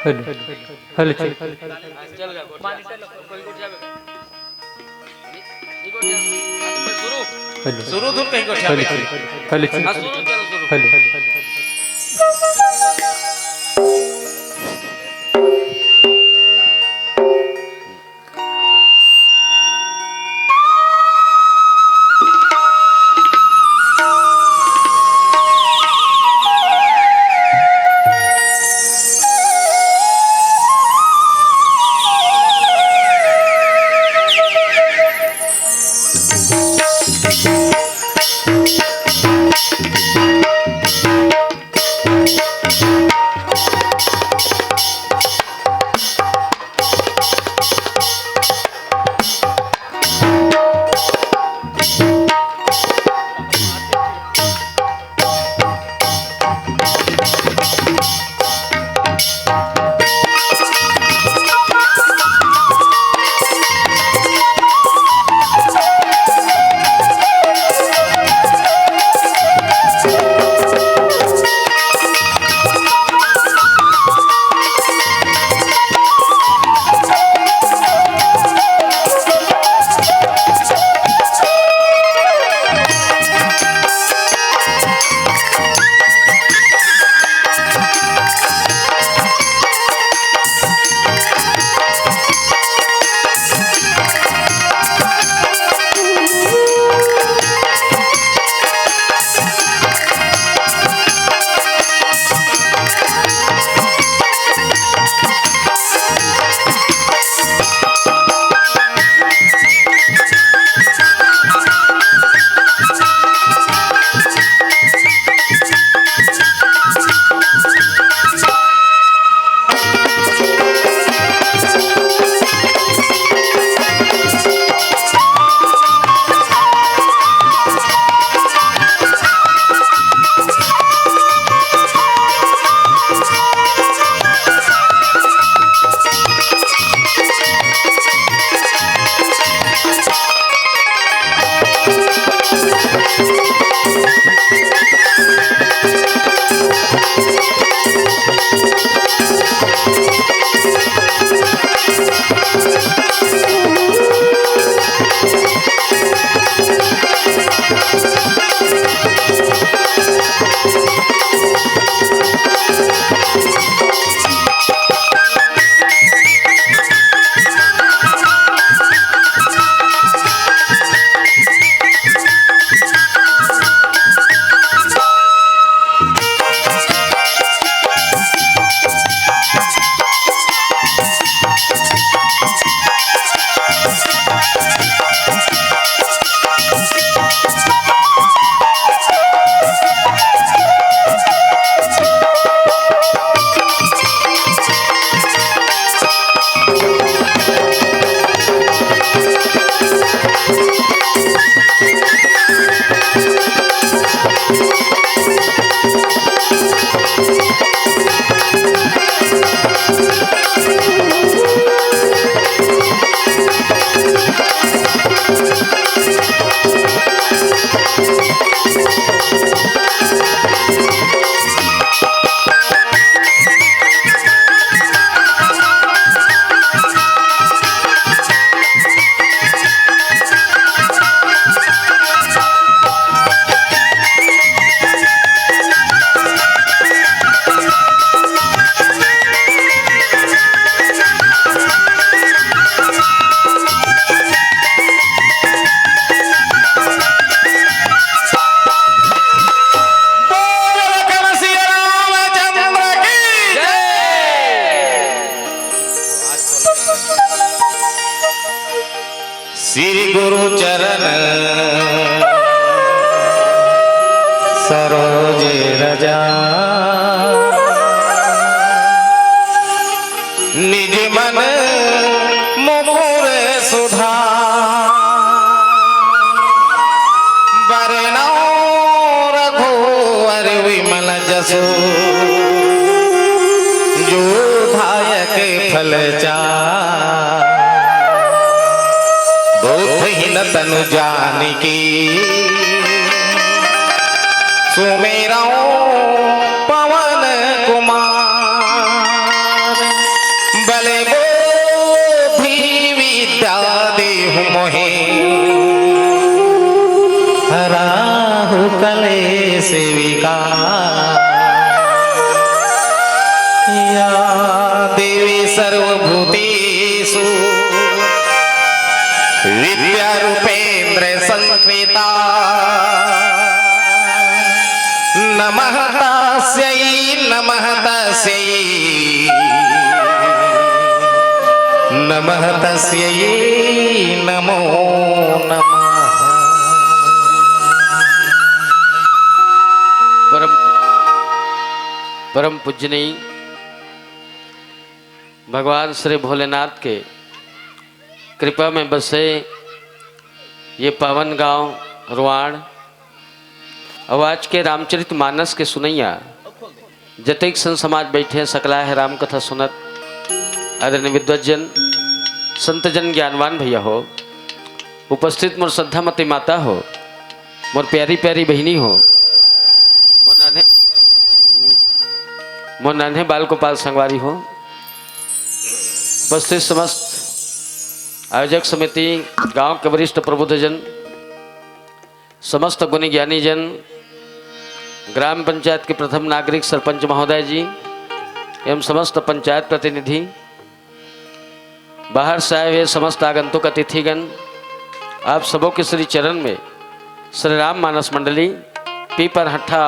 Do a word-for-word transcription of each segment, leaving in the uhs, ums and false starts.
Hello, hello, cheque. Hello. शुरू धुन कहीं गोठिया हेलो, हेलो, चेक। हाँ, शुरू, चलो शुरू। हेलो। श्री गुरु चरण सरोज रज, निज मन मुकुर सुधार। बरनउँ रघुवर विमल जसु, जो दायक फल चार। बुद्धिहीन तनु जानिके, सुमिरउँ पवन कुमार। नमः तस्यै, नमः तस्यै, नमः तस्यै, नमो नमः। परम, परम पूजनीय भगवान श्री भोलेनाथ के कृपा में बसे ये पावन गांव रुआण, अउ आज के रामचरित मानस के सुनैया जतेक संत समाज बैठे हैं, सकला है राम कथा सुनत। आदरणीय विद्वत जन, संत जन, ज्ञानवान भैया हो, उपस्थित मोर श्रद्धामती माता हो, मोर प्यारी प्यारी बहिनी हो, मोर नान्हे, मोर नान्हे बाल गोपाल संगवारी हो, उपस्थित समस्त आयोजक समिति, गांव के वरिष्ठ प्रबुद्धजन, समस्त गुणी ज्ञानी जन, ग्राम पंचायत के प्रथम नागरिक सरपंच महोदय जी एवं समस्त पंचायत प्रतिनिधि, बाहर से आए हुए समस्त आगंतुक अतिथिगण, आप सबों के श्री चरण में श्री राम मानस मंडली पीपर हट्ठा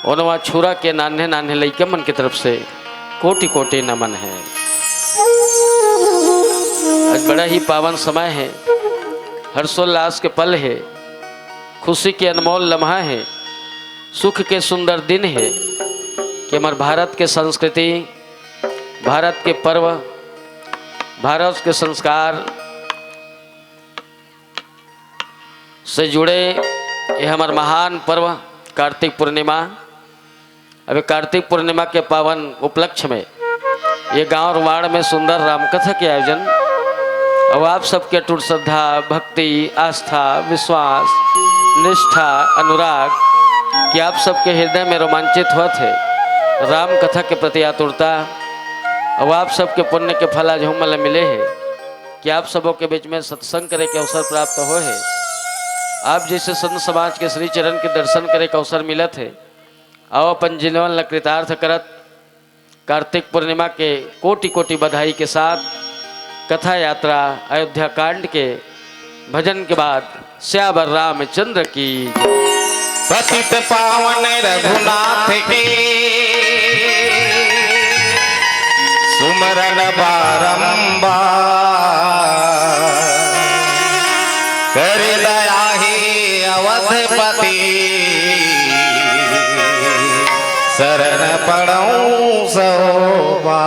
ओनवा छुरा के नान्हे नान्हे लइका मन के तरफ से कोटि कोटि नमन है। आज बड़ा ही पावन समय है, हर्षोल्लास के पल है, खुशी के अनमोल लम्हा है, सुख के सुंदर दिन है कि हमर भारत के संस्कृति, भारत के पर्व, भारत के संस्कार से जुड़े ये हमर महान पर्व कार्तिक पूर्णिमा। अभी कार्तिक पूर्णिमा के पावन उपलक्ष्य में ये गांव रुआण में सुंदर रामकथा के आयोजन। अब आप सबके अटूट श्रद्धा, भक्ति, आस्था, विश्वास, निष्ठा, अनुराग कि आप सबके हृदय में रोमांचित होत है राम कथा के प्रति आतुरता। अब आप सबके पुण्य के फल आज हमन ला मिले है कि आप सबों के बीच में सत्संग करे के अवसर प्राप्त हो है। आप जैसे संत समाज के श्री चरण के दर्शन करे के अवसर मिलत है। आओ अपन जीवन ला कृतार्थ करत कार्तिक पूर्णिमा के कोटि कोटि बधाई के साथ कथा यात्रा अयोध्या कांड के भजन के बाद सियावर रामचंद्र की जय। पतित पावन रघुनाथ के सुमरन बारंबार कर दया हे अवधपति शरण पड़ौं सहोबा।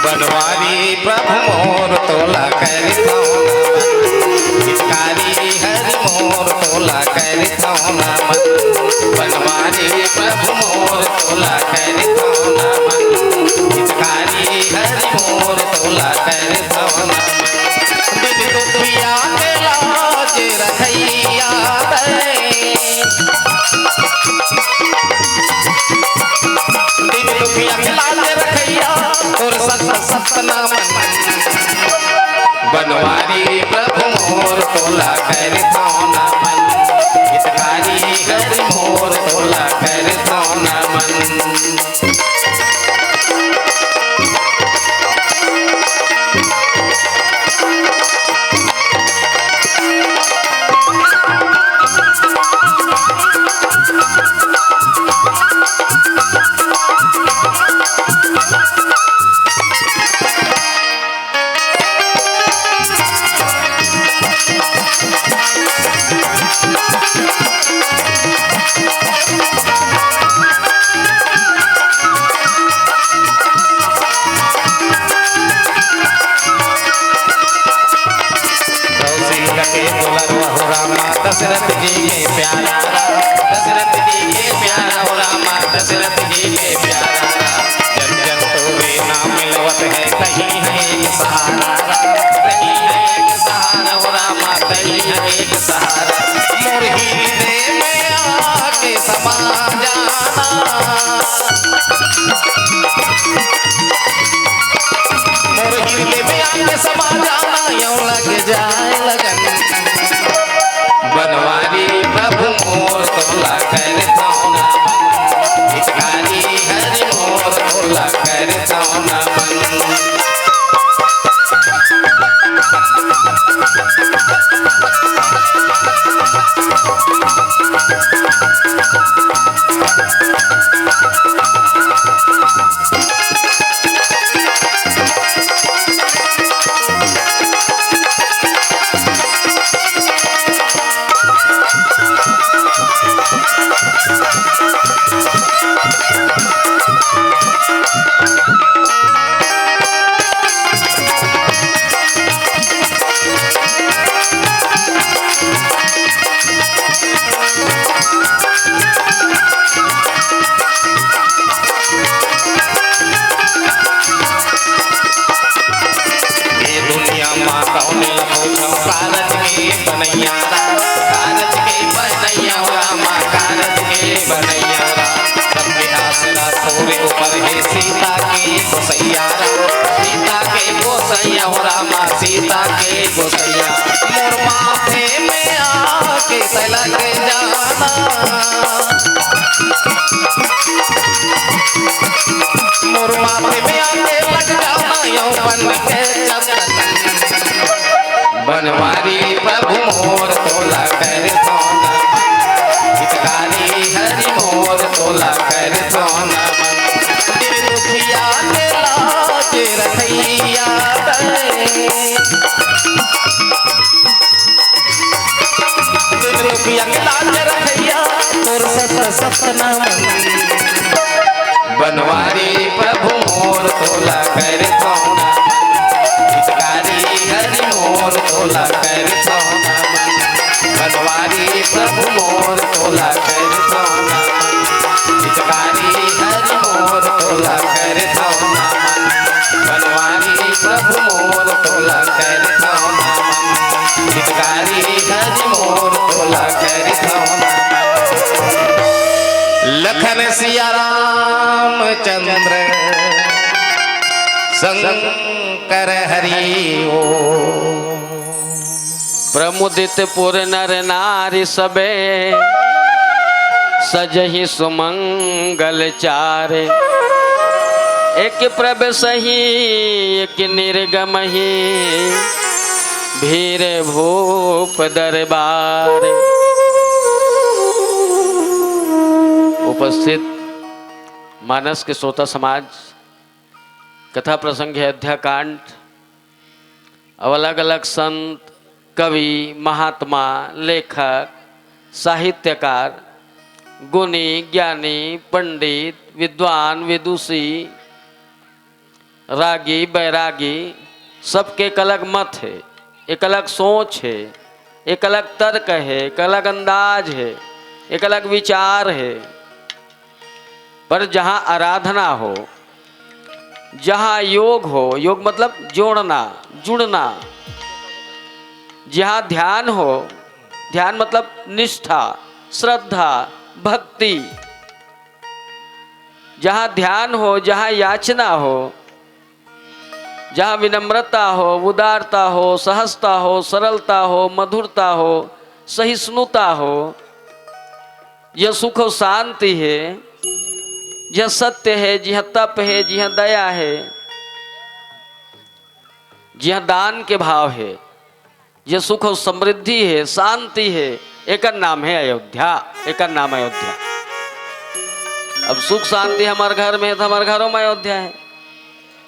बनवारी प्रभु मोर तोला करिथौं नमन। हितकारी हरि मोर तोला करिथौं नमन। बनवारी प्रभु मोर तोला करिथौं नमन। हितकारी हरि मोर तोला करिथौं नमन। दिन दुखिया के लाज रखैया दे। दिन दुखिया के लाज रखैया, तोर सत सत नाम। बनवारी प्रभु मोर तोला करिथौं नमन। हितकारी हरि मोर तोला करिथौं नमन। समा जाना। मोर हृदय में आके समा जाना, यूं लग जाए लगन। बनवारी प्रभु मोर तोला करथौं नमन, भिखारी हरि मोर तोला करथौं नमन। ये दुनिया मा कौन ला पूछो, कारज के बनैया राम, कारज के बनैया राम, कारज के बनैया राम। सबके आसरा तोरे ऊपर हे सीता के गोसैया राम, सीता के गोसैया हो राम, सीता के गोसैया। मोर माथे में आके तिलक जाना, मोर माथे में आके लग जाना, यौवन के चंदन। बनवारी प्रभु मोर तोला करथौं नमन, हितकारी हरि मोर तोला करथौं नमन। दिन दुखिया के लाज रखैया तैं, दिन दुखिया के लाज रखैया, तोर सत सत नमन। बनवारी प्रभु मोर तोला करथौं नमन, हितकारी हरि मोर तोला करथौं नमन। बनवारी प्रभु मोर तोला करथौं नमन, हितकारी हरि मोर तोला करथौं नमन। बनवारी प्रभु मोर तोला करथौं नमन, हितकारी हरि मोर तोला करथौं नमन। लखन सिया रामचंद्र शंकर हरि ओम। प्रमुदित पुर नर नारी सबे, सजहि सुमंगल चारे। एक प्रवेशहि एक निर्गमहि, भीर भूप दरबार। उपस्थित मानस के श्रोता समाज, कथा प्रसंग हे अयोध्या कांड। अउ अलग-अलग संत, कवि, महात्मा, लेखक, साहित्यकार, गुणी, ज्ञानी, पंडित, विद्वान, विदुषी, रागी, बैरागी, सबके एक अलग मत हे, एक अलग सोच हे, एक अलग तर्क हे, एक अलग अंदाज हे, एक अलग विचार हे। पर जहाँ आराधना हो, जहाँ योग हो, योग मतलब जोड़ना, जुड़ना, जहाँ ध्यान हो, ध्यान मतलब निष्ठा, श्रद्धा, भक्ति, जहाँ ध्यान हो, जहाँ याचना हो, जहाँ विनम्रता हो, उदारता हो, सहजता हो, सरलता हो, मधुरता हो, सहिष्णुता हो, जिहाँ सुख अउ शांति हे, जिहाँ सत्य हे, जिहाँ तप हे, जिहाँ दया हे, जिहाँ दान के भाव हे, जिहाँ सुख अउ समृद्धि हे, शांति हे, एकर नाम हे अयोध्या, एकर नाम अयोध्या। अब सुख शांति हमर घर में हे, त हमर घरों में अयोध्या हे।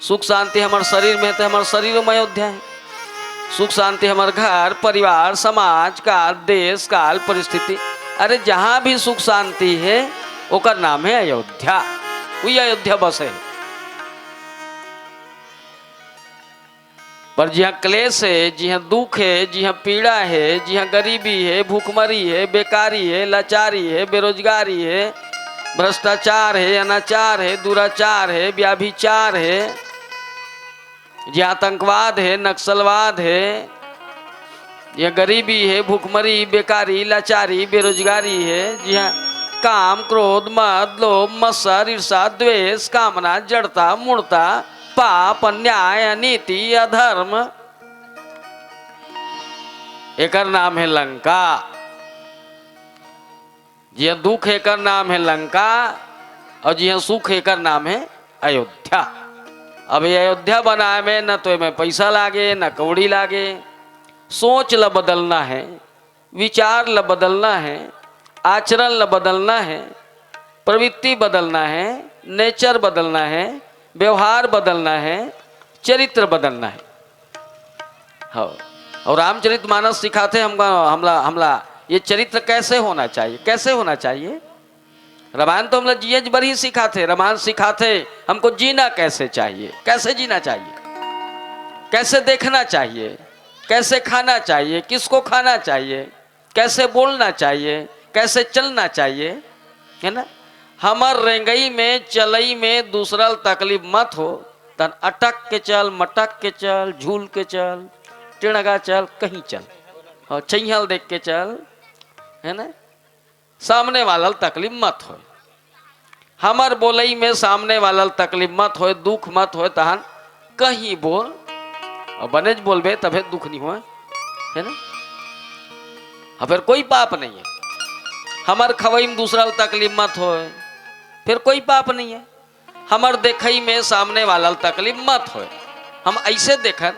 सुख शांति हमर शरीर में हे, त हमर शरीरों में अयोध्या हे। सुख शांति हमर घर, परिवार, समाज, काल, देश, काल, परिस्थिति, अरे, जहाँ भी सुख शांति हे, ओकर नाम हे अयोध्या। उही अयोध्या बसे हे। पर जिहाँ क्लेश हे, जिहाँ दुख हे, जिहाँ पीड़ा हे, जिहाँ गरीबी हे, भुखमरी हे, बेकारी हे, लाचारी हे, बेरोजगारी हे, भ्रष्टाचार हे, अनाचार हे, दुराचार हे, व्याभिचार हे, जिहाँ आतंकवाद हे, नक्सलवाद हे, जिहाँ गरीबी हे, भुखमरी, बेकारी, लाचारी, बेरोजगारी हे, जिहाँ काम, क्रोध, मद, लोभ, मत्सर, ईर्षा, द्वेष, कामना, जड़ता, मूढ़ता, पाप, अन्याय, अनीति, अधर्म, एकर नाम हे लंका। जिहां दुख हे, एकर नाम हे लंका, अउ जिहां सुख हे, एकर नाम हे अयोध्या। अब ये अयोध्या बनाए में न तो एमे पइसा लागे, न कौड़ी लागे। सोच ल बदलना हे, विचार ल बदलना हे, आचरण ल बदलना हे, प्रवृत्ति बदलना हे, nature बदलना हे, व्यवहार बदलना हे, चरित्र बदलना हे। हाँ। अउ रामचरित मानस सिखाथे हमका, हमला, हमला ये चरित्र कैसे होना चाहिए, कैसे होना चाहिए। रामायण तो हमला जिए बर ही सिखाथे, रामायण सिखाथे हमको जीना कैसे चाहिए, कैसे जीना चाहिए, कैसे देखना चाहिए, कैसे खाना चाहिए, किसको खाना चाहिए, कैसे बोलना चाहिए, कैसे चलना चाहिए, है ना। हमर रेंगई में, चलई में दूसरा ल तकलीफ मत हो, तहन अटक के चल, मटक के चल, झूल के चल, टेढ़गा चल, कहीं चल, और छैंहा ल देख के चल, है ना। सामने वाला ल तकलीफ मत होय। हमर बोलई में सामने वाला ल तकलीफ मत होय, दुख मत होय, तहन कहीं बोल, अउ बनेच बोलबे तभे दुख नहीं होय, है ना। हाँ, फिर कोई पाप नहीं है। हमर खवई में दूसरा ल तकलीफ मत होय, फिर कोई पाप नहीं है। हमर देखई में सामने वाला ल तकलीफ मत होय। हम अइसे देखन,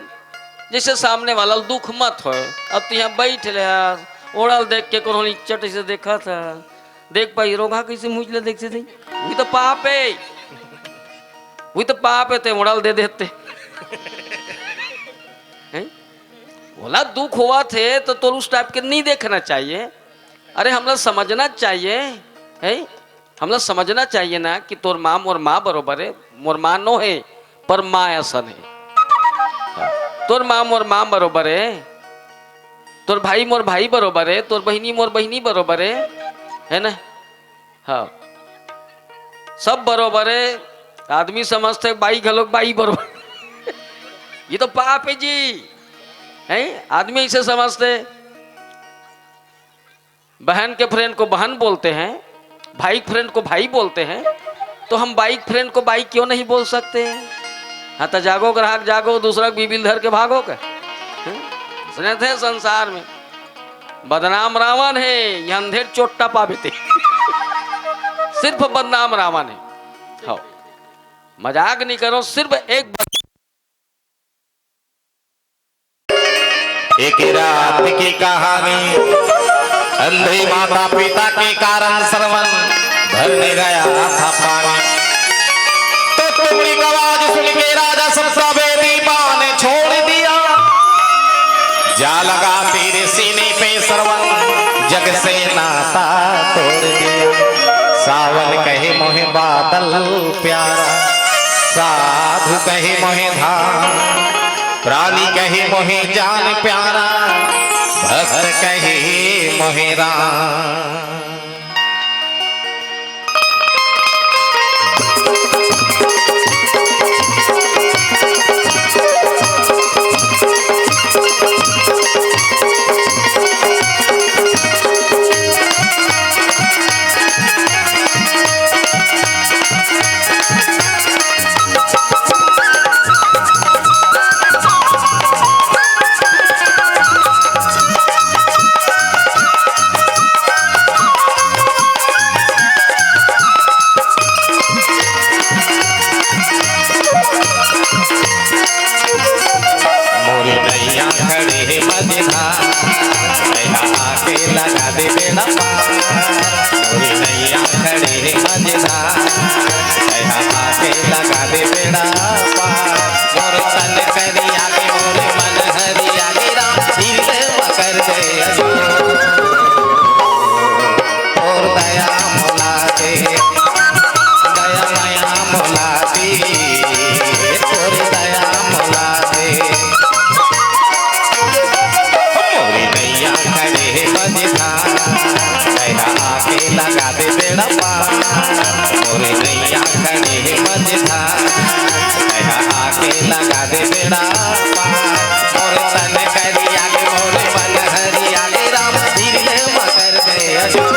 जइसे सामने वाला ल दुख मत होय। अब तिहां बइठ ले हस, ओढ़ा ल देख के कोनो इच्चट से देखत हस, देख पाई रोगहा कइसे मुँह ल देखथे, वही तो पाप हे, वही तो पाप हे, ते ओढ़ा ल दे देते। हैं? ओला दुख होवत हे तो तोर उस type के नहीं देखना चाहिए। अरे, हमला समझना चाहिए, है? हमला समझना चाहिए ना कि तोर माँ मोर माँ बरोबर हे, मोर माँ नो हे, पर माँ असन हे। हाँ, तोर माँ मोर माँ बरोबर हे, तोर भाई मोर भाई बरोबर हे, तोर बहिनी मोर बहिनी बरोबर हे, है ना? हाँ, सब बरोबर हे। आदमी समझथे बाई घलोक बाई बरोबर। ये तो पाप हे जी, है? आदमी अइसे समझथे। बहन के friend को बहन बोलते हैं, भाई के friend को भाई बोलते हैं, तो हम बाई के friend को बाई क्यों नहीं बोल सकते? हाँ, तो जागो ग्राहक जागो, दूसरा के बीबी ल धर के भागो का? हैं? सुने थे संसार में बदनाम रावण हे, ये अंधेर चोट्टा पाबे ते। सिर्फ बदनाम रावण हे। हाँ, मजाक नहीं करो, सिर्फ एक बद- एक रात की कहानी। अंधे माता पिता के कारण सरवन भरने गया था पानी। तो तुमड़ी का आवाज सुन के राजा सबका बेईमान छोड़ दिया। जा लगा तेरे सीने पे सरवन, जग से नाता तोड़ दिया। सावन कहे मोहे बादल प्यारा, साधु कहे मोहे धाम, प्राणी कहे मोहे जान प्यारा, भक्त कहे मोहे राम। मोरी नैया खड़े हे मझधार, नैया आके लगा दे बेड़ा पार। मोरी नैया खड़े हे मझधार, नैया आके लगा दे बेड़ा पार। मोर तन करिया के मोर मन हरिया के राम, दिल मकर दे अजोर। मोर दया मोला दे, दया मया मोला दे, तोर दया मोला दे। मोरी नैया खड़े हे मझधार, दया आके लगा दे बेड़ा पार। मोरी नैया खड़े हे मझधार, दया आके लगा दे बेड़ा पार। मोर तन करिया के मोर मन हरिया के राम, दिल मकर दे अजोर।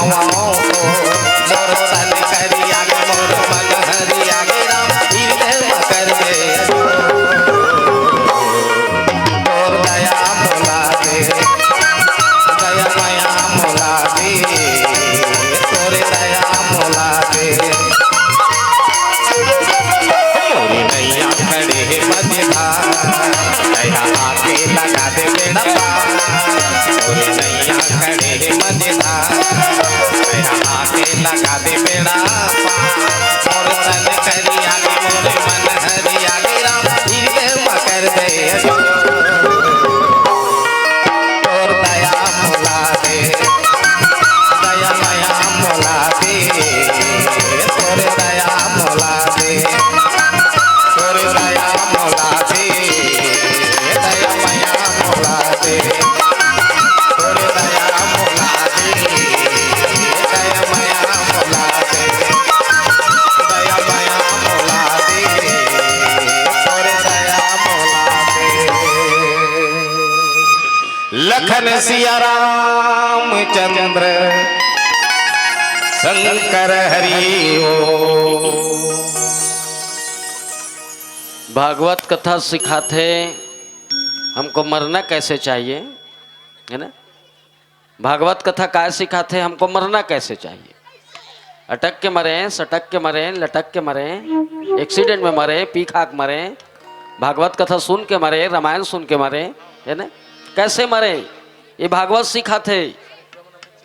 मोर तन करिया गे, मोर मन हरिया गे, राम हृदय म कर दे अजोर। तोर दया मोला दे, दया मया मोला दे, तोर दया मोला दे। मोरी नैया खड़े हे मझधार, दया आके लगा दे बेड़ा पार। मोरी नैया खड़े हे मझधार, दया आके लगा दे बेड़ा पार। मोर तन करिया गे, मोर मन हरिया गे, राम हृदय म कर दे अजोर। तोर दया मोला दे, दया मया मोला दे, तोर दया मोला दे, तोर दया मोला दे, दया मया मोला दे, तोर दया मोला दे, दया मया मोला दे, दया मया मोला दे, तोर दया मोला दे। लखन सिया रामचंद्र शंकर हरि ओम। भागवत कथा सिखाथे हमको मरना कैसे चाहिए, है ना? भागवत कथा काय सिखाथे हमको मरना कैसे चाहिए? अटक के मरे, सटक के मरे, लटक के मरे, एक्सीडेंट में मरे, पी खा के मरे, भागवत कथा सुन के मरे, रामायण सुन के मरे, है ना? कैसे मरे? ये भागवत सिखाथे,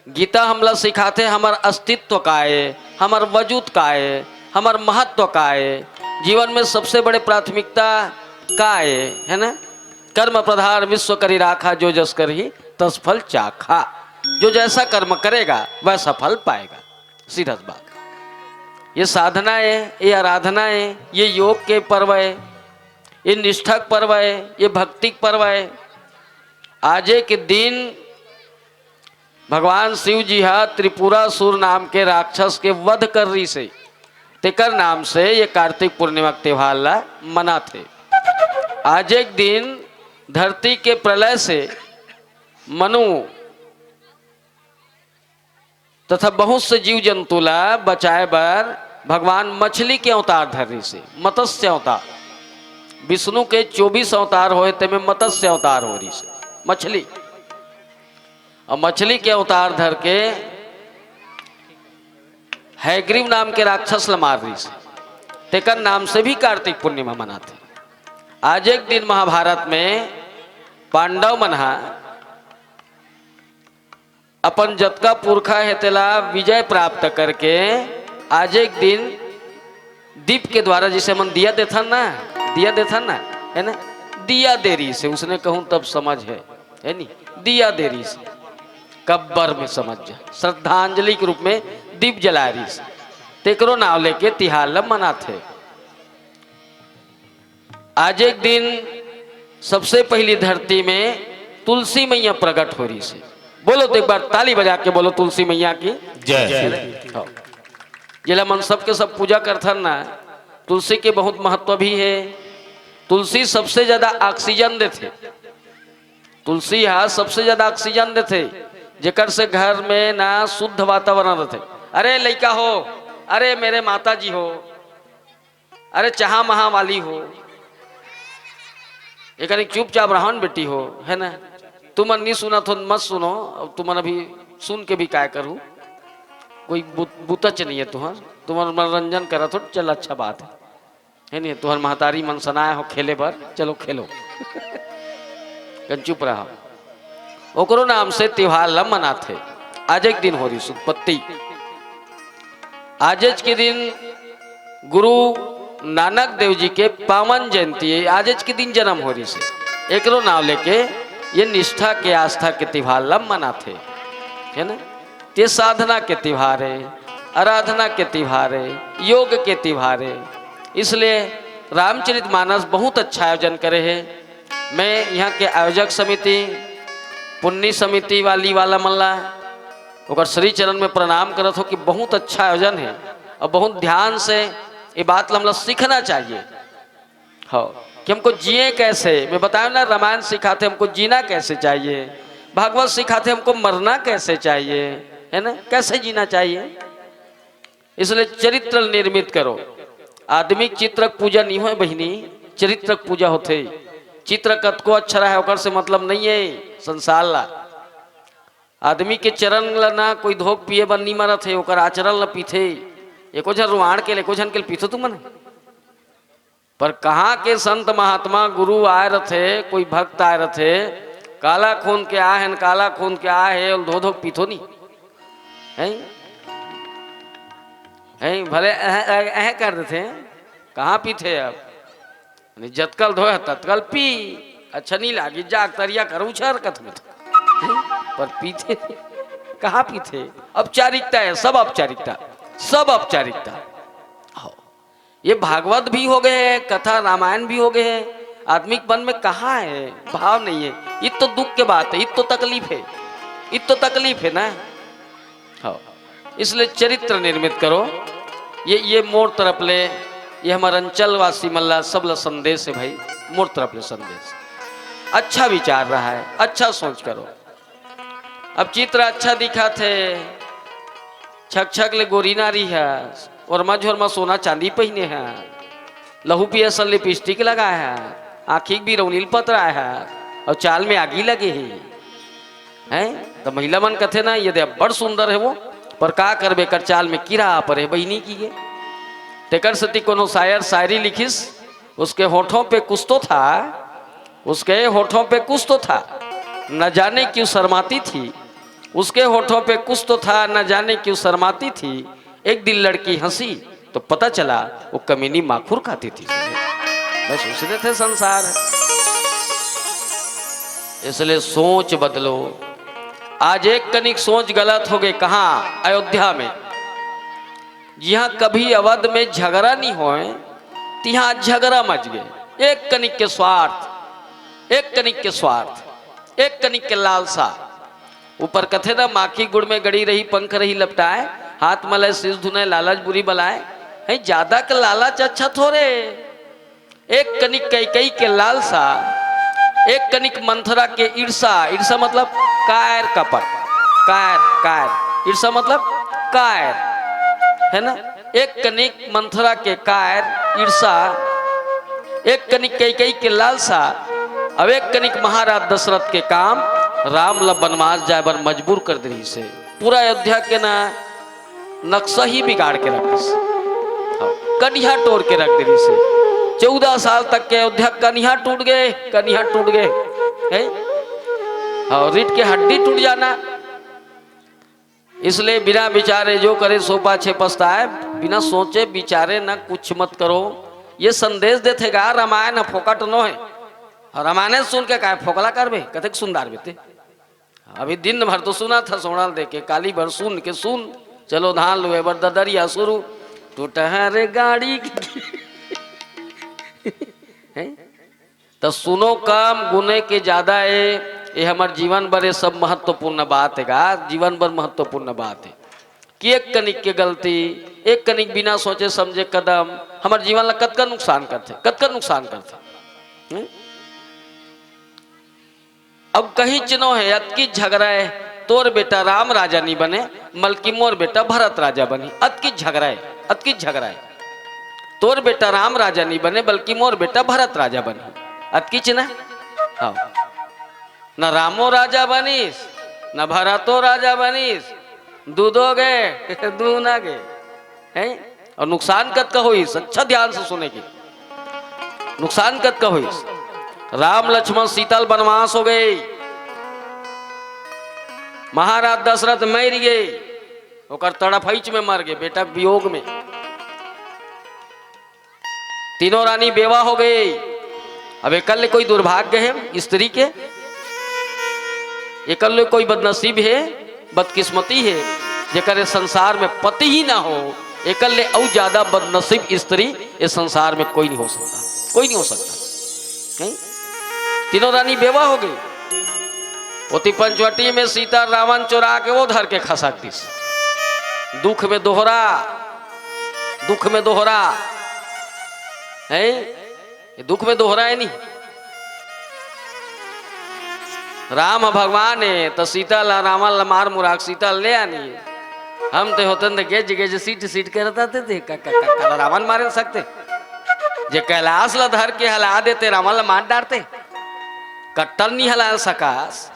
गीता हमला सिखाथे हमर अस्तित्व का ए, हमर वजूद का ए, हमर महत्व का ए, जीवन में सबसे बड़े प्राथमिकता का ए, है ना? कर्म प्रधान विश्व करी राखा, जो जस करही तस फल चाखा। जो जैसा कर्म करेगा वैसा फल पाएगा। सीधा सी बात। ये साधना है, ये आराधना है, ये योग के पर्व है, ये निष्ठा के पर्व है, ये भक्ति के पर्व है। आजे के दिन भगवान शिव जी हा त्रिपुरासुर नाम के राक्षस के वध कर रहिसे, तेकर नाम से ये कार्तिक पूर्णिमा के त्योहार ला मनाथे। आज एक दिन धरती के प्रलय से मनु तथा बहुत से जीव जंतु ला बचाए बर भगवान मछली के अवतार धर रहिसे, मत्स्य अवतार। विष्णु के चौबीस अवतार होए, तेमे मत्स्य अवतार हो रहिसे, मछली। अउ मछली के अवतार धर के हयग्रीव नाम के राक्षस ल मार रहिसे, तेकर नाम से भी कार्तिक पूर्णिमा मनाथे। आज एक दिन महाभारत में पांडव मन हा अपन जतका पुरखा हे तेला विजय प्राप्त करके आज एक दिन दीप के द्वारा, जैसे हमन दिया देथन ना, दिया देथन ना, है ना, दिया दे रहिसे, उसने कहूं तब समझ है, है नी, दिया दे रहिसे, कब्बर में समझ जा, श्रद्धांजलि के रूप में दीप जलाए रहिसे, तेकरो नाव लेके तिहार ल मनाथे। आज एक दिन सबसे पहली धरती में तुलसी मैया प्रकट हो रहिसे। बोलो तो एक बार ताली बजा के बोलो, तुलसी मैया की जय। हाँ। जेला मन सबके सब पूजा करथन ना, तुलसी के बहुत महत्व भी है। तुलसी सबसे ज्यादा ऑक्सीजन देथे। तुलसी हा सबसे ज्यादा ऑक्सीजन देथे, जेकर से घर में ना शुद्ध वातावरण रहथे। अरे लइका हो, अरे मेरे माता जी हो, अरे चहा महा वाली हो, एकनी चुपचाप रहन बेटी हो, है ना? तुमन नहीं सुनत हो, मत सुनो। अब तुमन अभी सुन के भी काय करू, कोई बुत-, बुतच नहीं है तुहर, तुमन मनोरंजन करत हो, चल अच्छा बात है, है नहीं? तुहर महतारी मन सनाए हो खेले बर, चलो खेलो। कन चुप रहा। ओकरो नाम से त्योहार ला मनाथे। आज एक दिन हो रहिस उत्पत्ति। आजेच के दिन गुरु नानक देव जी के पावन जयंती है, आजेच के दिन जन्म हो रहिस हे। एकरो नाव लेके ये निष्ठा के, आस्था के तिहार ला मनाथे, है ना? ते साधना के तिहार है, आराधना के तिहार है, योग के तिहार है। इसलिए रामचरित मानस बहुत अच्छा आयोजन करे है। मैं यहाँ के आयोजक समिति, पुन्नी समिति वाली वाला मन ला, ओकर श्री चरण में प्रणाम करत हो कि बहुत अच्छा आयोजन है और बहुत ध्यान से ये बात ला हमला सीखना चाहिए। हो कि हमको जिए कैसे, मैं बताया ना, रामायण सिखाथे हमको जीना कैसे चाहिए, भागवत सिखाथे हमको मरना कैसे चाहिए, है ना, कैसे जीना चाहिए। इसलिए चरित्र निर्मित करो। आदमी चित्र पूजा नहीं होय बहिनी, चरित्र पूजा होथे। चित्र कतको अच्छा रहे, ओकर से मतलब नहीं है संसार ला। आदमी के चरण ला ना कोई धोक पिए बर नहीं मरत है, ओकर आचरण ला पीथे। एको झन रुआण के ले, एको झन के ले पीथो तुमन। पर कहाँ के संत महात्मा गुरु आए रथे, कोई भक्त आए रथे, काला खून के आए हैं, काला खून के आए हैं, धो धो पीथो नहीं है, हैं? भले ऐह, ऐह, ऐह कर देथे, कहाँ पीथे अब? नहीं, जतकल धोए ततकल पी, अच्छा नहीं लागी, जाग तरिया कर उछर कत में तो। हैं? पर पीथे, कहाँ पीथे? औपचारिकता है, सब औपचारिकता, सब औपचारिकता। हाँ। ये भागवत भी हो गए हैं, कथा रामायण भी हो गए हैं, आदमी के मन में कहाँ है, भाव नहीं है। ये तो दुख के बात है, ये तो तकलीफ है, ये तो तकलीफ है ना। हाँ, इसलिए चरित्र निर्मित करो। ये ये मोर तरफ ले, ये हमर अंचल वासी मन ला, सब ला संदेश है भाई, मोर तरफ ले संदेश। अच्छा विचार रहा है, अच्छा सोच करो। अब चित्र अच्छा दिखत हे, छक छक ले गोरी नारी हे, ओरमा झोरमा सोना चांदी पहिने हे, लहू पिया सन लिपस्टिक लगाए हे, आँखी के बिरौनी ल पतराए हे, अउ चाल में आगी लगे हे। हैं? त महिला मन कथे ना, ये दे बड़ सुंदर हे वो, पर का करबे, कर चाल में कीरा परे हे बहिनी कहिके। तेकर सेती कोनो शायर शायरी लिखिस, उसके होठों पे कुछ तो था, उसके होठों पे कुछ तो था, न जाने क्यों शर्माती थी। उसके होठों पे कुछ तो था, न जाने क्यों शर्माती थी। एक दिन लड़की हंसी तो पता चला वो कमीनी माखुर खाती थी। बस उसने थे संसार। इसलिए सोच बदलो। आज एक कनिक सोच गलत हो गए। कहाँ? अयोध्या में। जिहाँ कभी अवध में झगड़ा नहीं होए, तिहाँ झगड़ा मच गए। एक कनिक के स्वार्थ, एक कनिक के स्वार्थ, एक कनिक के लालसा। ऊपर कथे ना, माखी गुड़ में गड़ी रही, पंख रही लपटाए, हाथ मलय शीश धुनय, लालच बुरी बलाए। हैं, ज्यादा के लालच अच्छा थोरे। एक कनिक कैकई के लालसा, एक कनिक मंथरा के ईर्षा, ईर्षा मतलब कायर कपट, कायर, कायर, ईर्षा मतलब कायर, है ना? एक कनिक मंथरा के कायर, ईर्षा, एक कनिक कैकई के लालसा, अब एक कनिक महाराज दशरथ के काम, राम ल बनवास जाए बर मजबूर कर दे रहिस हे। पूरा अयोध्या के ना नक्शा ही बिगाड़ के रखिस। हाँ, कनिहा टोर के रख दे रहिस हे। चौदह साल तक के अयोध्या कनिहा टूट गए, कनिहा टूट गए। हैं? हाँ, रीढ़ के हड्डी टूट जाना। इसलिए बिना विचारे जो करे सो पाछे पछताए, बिना सोचे विचारे न कुछ मत करो। ये संदेश देथे गा, रामायण ह फोकट नो हे। और रामायण सुन के काय फोकला करबे, कतेक सुंदर बेते। अभी दिन भर तो सुना था सोनल दे के, काली भर सुन के सुन, चलो धान लुए बर ददरिया शुरू। टूटा रे गाड़ी की। हैं? त सुनो काम गुने के ज्यादा ए, ये हमर जीवन बर ये सब महत्वपूर्ण बात हे गा, जीवन बर महत्वपूर्ण बात हे कि एक कनिक के गलती, एक कनिक बिना सोचे समझे कदम हमर जीवन ला कतका नुकसान करथे, कतका नुकसान करथे। हम्म? अब कहीं चिनो हे, अतकी झगड़ा हे, तोर बेटा राम राजा नहीं बने, बल्कि मोर बेटा भरत राजा बनी। अतकी झगड़ा हे, अतकी झगड़ा हे। तोर बेटा राम राजा नहीं बने, बल्कि मोर बेटा भरत राजा बनी। अतकी चिना? हाँ। न रामो राजा बनिस, न भरतो राजा बनिस, दूदो गए, दू ना गए। हैं? और नुकसान कतका होइस, अच्छा ध्यान से सुने की। नुकसान कतका होइस। राम लक्ष्मण सीता ल बनवास हो गए, महाराज दशरथ मर गए, ओकर तड़फैच में मर गए, बेटा के वियोग में। तीनों रानी बेवा हो गए। अब एकर ले कोई दुर्भाग्य हे स्त्री के? एकर ले कोई बदनसीब हे, बदकिस्मती हे, जेकर ए संसार में पति ही ना हो? एकर ले अउ ज्यादा बदनसीब स्त्री ए संसार में कोई नहीं हो सकता, कोई नहीं हो सकता। हैं? तीनों रानी बेवा हो गई। ओती पंचवटी में सीता रावण चोरा के वो धर के खसक दिस। दुख में दोहरा, दुख में दोहरा। हैं? ये दुख में दोहरा हे नहीं? राम ह भगवान हे, त सीता ला, रावण ला मार मुराक सीता ला ले आनी। हम ते होतन त गेज गेज सीट सीट के रहता ते, ते का, का, का, का रावण मारे सकते? जे कैलाश ला धर के हला देते, रावण ला मार डारते। कट्टल नहीं हला सकास।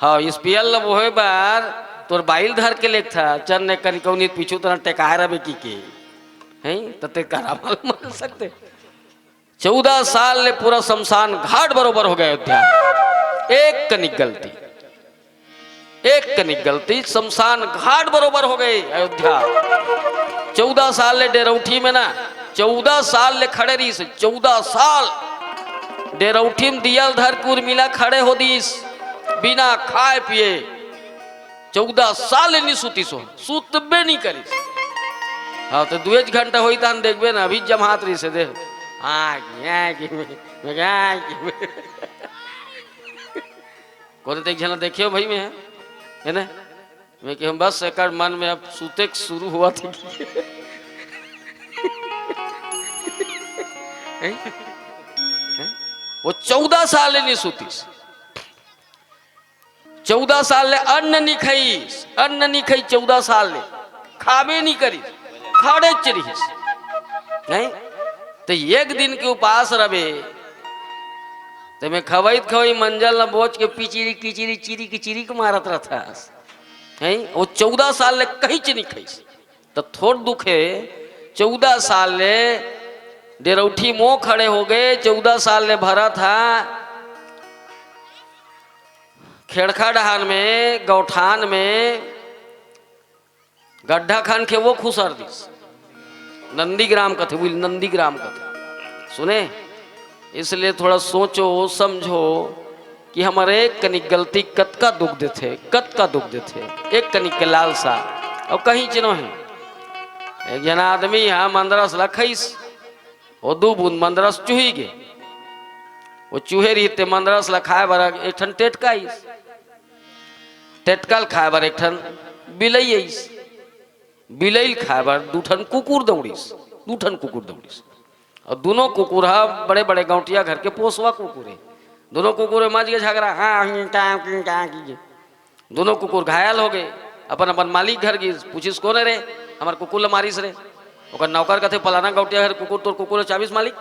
हाँ, इस पियल ला बोहे बार तोर बाइल धर के लेक था, चन्ने कनिकौनी पीछू तरह टेकाए रहे की के। हैं? त ते का रावण मार सकते? चौदह साल ले पूरा शमशान घाट बरोबर हो गए अयोध्या। एक कनिक गलती, एक कनिक गलती, शमशान घाट बरोबर हो गए अयोध्या। चौदह साल ले डेरौठी में ना, चौदह साल ले खड़े रहिस, चौदह साल डेरौठी में दियल धर के उर्मिला खड़े हो दिस, बिना खाए पिए। चौदह साल ले नी सुतिस हो, सुतबे नी करिस। हाँ, त दुएच घंटा होई तहन देखबे ना, अभी जमात रहिस हे दे। हाँ, की, हाँ, की, मैं, मैं, हाँ, की, मैं। कोने ते एक झन देखे हो भाई मैं, है ना? मैं कहूँ, बस एकर मन में अब सुते के शुरू हुआ थी। हैं? हैं? वो चौदह साल ले नी सुतिस। चौदह साल ले अन्न नी खाइस, अन्न नी खाई चौदह साल ले, खाबे नी करिस, खड़ेच रहिस। नहीं? त एक दिन के उपास रहे, त मैं खवइत खवई मंजल ल बोच के पिचिरी किचिरी चिरी किचिरी के मारत रहथस। हैं? वो चौदह साल ले कहींच नी खाइस। त थोर दुखे, चौदह साल ले डेरौठी मो खड़े हो गए, चौदह साल ले भरत हा खेड़खा डहान में, गौठान में, गड्ढा खान के वो खुसर दिस। नंदीग्राम कथे, बोल नंदीग्राम कथे। सुने, इसलिए थोड़ा सोचो, समझो कि हमर एक कनिक गलती कतका दुख देथे, कतका दुख देथे। एक कनिक के लालसा, अउ कहींच नो हे। एक झन आदमी हा मंदरस ला खइस, वो दू बूंद मंदरस चुही गे। वो चूहे रहिस ते मंदरस ला खाए बर एक ठन टेटका आइस। टेटका ल खाए बर एक ठन बिलई आइस। बिलई ल खाए बर दू ठन कुकुर दौड़िस। दू ठन कुकुर दौड़िस। अउ दूनों कुकुर ह बड़े-बड़े गौंटिया घर के पोसवा कुकुर हे। दूनों कुकुर में मच गे झगरा, हाँ, हाँ, हाँ, हाँ, हाँ। दूनों कुकुर घायल हो गे, अपन-अपन मालिक घर गिस, पूछिस, "कोन हे रे? हमर कुकुर ल मारिस रे।" ओकर नौकर कथे, "फलाना गौंटिया घर कुकुर, तोर कुकुर ल चाबिस मालिक।"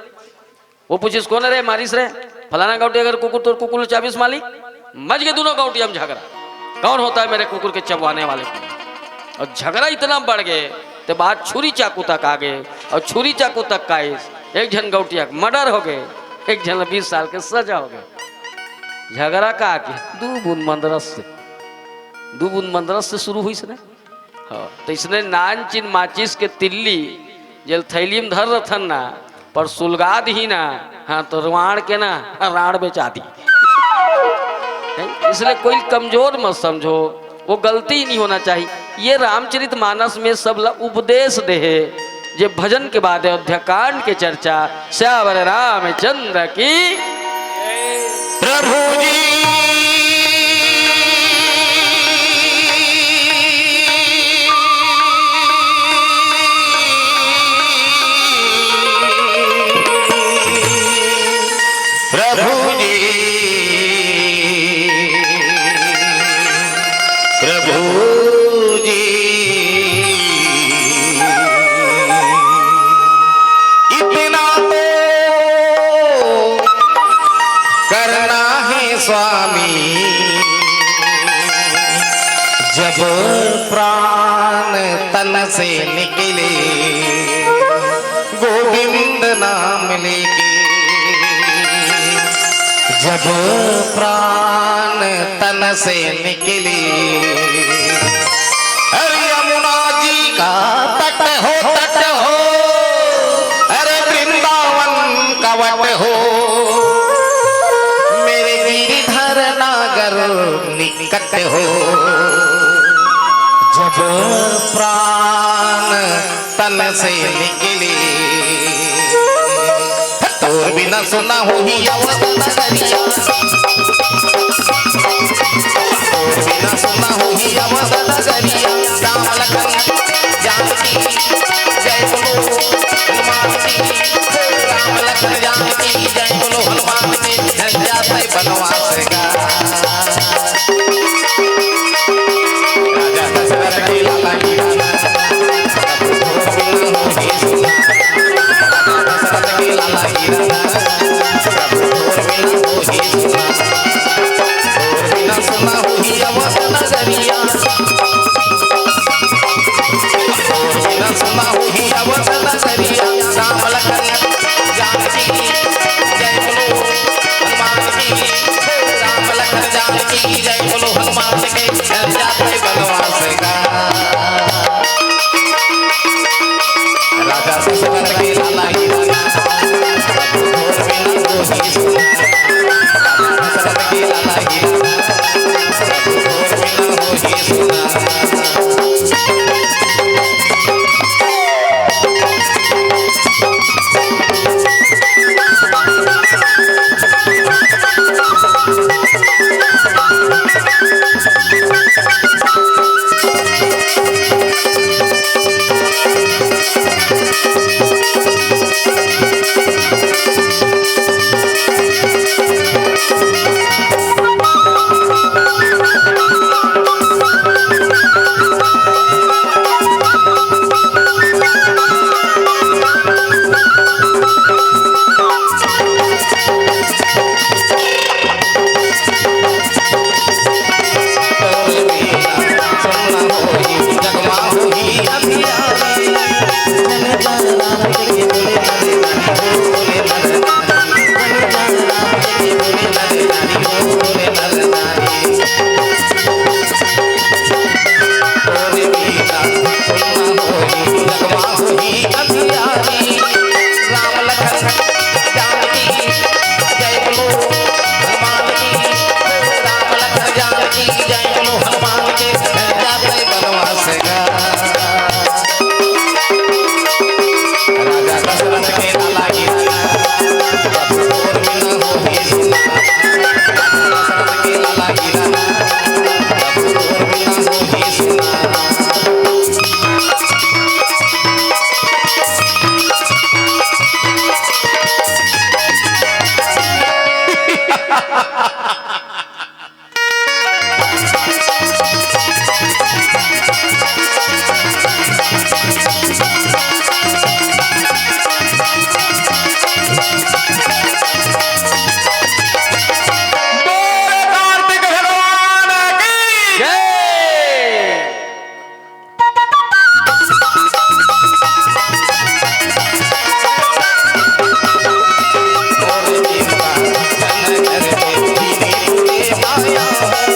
वो पूछिस, "कोन हे रे मारिस रे?" "फलाना गौंटिया घर कुकुर, तोर कुकुर ल चाबिस मालिक।" मच गे दूनों गौंटिया में झगरा, "कौन होता है मेरे कुकुर के चबवाने वाले को?" अउ झगरा इतना बढ़ गे, ते बात छुरी चाकू तक आ गे, अउ छुरी चाकू तक का आइस, एक झन गौंटिया के मर्डर हो गे, एक झन ल बीस साल के सजा हो गे। झगरा का के? दू बूंद मंदरस से, दू बूंद मंदरस से शुरू होइस ने। हाँ, त इसने नानचिन माचिस के तिल्ली जेल थैली में धर रथन ना, पर सुलगा दिही ना, हाँ, त रांड़ के ना, रांड़ बेचा दिही। इसलिए कोई कमजोर मत समझो, वो गलती ही नहीं होना चाहिए। ये रामचरित मानस में सब ला उपदेश देहे, जे भजन के बाद अयोध्या कांड के चर्चा। सियावर रामचंद्र की। प्रभु जी। प्रभु जी, प्रभु जी, इतना तो करना है स्वामी, जब प्राण तन से निकले, गोविंद नाम लेके, जब प्राण तन से निकले। अरे यमुना जी का तट हो, तट हो, अरे वृंदावन का वट हो, मेरे गिरिधर नागर निकट हो, जब प्राण तन से निकले। तोर बिना सुना हो ही अवध नगरिया, तोर बिना सुना हो ही अवध नगरिया। राम लखन जानकी जय बोलो हनुमान जी, राम लखन जानकी जय बोलो हनुमान जी। झंझट है बनवास का। नजरिया। सुना हो ही अब नजरिया। राम लखन जानकी जय बोलो हनुमान जी। राम लखन जानकी जय बोलो हनुमान जी। चल जाते बनवास का। राजा दशरथ के लाला ही राजा, रघुकुल में ना कोई सुना। राजा दशरथ के लाला ही राजा, रघुकुल में ना कोई सुना। बोल कार्तिक भगवान की जय। राजा दशरथ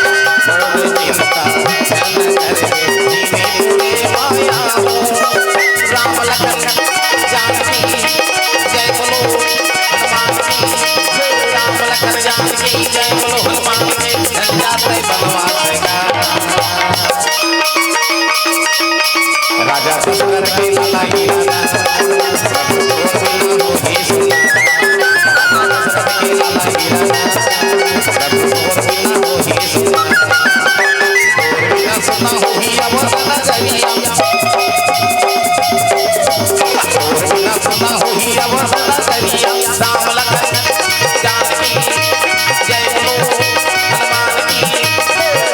के लाला ही राजा, रघुकुल में ना होही सुना। राजा दशरथ के लाला ही राजा, रघुकुल में ना होही सुना। सुना होही अब नजरिया। सुना होही अब नजरिया। राम लखन जानकी जय बोलो हनुमान की।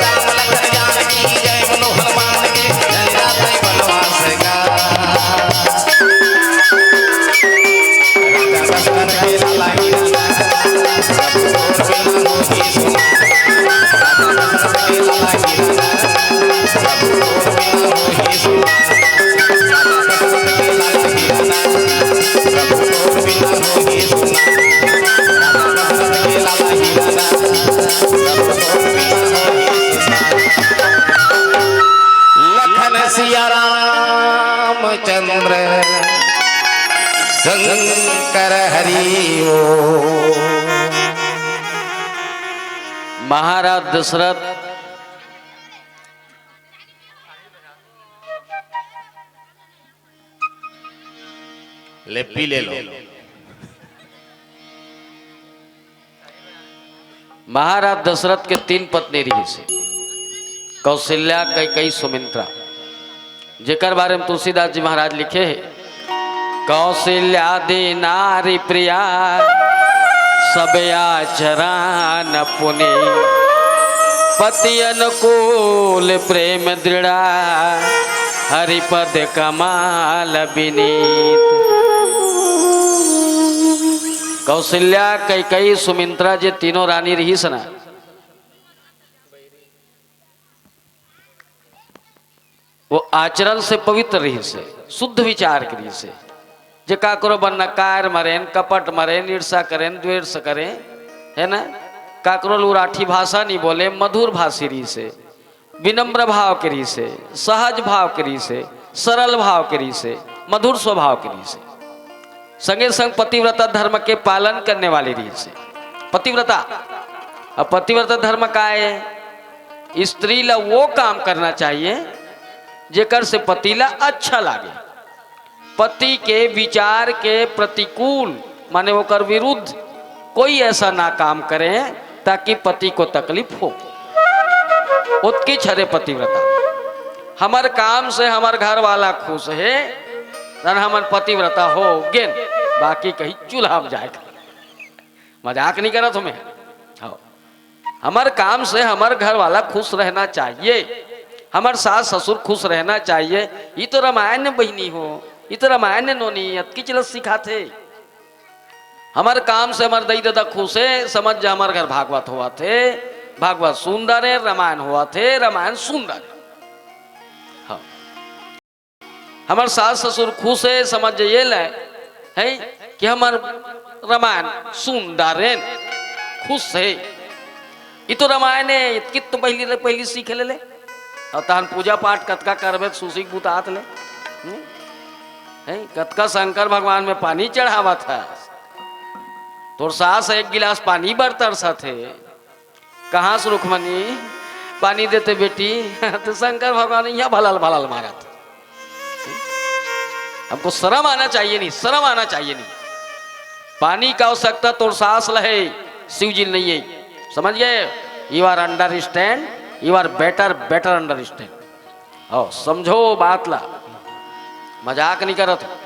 राम लखन जानकी जय बोलो हनुमान की। जय जाते बनवास का। लखन सिया रामचंद्र शंकर हरि ओ। महाराज दशरथ ले पी ले लो। महाराज दशरथ के तीन पत्नी रहिस हे, कौशल्या, कैकेयी, सुमित्रा, जेकर बारे में तुलसीदास जी महाराज लिखे हे, कौशल्यादि नारी प्रिया, सब आचरण पुनि पति अनुकूल प्रेम दृढ़ा। हरिपद कमल विनीत। कौशल्या, कैकई, सुमित्रा जे तीनों रानी रहिस ना, वो आचरण से पवित्र रहिस हे, शुद्ध विचार के रहिस हे। जे काकरो बर न कायर मरेन, कपट मरेन, ईर्षा करेन, द्वेष करेन, है ना, काकरो ल उराठी भाषा नहीं बोले, मधुर भाषी रहिस हे। विनम्र भाव के रहिस हे, सहज भाव के रहिस हे, सरल भाव के रहिस हे, मधुर स्वभाव के रहिस हे। संगे संग पतिव्रता धर्म के पालन करने वाली रहिस हे। पतिव्रता, अब पतिव्रता धर्म का है? स्त्री ला वो काम करना चाहिए जेकर से पति ला अच्छा लागे। पति के विचार के प्रतिकूल, माने ओकर विरुद्ध कोई ऐसा ना काम करे ताकि पति को तकलीफ हो। ओतकी छरे पतिव्रता, हमर काम से हमर घर वाला खुश हे, तन हमन पतिव्रता हो गेन, बाकी कहीं चूल्हा में जाए। मजाक नहीं करत हूं मैं। हाँ। हमर काम से हमर घर वाला खुश रहना चाहिए, हमर सास ससुर खुश रहना चाहिए। ये तो रामायण बहिनी हो, ये तो रामायण नोनी, अतकी चीज सिखाथे। हमर काम से हमर दई ददा खुश हे, समझ जा हमर घर भागवत होवत हे, भागवत सुंदर हे, रामायण होवत हे, रामायण सुंदर हे। हाँ। हमर सास ससुर खुश हे, समझ ये ले, है कि हमर रामायण सुंदर हे, खुश हे। ये तो रामायण हे, इतकी तो पहली ले, पहली सीख ले ले। और तहन पूजा पाठ कतका करबे, सुसिक बुतात ले। हम्म? है, कतका शंकर भगवान में पानी चढ़ावत हे। तोर सास एक गिलास पानी बर तरसत हे। कहाँ से रुक्मणी पानी देते बेटी? तो शंकर भगवान यहाँ भलल भलल मारत। हमको शर्म आना चाहिए नहीं, शर्म आना चाहिए नहीं। पानी का आवश्यकता तोर सास ल हे, शिव जी ल नहीं हे। समझ गए? You are understand, you are better, better understand। आओ, समझो बात ला, मजाक नहीं करत।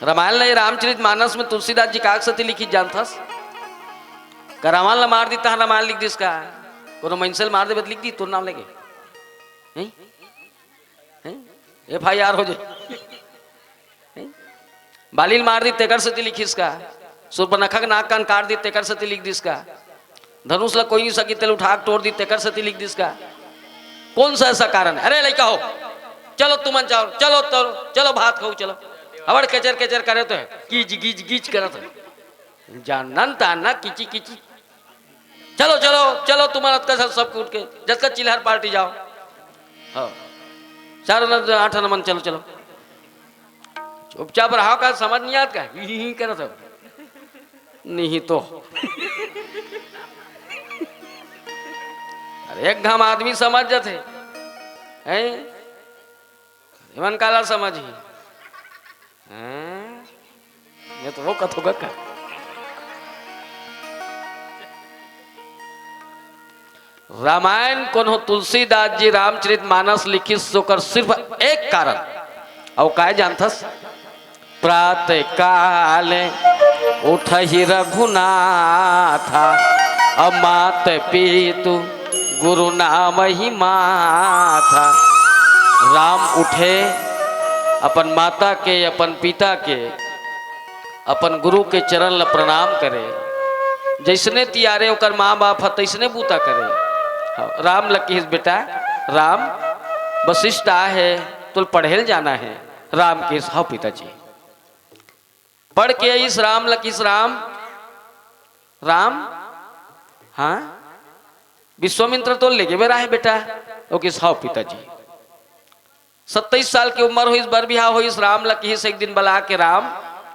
रामायण नहीं, रामचरित मानस में तुलसीदास जी काग सती लिखिस जानथस? का रावण ला मार दी तहां रामायण लिख दिस का? कोनो मइनसे ल मार देबे त लिख दी तोर नाम लेके? हैं? हैं? एफ आई आर हो जाए। हैं? बाली ल मार दी तेकर सेती लिखिस का? सूर्पनखा के नाक कान काट दी तेकर सेती लिख दिस का? धनुष ला कोई नहीं सकी तेल उठा के तोड़ दी तेकर सेती लिख दिस का? कौन सा ऐसा कारण है? अरे लइका हो, चलो तुमन जाओ, चलो, चलो, चलो भात खाओ, चलो। हवड़ केचर केचर करे तो है, गिज गिज गिज करत है। जानन तान ना किची किची। चलो, चलो, चलो, तुम्हारा अतका सब, सब उठ के, जतका चिल्हर पार्टी जाओ। हाँ। चार आना, आठ आना मन, चलो, चलो। चुपचाप रहो का, समझ नहीं आत का? ही, ही, ही करत हो। नहीं तो। अरे एक घाम आदमी समझ जाते। हैं? एमन काला समझही? हैं? ये तो वो कथो का। रामायण कोनो तुलसीदास जी रामचरित मानस लिखिस, ओकर सिर्फ एक कारण। अउ काय जानथस? प्रातः काल उठहि रघुनाथा, अउ मात पितु गुरु नामहि माथा। राम उठे, अपन माता के, अपन पिता के, अपन गुरु के चरण ल प्रणाम करे। जइसने तियारे ओकर माँ बाप ह, तइसने बूता करे। हाँ, राम ल किहिस, "बेटा राम, वशिष्ठ आहे, तोल पढ़े ल जाना हे।" राम किहिस, "हाँ पिताजी।" पढ़ के आइस, राम ल किहिस, "राम, राम, हाँ, विश्वामित्र तोल लेगे बेरा हे बेटा।" ओ किहिस, "हाँ पिताजी।" सत्ताईस साल के उम्र होइस, बर बिहाव होइस, राम ल किहिस एक दिन बला के, "राम,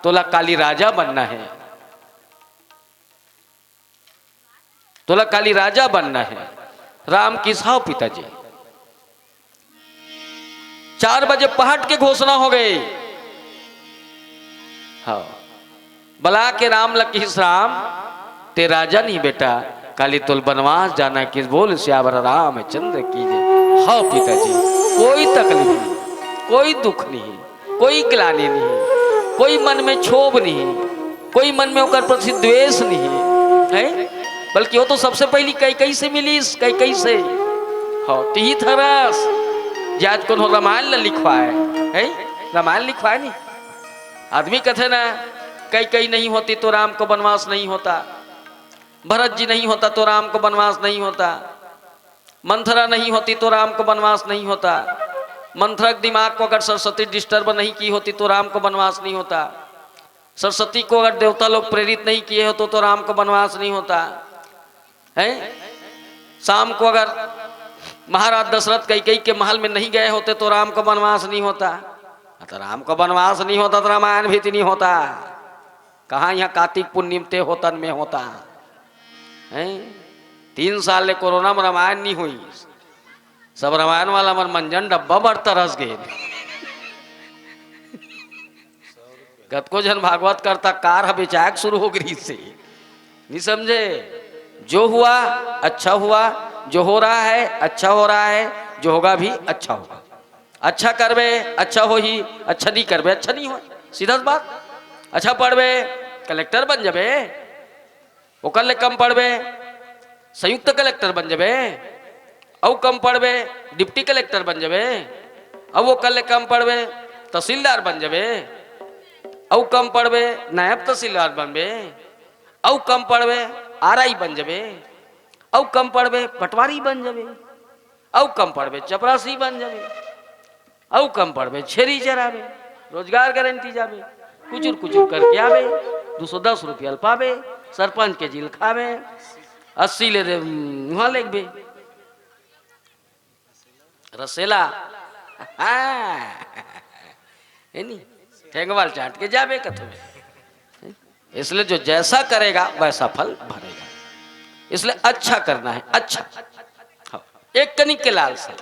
तोला काली राजा बनना हे, तोला काली राजा बनना हे।" राम किहिस, "हाँ पिताजी।" चार बजे पहट के घोषणा हो गई। हाँ, बला के राम ल किहिस, "राम, ते राजा नहीं बेटा, काली तोल बनवास जाना हे।" किहिस, "बोल सियावर रामचंद्र की जय।" हाँ पिताजी, कोई तकलीफ नहीं, कोई दुख नहीं, कोई ग्लानि नहीं, कोई मन में क्षोभ नहीं, कोई मन में ओकर प्रति द्वेष नहीं है, बल्कि वो तो सबसे पहली कैकई से मिलिस, कैकई से। हाँ, तिही थरस। जात कोनो रामायण ल लिखवाए, है? रामायण लिखवाए नहीं। आदमी कथे ना, कैकेयी नहीं होती तो राम को वनवास नहीं होता, भरत जी नहीं होता तो राम को वनवास नहीं होता, मंथरा नहीं होती तो राम को वनवास नहीं होता, मंथरा के दिमाग को अगर सरस्वती डिस्टर्ब नहीं की होती तो राम को वनवास नहीं होता, सरस्वती को अगर देवता लोग प्रेरित नहीं किए होते तो राम को वनवास नहीं होता है। शाम को अगर महाराज दशरथ कैकेयी के महल में नहीं गए होते तो राम को वनवास नहीं होता। तो राम को वनवास नहीं होता तो रामायण भी तो नहीं होता। कहाँ यहाँ कार्तिक पूर्णिम ते होतन में होता है? तीन साल ले कोरोना में रामायण नहीं हुई। सब रामायण वाला मन मंजन डब्बा बर तरस गए। कतको झन भागवत करता कार ह बेचायक शुरू हो गई से, नहीं समझे? जो हुआ अच्छा हुआ, जो हो रहा है अच्छा हो रहा है, जो होगा भी अच्छा होगा। अच्छा करबे अच्छा होही, अच्छा नहीं करबे अच्छा नहीं हो। सीधा सी बात। अच्छा पढ़बे कलेक्टर बन जाबे, ओकर ले कम पढ़बे संयुक्त कलेक्टर बन जाबे, अउ कम पढ़बे डिप्टी कलेक्टर बन जाबे, अउ ओकर ले कम पढ़बे तहसीलदार बन जाबे, अउ कम पढ़बे नायब तहसीलदार बनबे, अउ कम पढ़बे आरआई बन जाबे, अउ कम पढ़बे पटवारी बन जाबे, अउ कम पढ़बे चपरासी बन जाबे, अउ कम पढ़बे छेरी चराबे, रोजगार गारंटी जाबे, कुचुर कुचुर करके आबे, दू सौ दस रुपया ल पाबे, सरपंच के जिल खाबे, अस्सी ले दे वहां लेगबे रसेला। हाँ। है नी? ठेंगवाल चाट के जाबे कथो में। इसलिए जो जैसा करेगा वैसा फल भरेगा। इसलिए अच्छा करना है, अच्छा। हाँ। एक कनिक के लाल से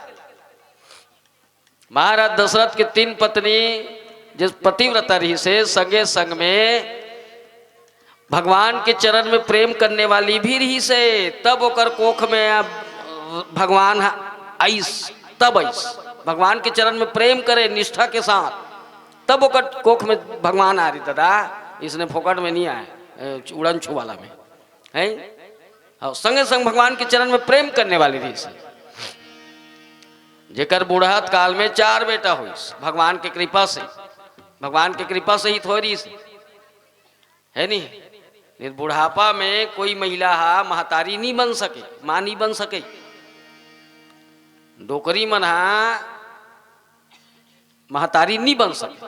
महाराज दशरथ के तीन पत्नी, जिस पतिव्रता रहिसे, संगे संग में भगवान के चरण में प्रेम करने वाली भी रहिसे, तब ओकर कोख में अब भगवान ह-, आइस, तब आइस। भगवान के चरण में प्रेम करे निष्ठा के साथ, तब ओकर कोख में भगवान आ रही। दादा, इसने फोकट में नहीं आए, ए, उड़न छू वाला में है। और संगे संग भगवान के चरण में प्रेम करने वाली रहिसे। जेकर बूढ़त काल में चार बेटा होइस, भगवान के कृपा से, भगवान के कृपा से ही थोड़ी सी, है नहीं? नहीं तो बुढ़ापा में कोई महिला हा महतारी नहीं बन सके, माँ नहीं बन सके। डोकरी मन हा महतारी नहीं बन सके।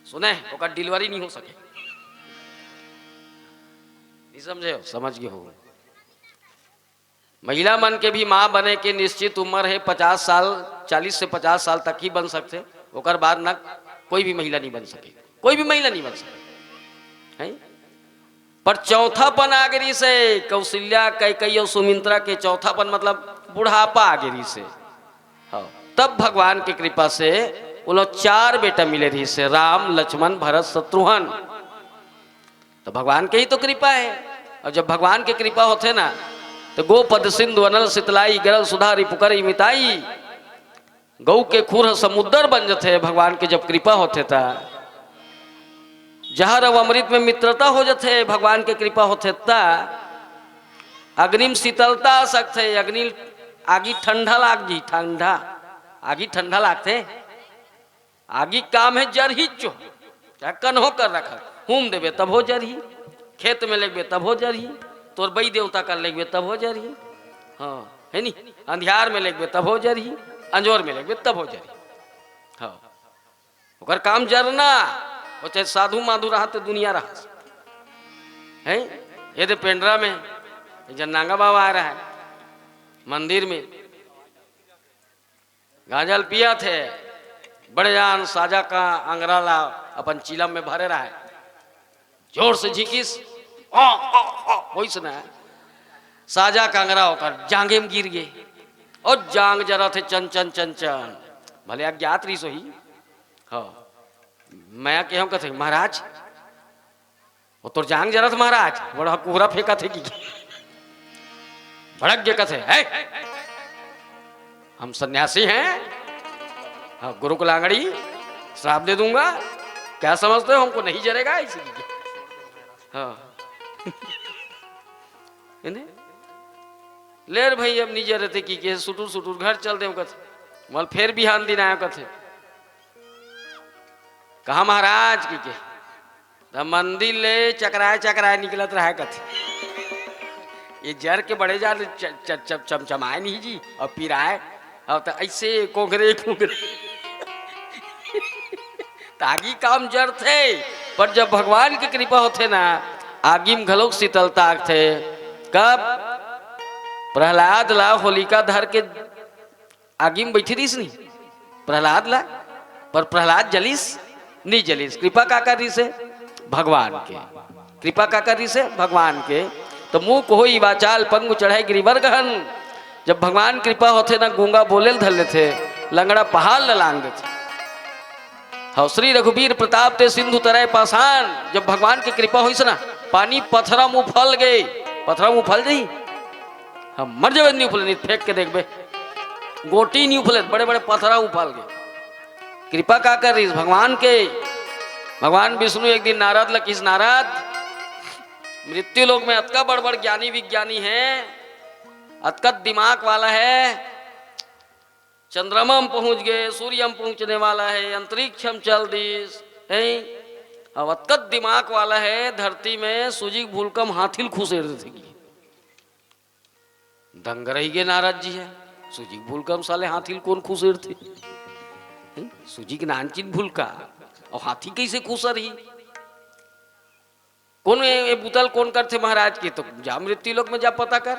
सुने, ओकर डिलीवरी नहीं हो सके। नहीं समझे हो? समझ गए हो। महिला मन के भी माँ बने के निश्चित उम्र है, पचास साल, चालीस से पचास साल तक ही बन सकथे, ओकर बाद न कोई भी महिला नहीं बन सके, कोई भी महिला नहीं बन सके, है? पर चौथापन आ गिरी से कौशल्या, कैकेयी और सुमित्रा के चौथापन मतलब बुढ़ापा आ गिरी से, हाँ, तब भगवान की कृपा से वो लोग चार बेटा मिले रही से, राम, लक्ष्मण, भरत, शत्रुघ्न। तो भगवान के ही तो कृपा है। और जब भगवान के कृपा होथे ना, तो गोपद सिंधु अनल सितलाई, गरल सुधा रिपुकर इमिताई। गऊ के खूर ह समुद्र बन जथे, भगवान के जब कृपा होथे ता। जहर अउ अमृत में मित्रता हो जथे, भगवान के कृपा होथे ता। अग्नि में शीतलता आ सकथे, अग्नि, आगी ठंडा लाग जी, ठंडा, आगी ठंडा लागथे। आगी काम है जरही चो, चाहे कन्हो कर रखा, हूम देबे तब हो जरही, खेत में लेगबे तब हो जरही, तोर बई देवता कर लेगबे तब हो जरही, हाँ, है नी? अंधियार में लेगबे तब हो जरही, अंजोर में लेगबे तब हो जरही। हाँ, ओकर काम जरना, वो चाहे साधु माधु रहा तो दुनिया रहा है। ये दे पेंड्रा में एक जन नांगा बाबा आ रहा है मंदिर में, गांजा ल पियाथे, बड़े जान साजा का अंगरा ला अपन चीलम में भरे रहे, जोर से झींकिस, ओ, ओ, ओ, वइसने साजा का अंगरा ओकर जांगे में गिर गे, अउ जांग जरत हे चन चन चन चन। भले अज्ञात रहिस होही। हाँ, मैं केहेंव कथे, महाराज, वो तोर जांग जरत महाराज, बड़ा कुहरा फेंकत हे कि, भड़क गे कथे, "हे, हम सन्यासी हैं, हाँ, गुरु को लांगड़ी, श्राप दे दूंगा, क्या समझते हो हमको नहीं जरेगा?" ऐसे कि, हाँ। इन्हें, "ले रे भाई, अब नहीं जरत हे कि, कि सुटुर सुटुर घर चल देंव," कथे। मोला फेर बिहान दिन आयो कथे, "कहाँ महाराज?" कहिके, त मंदिर ले चकराए चकराए निकलत रहय कथे। ये जर के बड़े जान च-, च-, च-, चमचमाए नहीं जी, अउ पिराए, अउ त अइसे कोंघरे कोंघरे। त आगी काम जरथे, पर जब भगवान के कृपा होथे ना, आगी म घलोक शीतलता आथे। कब? प्रहलाद ला होलिका धर के आगी म बइठे रहिस नहीं प्रहलाद ला, पर प्रहलाद जलिस नहीं जलिस। कृपा काकर रहिसे? भगवान के। कृपा काकर रहिसे? भगवान के। त मुख होई वाचाल पंगु चढ़े गिरिवर गहन। जब भगवान कृपा होथे ना, गूंगा बोले ल धर लेथे, लंगड़ा पहाड़ ल लांग देथे। हव, श्री रघुबीर प्रताप ते सिंधु तरे पाषाण। जब भगवान के कृपा होइस ना, पानी पथरा म उफल गे। पथरा म उफल जाही? हम मर जाबे, नहीं उफले, नहीं फेंक के देखबे, गोटी नहीं उफले, बड़े बड़े पथरा उफल गे। कृपा काकर रहिस? भगवान के। भगवान विष्णु एक दिन नारद ल किहिस, "नारद, मृत्यु लोक में अतका बड़ बड़ ज्ञानी विज्ञानी हे, अतका दिमाग वाला हे, चंद्रमा म पहुंच गे, सूर्य म पहुंचने वाला हे, अंतरिक्ष म चल दिस, हे, अउ अतका दिमाग वाला हे, धरती में सूजी के भूलका म हाथी ल खुसेर देथे।" कि दंग रहि गे नारद जी ह, सूजी के भूलका म साले हाथी ल कोन खुसेरथे? हैं? सूजी के नानचिन भूलका, अउ हाथी कइसे खुसरही? कोन ए, ए बुता ल कोन करथे महाराज? के तो जा मृत्यु लोक में जा पता कर।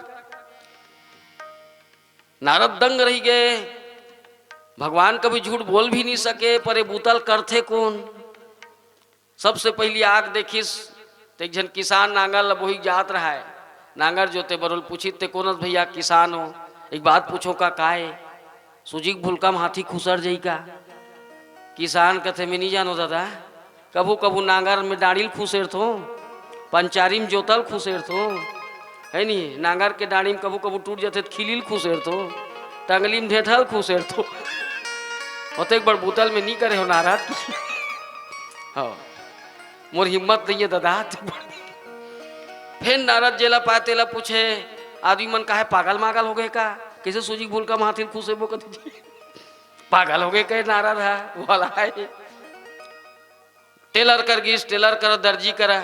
नारद दंग रहि गे, भगवान कभी झूठ बोल भी नहीं सके, पर ए बुता ल करथे कोन? सबसे पहिली आग देखिस, त एक झन किसान नांगर ल बोही जात रहय। नांगर जोते बर ओला पूछिस, "ते कोन अस भइया?" "किसान हो।" "एक बात पूछों का?" "काय?" "सूजी के भूलका म हाथी खुसर जाही का?" किसान कथे, "मैं नहीं जानों ददा, कभू कभू नांगर में डांड़ी ल खुसेरथों, पंचारी म जोता ल खुसेरथों, हे नहीं, नांगर के डांड़ी म कभू कभू टूट जाथे त खिली ल खुसेरथों, टंगली म ढेंठा ल खुसेरथों।" ओतेक बड़ बुता ल मैं नहीं करे हों नारद। हव, मोर हिम्मत नहीं हे ददा। फेर नारद जेला पाय तेला पूछे, "आदमी मन काहे पागल मागल हो गे का? कइसे सूजी के भूलका म हाथी ल खुसेरबो?" कथे, "पागल हो गे कहे नारद ह, वो वाला हे।" टेलर कर गिस, टेलर कर, दर्जी करा,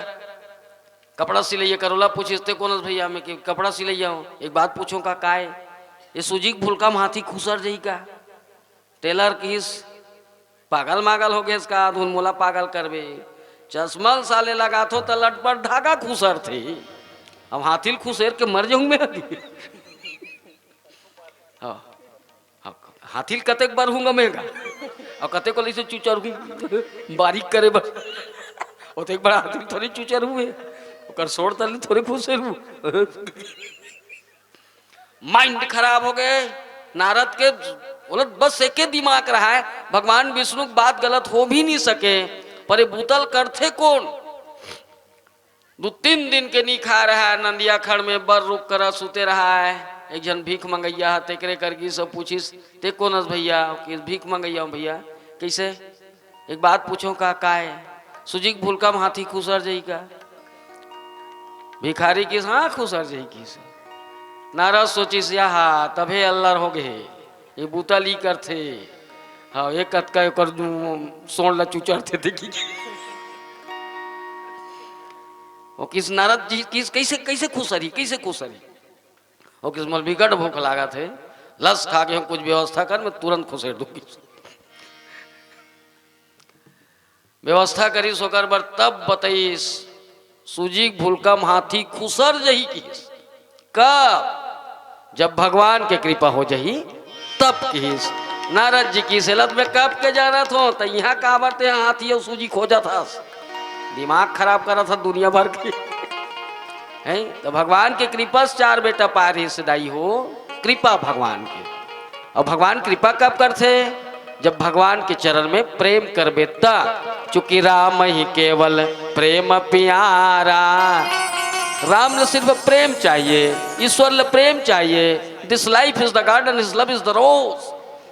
कपड़ा सिलइया कर, ओला पूछिस, "ते कोन अस भइया?" "मैं के कपड़ा सिलइया हों।" "एक बात पूछों का?" "काय?" "ये सूजी के भूलका म हाथी खुसर जाही का?" टेलर किहिस, "पागल मागल हो गेस का? धुन मोला पागल करबे। चश्मा ल साले लगाथों त लटपट धागा खुसरथे। अब हाथी ल खुसेर के मर जाहूं मैं।" हव। हव, हाथी ल कतेक बरहूं गा मैं गा, अउ कतेक ल अइसे चुचरहूं, बारीक करे बर। ओतेक बड़ा हाथी ल थोरे चुचरहूं मैं, ओकर सोंड़ तली थोरे खुसेरहूं। Mind खराब हो गे नारद के। ओला बस एके दिमाग रहय, भगवान विष्णु के बात गलत हो भी नहीं सके, पर ए बुता ल करथे कोन? दू तीन दिन के नी खाय रहय, नंदिया खड़ में बर रुख करा सुते रहय। एक झन भीख मंगइया ह, तेकरे कर गिस अउ पूछिस, "ते कोन अस भइया?" किहिस, "भीख मंगइया हों भइया।" "कइसे?" "एक बात पूछों का?" "काय?" "सूजी के भूलका म हाथी खुसर जाही का?" भिखारी किहिस, "हाँ, खुसर जाही," किहिस। नारद सोचिस, "आहा, तभे अल्लर हो गे, ये बुता ल ई करथे।" हव, ये कतका ओकर दू सोंड़ ल चुचरथे, देखी। ओ किहिस, "नारद जी, किहिस, कइसे, कइसे खुसरही, कइसे खुसरही?" ओ किहिस, "मोला बिकट भूख लागत हे, लस खा गे हों, कुछ व्यवस्था कर, मैं तुरंत खुसेर दूं।" व्यवस्था करिस ओकर बर, तब बतइस, "सूजी के भूलका म हाथी खुसर जही," किहिस। "कब?" "जब भगवान के कृपा हो जही, तब," किहिस। नारद जी किहिस, "एला त मैं कब के जानत हों, त इहां काबर ते हाथी अउ सूजी खोजत हस? दिमाग खराब करत हस दुनिया भर के।" हैं? त भगवान के कृपा से चार बेटा पारिस दाई हो, कृपा भगवान के। अउ भगवान कृपा कब करथे? जब भगवान के चरण में प्रेम करबे त। चूंकि रामहिं केवल प्रेम पियारा, राम ल सिर्फ प्रेम चाहिए, ईश्वर ल प्रेम चाहिए। This life is the garden, his love is the rose।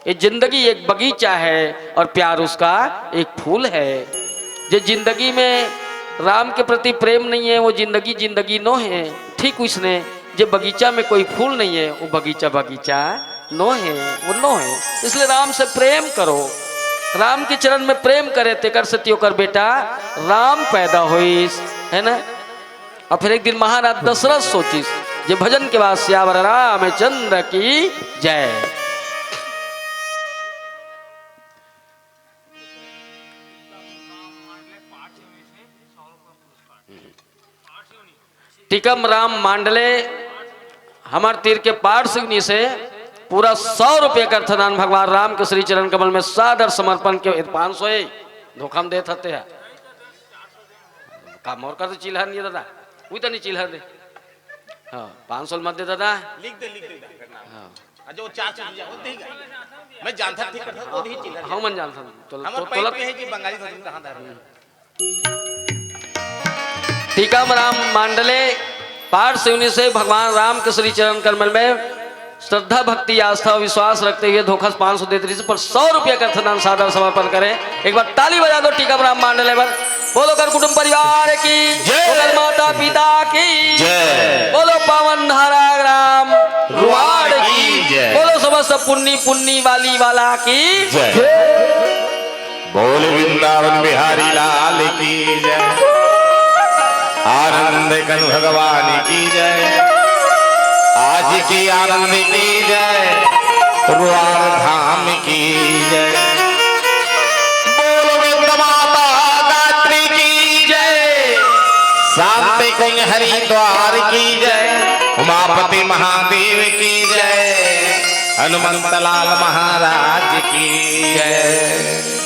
ये जिंदगी एक बगीचा है और प्यार उसका एक फूल है। जे जिंदगी में राम के प्रति प्रेम नहीं है, वो जिंदगी जिंदगी नो है। ठीक वइसने, जे बगीचा में कोई फूल नहीं है, वो बगीचा बगीचा नोहे, वो नोहे। इसलिए राम से प्रेम करो, राम के चरण में प्रेम करे, तेकर सेती ओकर बेटा राम पैदा होइस, है ना? और फिर एक दिन महाराज दशरथ सोचिस, जे भजन के बाद सियावर रामचंद्र की जय। टीकम राम मांडले, हमर तीर के पाठ सिवनी से पूरा सौ रुपये का अर्थदान भगवान राम के श्री चरण कमल में सादर समर्पण के, पाँच सौ है, धोखा में देत हते है। का मोर कर तो चिल्हा नहीं दादा, वही तो नहीं चिल्हा दे। हाँ, पाँच सौ मत दे दादा। लिख दे, लिख दे। हाँ। अच्छा, वो चार सौ दिया, वो देगा। मैं जानता ठीक करता, वो नहीं चिल्हा। हाँ, मन जानता। तो, हमर तो, पाइप तोला में है कि बंगाली तो कहाँ धर रहे हैं? टीकाम राम मांडले, पाठ सिवनी से भगवान राम के श्री चरण कमल में श्रद्धा, भक्ति, आस्था, विश्वास रखते हुए धोखा से पाँच सौ देते रहिस, पर सौ रुपया का अर्थदान सादर समर्पण करें। एक बार ताली बजा दो टीकाम राम मांडले बर। बोलो कर कुटुंब परिवार की, जय। बोलो माता पिता की, जय। बोलो पावन धारा ग्राम रुआड़ की, जय। बोलो समस्त पुन्नी पुन्नी वाली वाला की, जय। बोल वृंदावन बिहारी लाल की जय, आनंद कंद भगवान की जय, आज की आनंद की जय, रुआर धाम की जय। बोल वृंद माता गात्री की जय, शांति कुंज हरिद्वार की जय, उमापति महादेव की जय, हनुमंत लाल महाराज की जय।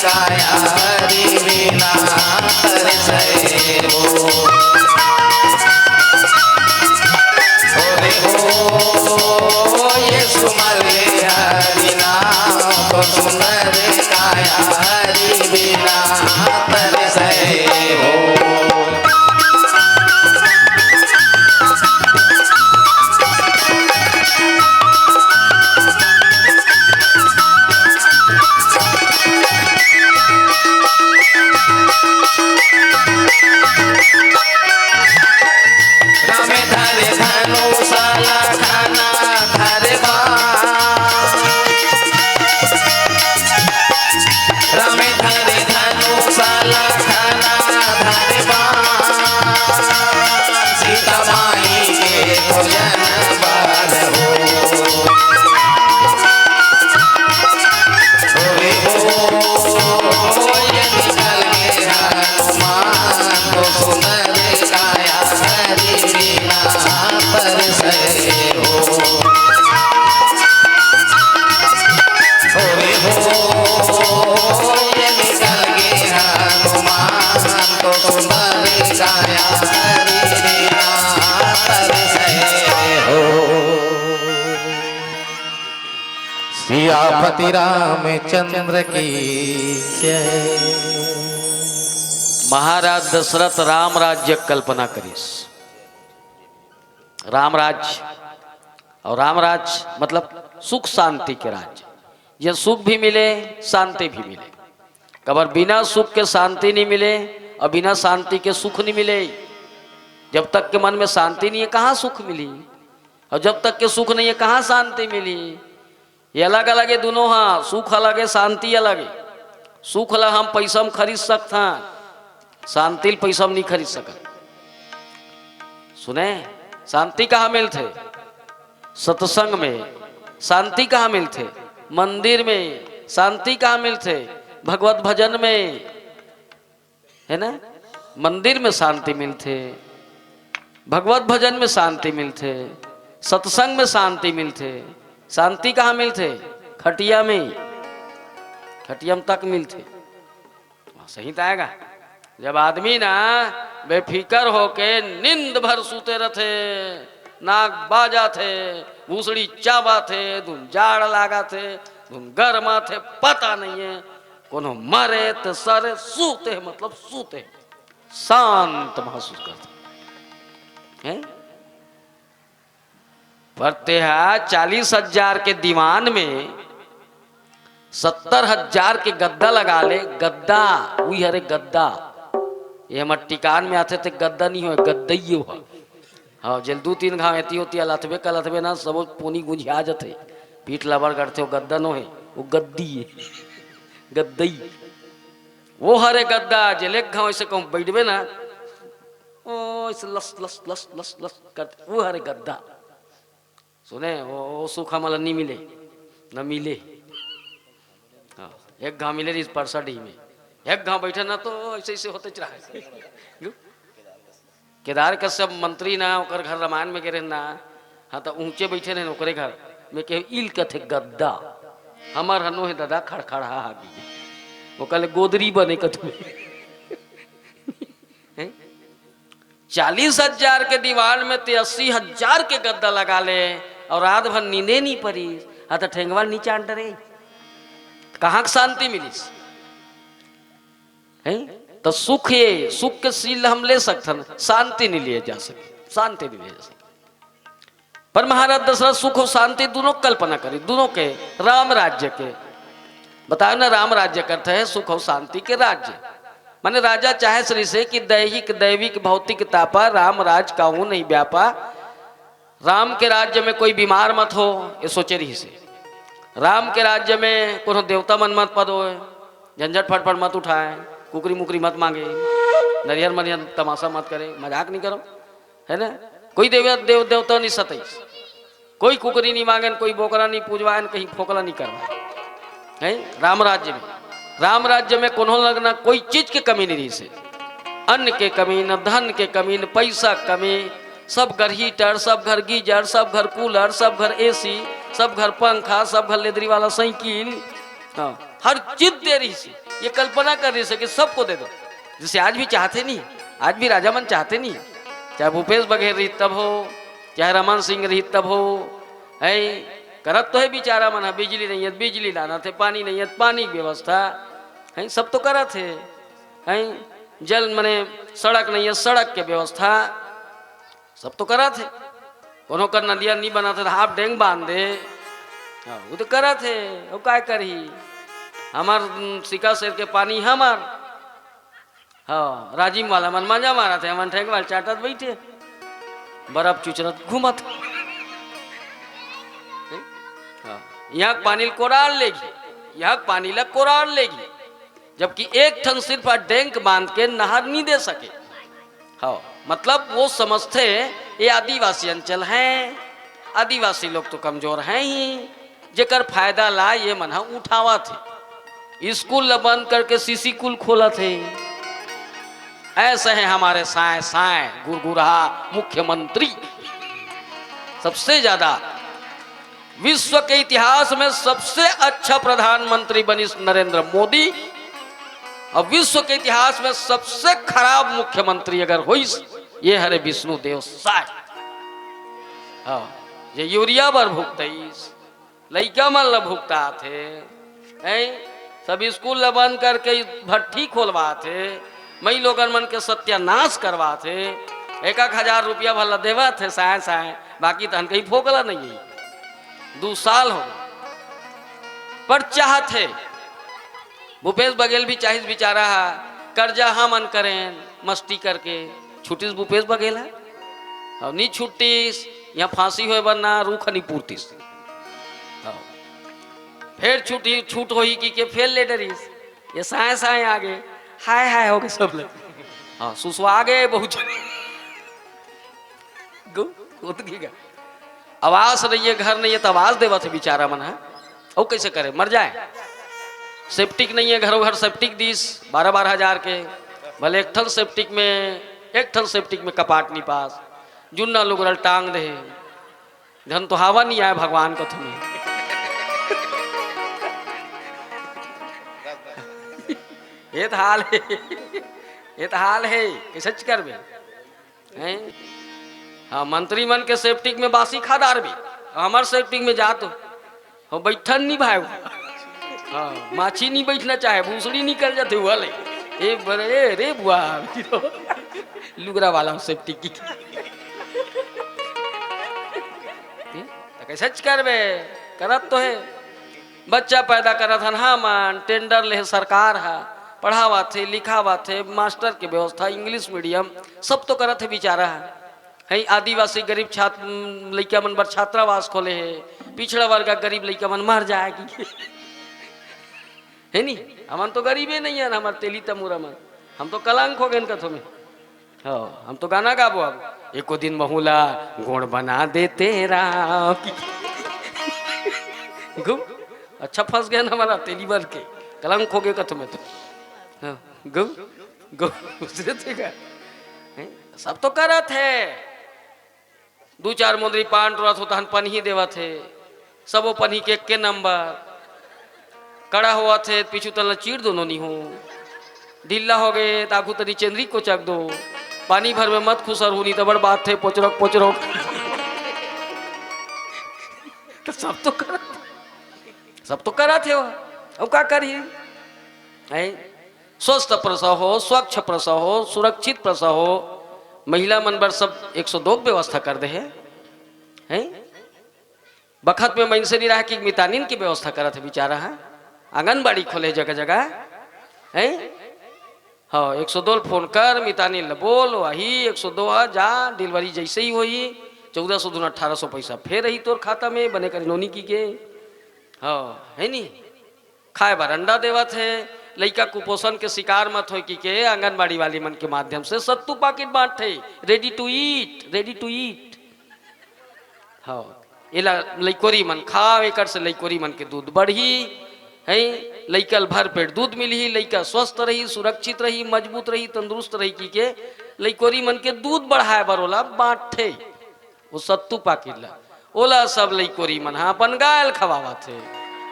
काया हरि बिना तरसै हो। हो रे हो, ये सुमर हरि नाम को सुंदर काया हरि बिना तरसै हो। राम धरे धनुष लखन धरे बाण। राम धरे धनुष लखन धरे बाण। सीता माई के भोजन बाल हो। हो रे हो, ये निकल गे हनुमान तो सुंदर काया हरि बिना तरसै हो। हो रे हो, ये निकल गे हनुमान तो सुंदर काया हरि बिना तरसै हो। सियापति रामचंद्र की जय। महाराज दशरथ राम राज्य कल्पना करिस। राम राज्य, और राम राज्य मतलब सुख शांति के राज्य, ये सुख भी मिले, शांति भी मिले। काबर बिना सुख के शांति नहीं मिले और बिना शांति के सुख नहीं मिले। जब तक के मन में शांति नहीं है, कहाँ सुख मिली? और जब तक के सुख नहीं है, कहाँ शांति मिली? ये अलग अलग है दोनों, हाँ, सुख अलग है, शांति अलग है। सुख ला हम पैसा में खरीद सकथन, शांति ल पैसा में नहीं खरीद सकत। सुने, शांति कहाँ मिलथे? सत्संग में। शांति कहाँ मिलथे? मंदिर में। शांति कहाँ मिलथे? भगवत भजन में, है ना? मंदिर में शांति मिलथे, भगवत भजन में शांति मिलथे, सत्संग में शांति मिलथे। शांति कहाँ मिलथे? खटिया में। खटिया में तक मिलथे। सही त आएगा। जब आदमी ना बेफिकर होके नींद भर सूते रथे, नाक बाजाथे, भूसड़ी चाबाथे, धुन जाड़ लागाथे, धुन गरमाथे, पता नहीं है। कोनो मरे त सरे, सूते मतलब सूते, शांत महसूस करथे, हैं? पर तेहा चालीस हजार के दीवान में सत्तर हजार के गद्दा लगा ले, गद्दा, उही हरे गद्दा। ये हमर टिकान में आथे ते गद्दा नहीं होय, गद्दइयो ह। हाँ, जेल दू तीन घाव एती ओती अलथबे कलथबे ना, सबो पोनी गुंजिया जथे। पीठ लबर गड़थे, वो गद्दा नो हे, वो गद्दी हे। गद्दई। वो हरे गद्दा, जेल एक घाव ऐसे कहूँ बैठबे ना, ओ, ऐसे लस, लस, लस, लस, लस करथे, वो हरे गद्दा। सुने, वो, वो सुख हमला नहीं मिले, न मिले। हाँ, एक घाव मिले रहिस परसा डीह में, एक घाव बैठे ना तो ऐसे, ऐसे होते रहा। केदार कश्यप मंत्री ना, ओकर घर रामायण में गे रहे ना, हाँ, तो ऊंचे बैठे रहे ओकरे घर में, के इल कथे गद्दा, हमर हनो हे दादा खड़खड़ा हा गे, वो कहले गोदरी बने कथू। हैं? चालीस हजार के दीवान में ते अस्सी हजार के गद्दा लगा ले और रात भर नींदे नहीं परी, हाँ, तो ठेंगवा नहीं चांट रे, कहाँ के शांति मिलिस? हैं? तो सुख, ये सुख के शील हम ले सकथन, शांति नहीं लिए जा सके, शांति नहीं लिए जा सके। पर महाराज दशरथ सुख और शांति दोनों कल्पना करी, दोनों के, राम राज्य के। बताओ ना, राम राज्य करते हैं सुख और शांति के राज्य। माने राजा चाहे श्री से कि दैहिक, दैविक, भौतिक तापा, राम राज काहू नहीं व्यापा। राम के राज्य में कोई बीमार मत हो, ये सोचे रहिस हे। राम के राज्य में कोनो देवता मन मत पद होए, झंझट फटफट मत उठाए, कुकरी मुकरी मत मांगे, नरियर मरियर तमाशा मत करे, मजाक नहीं करो, है ना? कोई देव, देव देवता नहीं सतइस, कोई कुकरी नहीं मांगेन, कोई बोकरा नहीं पूजवाएन, कहीं फोकला नहीं करवाए, है राम राज्य में। राम राज्य में कोनो लगना कोई चीज के कमी नहीं रहिस हे। अन्न के कमी, न धन के कमी, न पैसा के कमी। सब घर हीटर, सब घर गीजर, सब घर कूलर, सब घर एसी, सब घर पंखा, सब घर लेदरी वाला साइकिल, हाँ, हर चीज दे रहिस हे। ये कल्पना कर रहिस हे कि सबको दे दो। जैसे आज भी चाहते नहीं, आज भी राजा मन चाहते नहीं, चाहे भूपेश बघेल रहिस तब हो, चाहे रमन सिंह रहिस तब हो, है, करत तो हे बिचारा मन ह, बिजली नहीं हे त बिजली लानत हे, पानी नहीं हे त पानी के व्यवस्था, है, सब तो करत हे, है, जल मने सड़क नहीं हे, सड़क के व्यवस्था, सब तो करत हे। कोनो कर नदिया नी बनत हे त हाफ डैम बांध दे, हाँ, वो तो करत हे। अउ काय करही, हमर, उम, सिकासेर के पानी हमर, हाँ, राजिम वाला मन मजा मारत हे, हमन ठेंगवाल चाटत बइठे, बरफ चुचरत घूमत। हाँ, इहाँ के पानी ल कोरार लेगी, इहाँ के पानी ल कोरार लेगी, जबकि एक ठन सिर्फ आ डैम बांध के नहर नी दे सके। हाँ, मतलब वो समझथे ये आदिवासी अंचल हे, आदिवासी लोग तो कमजोर हे ही, जेकर फायदा ला ये मन ह उठावत हे। स्कूल ल बंद करके सीसी कुल खोलत हे। ऐसे हे हमर साय साय गुरगुरहा मुख्यमंत्री। सबसे ज्यादा विश्व के इतिहास में सबसे अच्छा प्रधानमंत्री बनिस नरेंद्र मोदी, अउ विश्व के इतिहास में सबसे खराब मुख्यमंत्री अगर होइस, ये हरे विष्णुदेव साय। हाँ, ये यूरिया बर भुगतइस, लइका मन ल भुगतात हे, हैं? सब स्कूल ल बंद करके भट्ठी खोलवात हे, मई लोगन मन के सत्यानाश करवात हे। एक एक हजार रुपया भर ल देवत हे साय साय, बाकी तहन कहीं फोकला नहीं हे। दू साल हो गए, पर चाहत हे, भूपेश बघेल भी चाहिस बिचारा हा, कर्जा हमन करेन, मस्ती करके छुटिस भूपेश बघेल हा। अउ नी छुट्टिस, यहाँ फांसी होए बर ना रूख नी पुरतिस। हाँ। फेर छुट्टी, छूट होही कि के फेर ले डरिस। ये साय साय आगे, हाय हाय हो गए सब लोग। हाँ, सुसवा गए बहुत जन। गो, वो तो की गा। आवास नहीं हे, घर नहीं हे, त आवास देवत हे बिचारा मन ह। अउ कैसे करे, मर जाए। सेप्टिक नहीं हे, घरों घर सेप्टिक दिस, बारह बारह हजार के। भले एक ठन सेप्टिक में, एक ठन सेप्टिक में कपाट नहीं पास, जुन्ना लुगरा ल टांग दे। धन तो हवा नहीं आए भगवान कथों में। ये त हाल हे, ये त हाल हे, कैसे करबे? हैं? हाँ, मंत्री मन के सेप्टिक में बासी खा डारबे, हमर सेप्टिक में जा तो। हो, बैठन नहीं भाई। हाँ, माछी नहीं बैठना चाहे, भूसड़ी निकल जाते हुआ ले। ए बरे, ए रे बुआ, लुगरा वाला सेप्टिक की। हैं? त कैसे करबे? करत तो हे। बच्चा पैदा करत हन हमन, टेंडर ले हे सरकार ह, पढ़ावत हे, लिखावत हे, मास्टर के व्यवस्था, इंग्लिश मीडियम, सब तो करत हे बिचारा ह। हैं, आदिवासी गरीब छात्र, उम, लइका मन बर छात्रावास खोले हे, पिछड़ा वर्ग के गरीब लइका मन मर जाए कि हे नी, हमन तो गरीबे नहीं हन, हमर तेली तमूरा मन, हम तो कलंक हो गए कथों में। हाँ, हम तो गाना गाबो अब, एको दिन महू ला गोड़ बना देते राम। गुम, अच्छा फंस गया ना हमारा तेली बन के, कलंक हो गए कथों में तो। हाँ, गुम, गुम, दूसरे थे का? हैं? सब तो करत हे, दू चार मुंदरी पान टोरत हो तहन पनही देवत हे, सबो पनही के एक के नंबर। कड़ा होवत हे, पीछू तन ल चीर दो नोनी हो। ढीला हो गए, त आगू तनी चेंदरी कोचक दो। पानी भर में मत खुसर हुनी, त बड़ बात हे, पोचरक, पोचरक। त सब तो करत, सब तो करत हे वो। अब का करिए? हैं? स्वस्थ प्रसव हो, स्वच्छ प्रसव हो, सुरक्षित प्रसव हो। महिला मन बर सब एक सौ दो के व्यवस्था कर दे हे। हैं? बखत में मनसे नहीं रहा कि मितानिन की व्यवस्था करत हे बिचारा ह। आंगनबाड़ी खोले जगह जगह, हैं? हाँ, एक सौ दो ल फोन कर, मितानिन ल बोल, वही एक सौ दो आ जा, डिलीवरी जैसे ही होही, चौदह सौ दूना अठारह सौ पैसा फेर रही तोर खाता में, बने करे नोनी की के। हाँ, हे नी? खाए बर अंडा देवत हे, लइका कुपोषण के शिकार मत होय की के आंगनबाड़ी वाली मन के माध्यम से सत्तू पाकिट बांटथे, ready to eat, ready to eat। हाँ, एला लइकोरी मन खाव, एकर से लइकोरी मन के दूध बढ़ही, हैं, लइका ल भर पेट दूध मिलही, लइका स्वस्थ रही, सुरक्षित रही, मजबूत रही, तंदुरुस्त रही की के लइकोरी मन के दूध बढ़ाए बर ओला बांटथे। वो सत्तू पाकिट ला, ओला सब लइकोरी मन ह अपन गाय ल खवावत हे।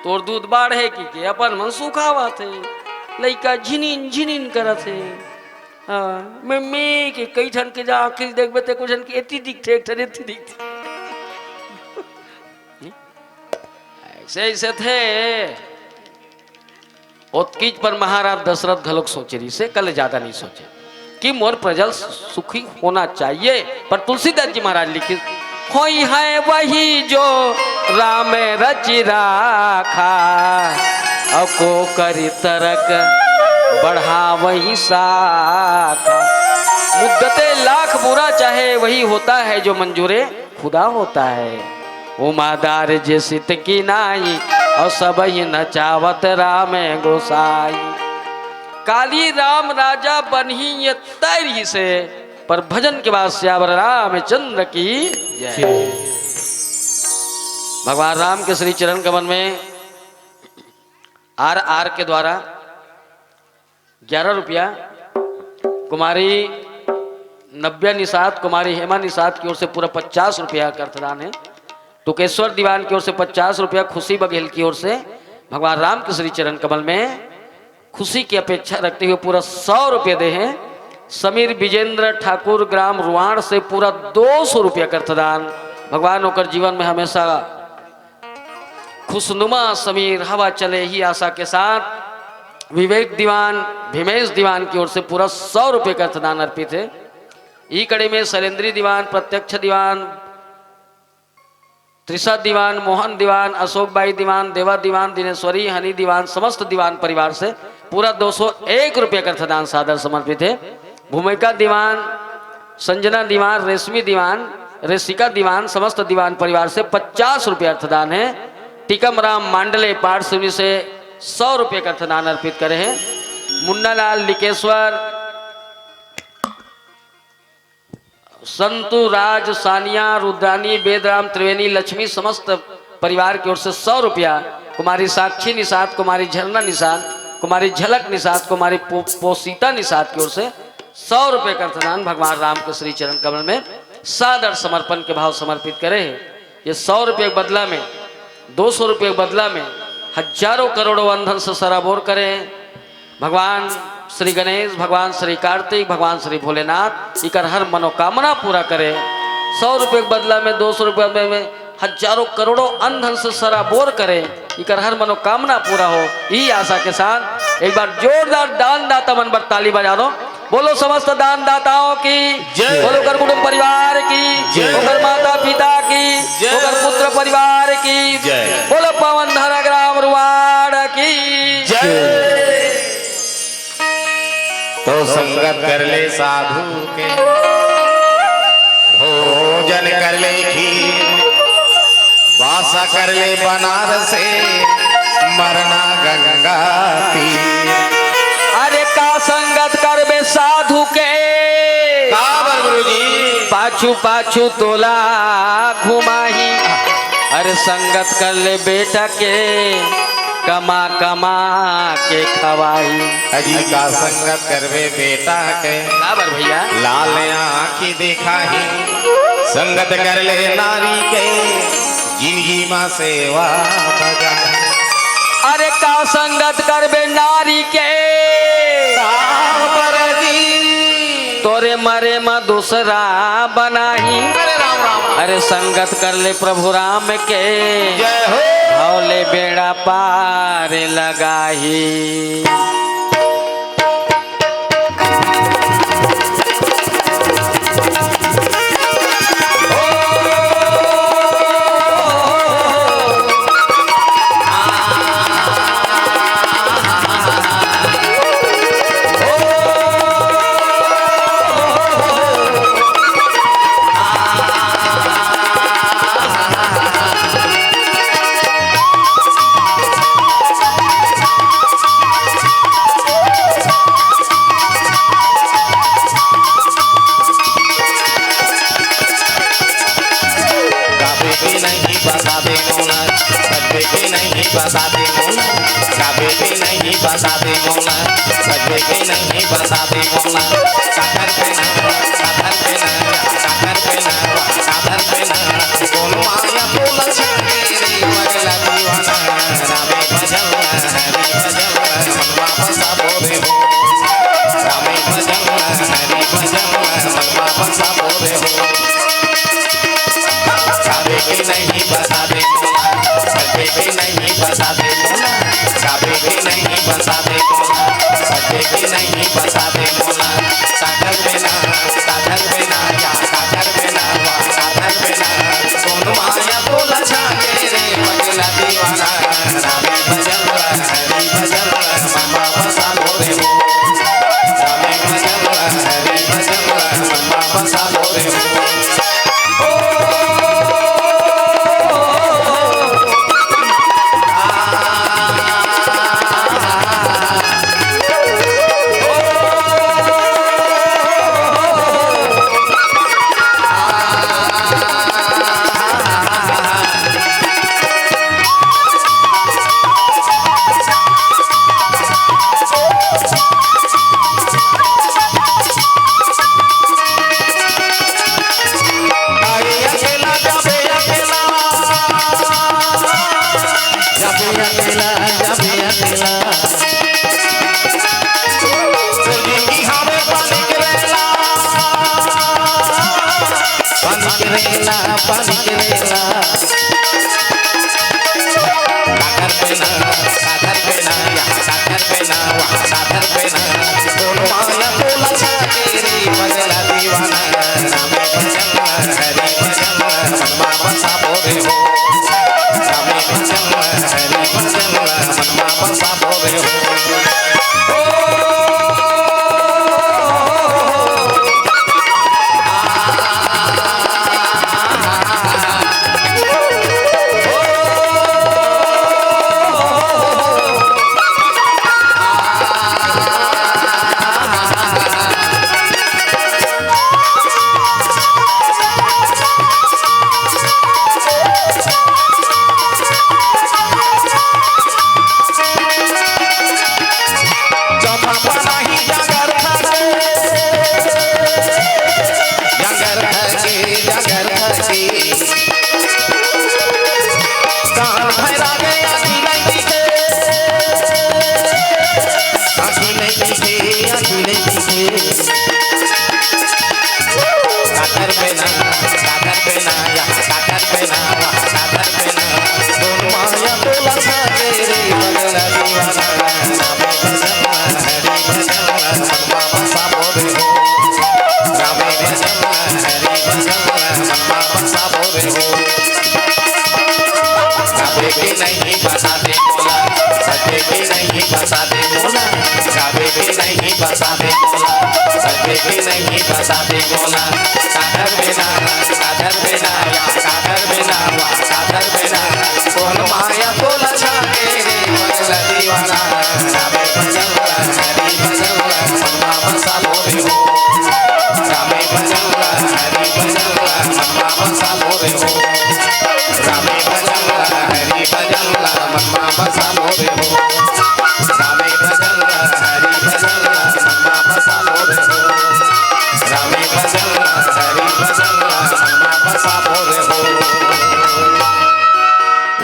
तोर दूध बाढ़े कि के, अपन मन सुखावत हे। लइका झिनिन झिनिन करत हे। हाँ, मैं, मैं के कई ठन के जा आँखी ल देखबे, ते कुछ झन के एती दिखथे, एक ठन एती दिखथे। अइसे, अइसे थे। ओतकीच पर महाराज दशरथ घलोक सोचे रहिसे, कल ज्यादा नहीं सोचे कि मोर प्रजा सुखी होना चाहिए। पर तुलसीदास जी महाराज लिखिस, "होई है वही जो राम रचि राखा, अको करि तरक बढ़ावहि साखा।" मुद्दते लाख बुरा चाहे, वही होता है जो मंजूरे खुदा होता है। उमादार जे सित की नाई, और सबहि नचावत राम गोसाई। काली राम राजा बनही ये तय रहिसे, पर भजन के बाद सियावर रामचंद्र की जय। भगवान राम के श्री चरण कमल में आर आर के द्वारा ग्यारह रुपया, कुमारी नव्या निषाद, कुमारी हेमा निषाद की ओर से पूरा पचास रुपया का अर्थदान है। टुकेश्वर दीवान की ओर से पचास रुपया, खुशी बघेल की ओर से भगवान राम के श्री चरण कमल में खुशी की अपेक्षा रखते हुए पूरा सौ रुपये दे हैं। समीर विजेंद्र ठाकुर, ग्राम रुआण से, पूरा दो सौ रुपया का अर्थदान। भगवान ओकर जीवन में हमेशा खुशनुमा समीर हवा चले, ही आशा के साथ विवेक दीवान, भीमेश दीवान की ओर से पूरा सौ रुपये का अर्थदान अर्पित है। ई कड़ी में शैलेंद्री दीवान, प्रत्यक्ष दीवान, त्रिशा दीवान, मोहन दीवान, अशोक बाई दीवान, देवा दीवान, दिनेश्वरी, हनी दीवान, समस्त दीवान परिवार से पूरा दो सौ एक रुपये का अर्थदान सादर समर्पित है। भूमिका दीवान, संजना दीवान, रेशमी दीवान, रेशिका दीवान, समस्त दीवान परिवार से पचास रुपये अर्थदान है। टीकम राम मांडले पारसिवनी से सौ रुपये का अर्थदान अर्पित करे हैं। मुन्नालाल लिकेश्वर, संतु, राज, सानिया, रुद्रानी, वेदराम, त्रिवेणी, लक्ष्मी, समस्त परिवार की ओर से सौ रुपया। कुमारी साक्षी निषाद, कुमारी झरना निषाद, कुमारी झलक निषाद, कुमारी पो-, पोसिता निषाद की ओर से सौ रुपये का अर्थदान भगवान राम के श्री चरण कमल में सादर समर्पण के भाव समर्पित करे हैं। ये सौ रुपये के बदला में, दो सौ रुपये के बदला में हजारों करोड़ों अंधन से सराबोर करे हैं। भगवान श्री गणेश, भगवान श्री कार्तिक, भगवान श्री भोलेनाथ इकर हर मनोकामना पूरा करे। सौ रुपये के बदला में, दो सौ रुपये में, में हजारों करोड़ों अंधन से सराबोर करे, इकर हर मनोकामना पूरा हो, ई आशा के साथ एक बार जोरदार दान दाता मन बर ताली बजा दो। बोलो समस्त दान दाताओं की, जय। बोलो कर कुटुंब परिवार की, जय। ओकर माता पिता की, जय। ओकर पुत्र परिवार की, जय। बोलो पावन धरा ग्राम रुआड़ की, जय। तो संगत कर ले साधु के, भोजन कर ले खीर, बासा कर ले बनारसे, मरना गंगा तीर। अरे का संगत करबे साधु के, का बर गुरुजी? पाछू पाछू तोला घुमाही। अरे संगत कर ले बेटा के, कमा कमा के खवाही। अजी का संगत करबे बेटा के, का बर भैया? लाल आँखी देखाही। संगत कर ले नारी के, जिंदगी मा सेवा बजाही। अरे का संगत करबे नारी के, का बर जी? तोरे मरे मा दूसरा बनाही। अरे राम राम। अरे संगत कर ले प्रभु राम के, जय हो। भव ले बेड़ा पार लगाही। गावे के नहीं बता दे मोला, बजबे के नहीं बता दे मोला। गावे के नहीं बता दे मोला, बजबे के नहीं बता दे मोला। साधन पे ना, साधन पे ना, साधन पे ना, साधन पे ना। कोनो आया बोला छाने रे पगला दीवाना, राम हरि भजन मनवा बसा बोले हो। रामे भजन हरि भजन मनवा बसा बोले हो। गावे के नहीं बसा दे मोला, सजे के नहीं बसा दे मोला। गावे के नहीं बसा दे मोला, सजे के नहीं बसा दे मोला। साधन बिना, साधन बिना, या साधन बिना, वा साधन बिना। कौन माया बोला छाने रे पगला दीवाना। रामे भजन हरि भजन मनवा बसा बोले हो। रामे भजन हरि भजन मनवा बसा बोले हो।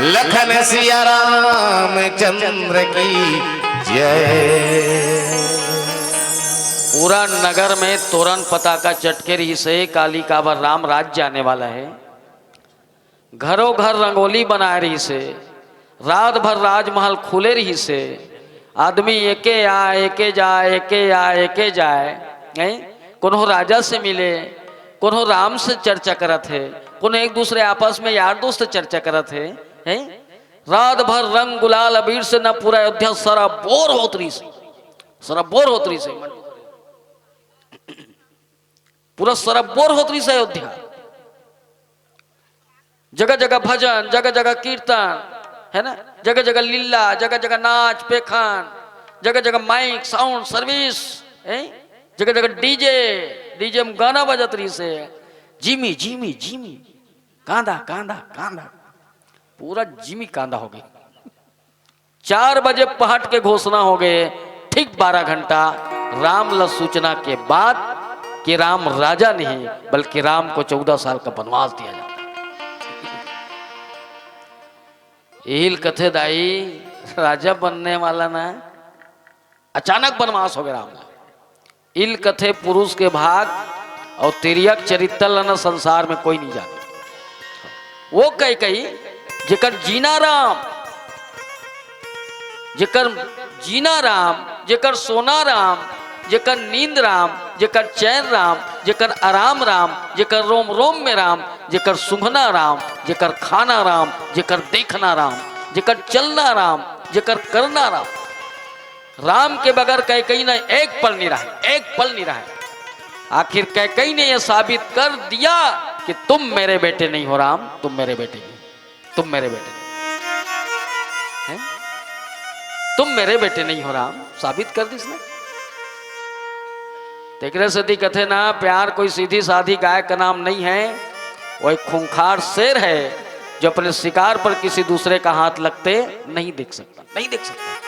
लखन सिया रामचंद्र की जय। पूरा नगर में तोरन पताका चटके रहिसे, काली काबर राम राज्य आने वाला है। घरों घर रंगोली बनाए रहिसे, रात भर राजमहल खुले रहिसे। आदमी एके आ, एके जा, एके आ, एके जाए, हैं? कोनो राजा से मिले, कोनो राम से चर्चा करत हे, कोनो एक दूसरे आपस में यार दोस्त से चर्चा करत हे, हैं? रात भर रंग गुलाल अबीर से ना पूरा अयोध्या सराबोर होत रहिसे, सराबोर होत रहिसे। पूरा सराबोर होत रहिसे अयोध्या। जगह जगह भजन, जगह जगह कीर्तन, है ना, जगह जगह लीला, जगह जगह नाच पेखन, जगह जगह माइक साउंड सर्विस, हैं? जगह जगह डीजे, डीजे में गाना बजत रहिसे, जिमी जिमी जिमी, कांदा कांदा कांदा, पूरा जिमी कांदा हो गे। चार बजे पहट के घोषणा हो गे, ठीक बारह घंटा राम ल सूचना के बाद कि राम राजा नहीं, बल्कि राम को चौदह साल का वनवास दिया जाता है। एहिल कथे दाई, राजा बनने वाला ना, अचानक बनवास हो गया राम ला। इल कथे पुरुष के भाग, और तिर्यक चरित्र ला ना संसार में कोई नहीं जाने। वो कैकई, जेकर जीना राम, जेकर जीना राम, जेकर सोना राम, जेकर नींद राम, जेकर चैन राम, जेकर आराम राम, जेकर रोम रोम में राम, जेकर सूंघना राम, जेकर खाना राम, जेकर देखना राम, जेकर चलना राम, जेकर करना राम। राम के बगैर कैकई ने एक पल नहीं रहे, एक पल नहीं रहे। आखिर कैकई ने यह साबित कर दिया कि तुम मेरे बेटे नहीं हो राम, तुम मेरे बेटे नहीं, तुम मेरे बेटे नहीं। हैं? तुम मेरे बेटे नहीं हो राम, साबित कर दी इसने। तेकरे सेती कथे ना, प्यार कोई सीधी साधी गाय का नाम नहीं है, वो एक खूंखार शेर है जो अपने शिकार पर किसी दूसरे का हाथ लगते नहीं देख सकता, नहीं देख सकता।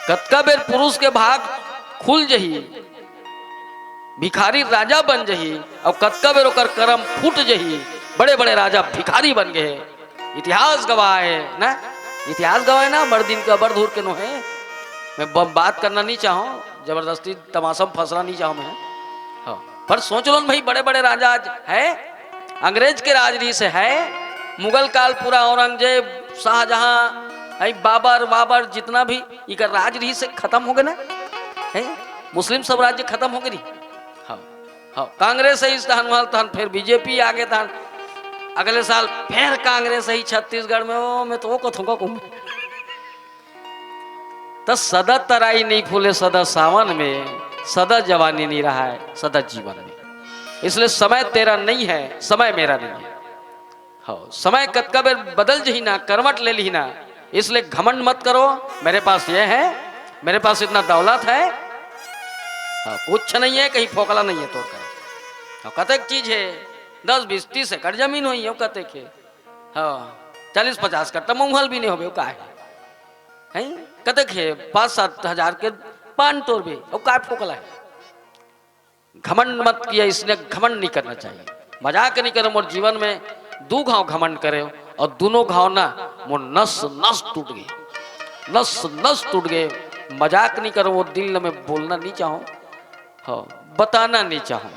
कतका बेर पुरुष के भाग खुल जही, भिखारी राजा बन जही, और कतका बेर ओकर करम फूट जही, बड़े बड़े राजा भिखारी बन गए। इतिहास गवाह है ना, इतिहास गवाह है ना, मर दिन का बड़ धूर के नोहे। मैं ब-, बात करना नहीं चाहूँ, जबरदस्ती तमाशा में फंसना नहीं चाहूँ मैं। हाँ, पर सोच लो न भाई, बड़े बड़े राजा आज है, अंग्रेज के राज रहिस हे, मुगल काल पूरा, औरंगजेब, शाहजहां, है बाबर वाबर, जितना भी इकर राज रहिस हे, खत्म हो गए ना, है मुस्लिम साम्राज्य खत्म हो गए नहीं। हाँ, हाँ, कांग्रेस है इस तहन वहां तहन, फिर बीजेपी आगे तहन, अगले साल फिर कांग्रेस है छत्तीसगढ़ में। ओ, मैं तो वो कथूंगा कुंभ। त सदा तराई नहीं फूले सदा सावन में, सदा जवानी नहीं रहा है सदा जीवन में। इसलिए समय तेरा नहीं है, समय मेरा नहीं है। हाँ, समय कतका बेर बदल जही ना, करवट ले ली ना, इसलिए घमंड मत करो। मेरे पास ये है, मेरे पास इतना दौलत है। हाँ, कुछ नहीं है, कहीं फोकला नहीं है तोर कर। हाँ, कतेक चीज है, दस बीस तीस एकड़ जमीन होही, हो कतेक है। हाँ, चालीस पचास कट्टा मूंगफल भी नहीं होबे, का है? हैं? कतेक हे? पाँच सात हजार के पान टोरबे, अउ काय फोकला हे? घमंड मत किया, इसने घमंड नहीं करना चाहिए। मजाक नहीं करो, मोर जीवन में दू घाव घमंड करे, और दोनों घाव ना मोर नस नस टूट गई, नस नस टूट गए। मजाक नहीं करो, वो दिल में बोलना नहीं चाहूँ, हाँ, बताना नहीं चाहूँ।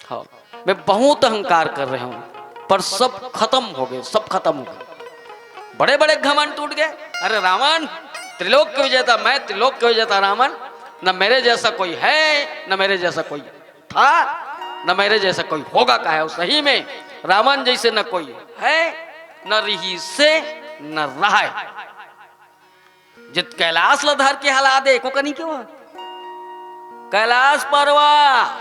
हाँ, मैं बहुत अहंकार कर रहे हूँ, पर सब खत्म हो गए, सब खत्म हो गए। बड़े बड़े घमंड टूट गए। अरे रावण, त्रिलोक के विजेता मैं, त्रिलोक के विजेता रावण, न मेरे जैसा कोई है, न मेरे जैसा कोई था, न मेरे जैसा कोई होगा। का है, सही में रावण जैसे न कोई है, न रहिसे, न रहाय। जित कैलाश ला धर के हला दे, को कनी के वो? कैलाश पर्वत,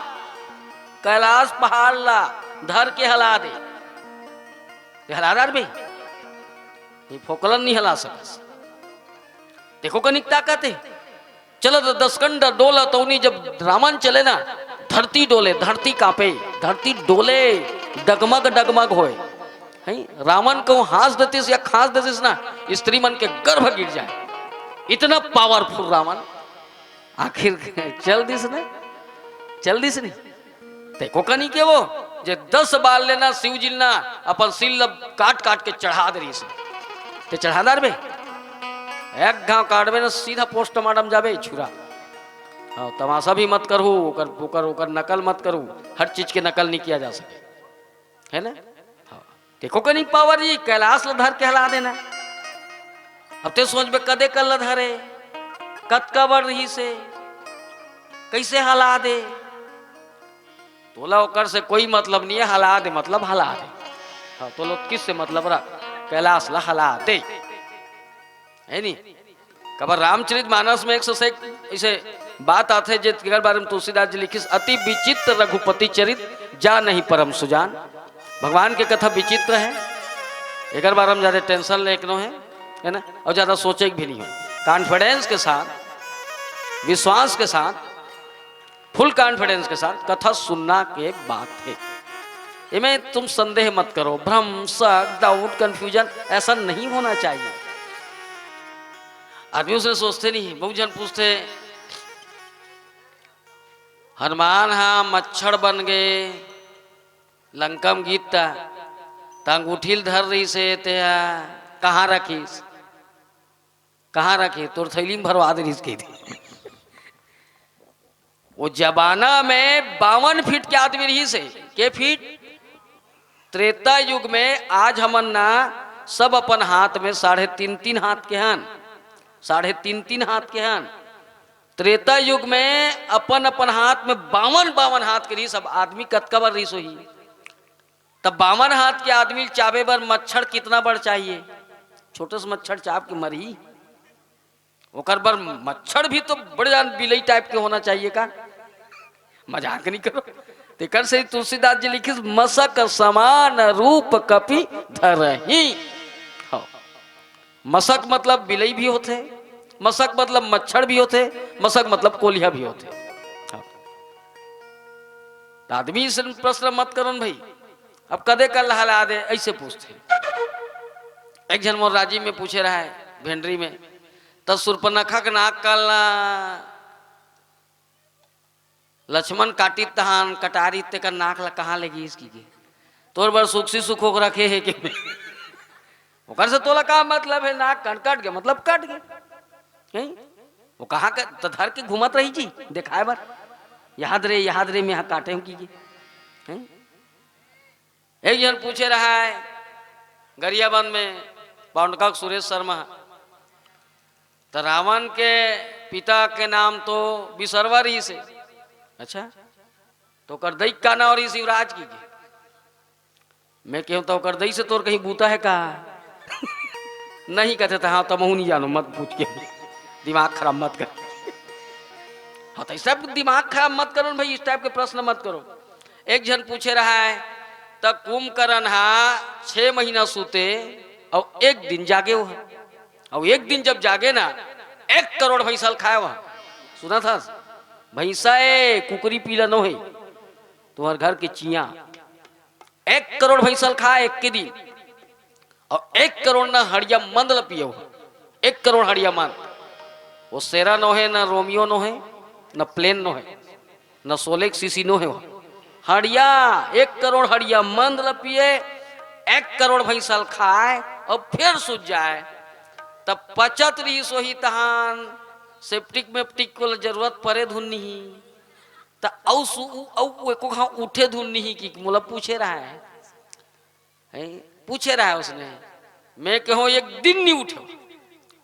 कैलाश पहाड़ ला धर के हला दे। ये हला दार भी? ये फोकलन नहीं हला सकस। देखो कनिक ताकत है। चलो तो दसकंडा डोला तौनी जब रावण चले ना, धरती डोले, धरती कांपे, धरती डोले, डगमग डगमग होए। हैं? रावण को हाँस देतिस या खांस देतिस ना, स्त्री मन के गर्भ गिर जाए, इतना पावरफुल रावण। आखिर चल दिस ने, चल दिस नहीं। ते को कनी के वो, जे दस बार लेना शिव जी ना अपन सिल ल काट काट के चढ़ा दे रही से। ते चढ़ा दार बे, एक घाव काटबे ना, सीधा पोस्टमार्टम जाबे छुरा। हाँ, तमाशा भी मत करू, ओकर ओकर ओकर नकल मत करू। हर चीज के नकल नहीं किया जा सके, है ना? हाँ। देखो कनी पावर जी, कैलाश ल धर के हला देना। अब ते सोचबे कदे कल ल धरे, कतका बड़ रही से, कैसे हला दे। तोला ओकर से कोई मतलब नहीं है, हला दे मतलब हला दे। हाँ, तोला किस से मतलब रहा, कैलाश ला हला दे, है नी? कबर रामचरित मानस में एक सौ से एक ऐसे बात आथे, जेकर बारे में तुलसीदास जी लिखिस, "अति विचित्र रघुपति चरित, जा नहीं परम सुजान।" भगवान के कथा विचित्र है, एकर बारे में ज्यादा टेंशन लेके नो है, है ना, और ज्यादा सोचे के भी नहीं हो। कॉन्फिडेंस के साथ, विश्वास के साथ, फुल कॉन्फिडेंस के साथ कथा सुनना के बात है। इमें तुम संदेह मत करो, भ्रम, शक, डाउट, कंफ्यूजन, ऐसा नहीं होना चाहिए। आदमी उसने सोचते नहीं, बहुत जन पूछते, "हनुमान हा मच्छर बन गए लंका में गीत ता, त अंगूठी ल धर रही से ते हा, कहाँ रखिस? कहाँ रखे? तोर थैली में भरवा दे रिहिस, कहि दे। वो जमाना में बावन फीट के आदमी रिहिस हे। के फीट? त्रेता युग में। आज हमन ना सब अपन हाथ में साढ़े तीन तीन हाथ के हन, साढ़े तीन तीन हाथ के हन। त्रेता युग में अपन अपन हाथ में बावन बावन हाथ के रिहिस। अब आदमी कतका बड़ रिहिस होही? तब बावन हाथ के आदमी ल चाबे बर मच्छर कितना बड़ चाहिए? छोटे से मच्छर चाब के मरही। ओकर बर मच्छर भी तो बड़े जान बिलई टाइप के होना चाहिए का? मजाक नहीं करो। तेकर से तुलसीदास जी लिखिस, "मसक समान रूप कपि धरही।" हाँ। मसक मतलब बिलई भी होथे, मसक मतलब मच्छर भी होथे, मसक मतलब कोलिहा भी होथे। हाँ। त आदमी से प्रश्न मत करो न भाई, अब कदे कर लहला दे, ऐसे पूछथे। एक झन मोर राजी में पूछे रहा है भेंडरी में, "त सुर्पनखा के नाक काला लक्ष्मण काटित तहान कटारी, तेकर नाक ला कहाँ ले गिस?" कि गे, "तोर बर सुखसी सुखोक रखे हे के?" ओकर से तोला का मतलब है? नाक कन कट गे, मतलब कट गे। हैं? वो कहाँ के, त धर के घूमत रही जी, देखाए बर, "याद रे, याद रे, मैं यहाँ काटे हूँ" कि गे। हैं? एक झन पूछे रहा है गरियाबंद में, पौंडका के सुरेश शर्मा, त रावण के पिता के नाम तो बिसरवा रहिस हे। अच्छा, त ओकर दई के का नाम रहिस? शिवराज कि गे। मैं कहूँ, "त ओकर दई से तोर कहीं बूता है का?" "नहीं" कथे, "त हाँ, त महू नहीं जानो, मत पूछ के, दिमाग खराब मत कर।" हाँ, त इस टाइप के दिमाग खराब मत करो न भाई, इस टाइप के प्रश्न मत करो। एक झन पूछे रहा है, "त कुंभकर्ण हा छह महीना सूते और एक दिन जागे हो, और एक दिन जब जागे ना, एक करोड़ भैंसा ल खाए हो।" सुनत हस? भैंसा ए, कुकरी पीला नो हे, तुम्हर घर के चियाँ। एक करोड़ भैंसा ल खाए एक के दिन, और एक करोड़ न हड़िया मंद ल पियो, एक करोड़ हड़िया मंद। वो शेरा नो हे, न रोमियो नो हे, न प्लेन नो हे, न सोलेक सीसी नो हे। वो हड़िया, एक करोड़ हड़िया मंद ल पिए, एक करोड़ भैंसा ल खाए और फिर सुत जाए। तब पचत रहिस होही तहान, सेप्टिक मेप्टिक के जरूरत परे धुन नहीं। त अउ सु-, उ-, अउ एको घांव उठे धुन नहीं कि मोला पूछे रहा है। हैं? पूछे रहा है उसने। मैं कहूँ, "एक दिन नहीं उठे।"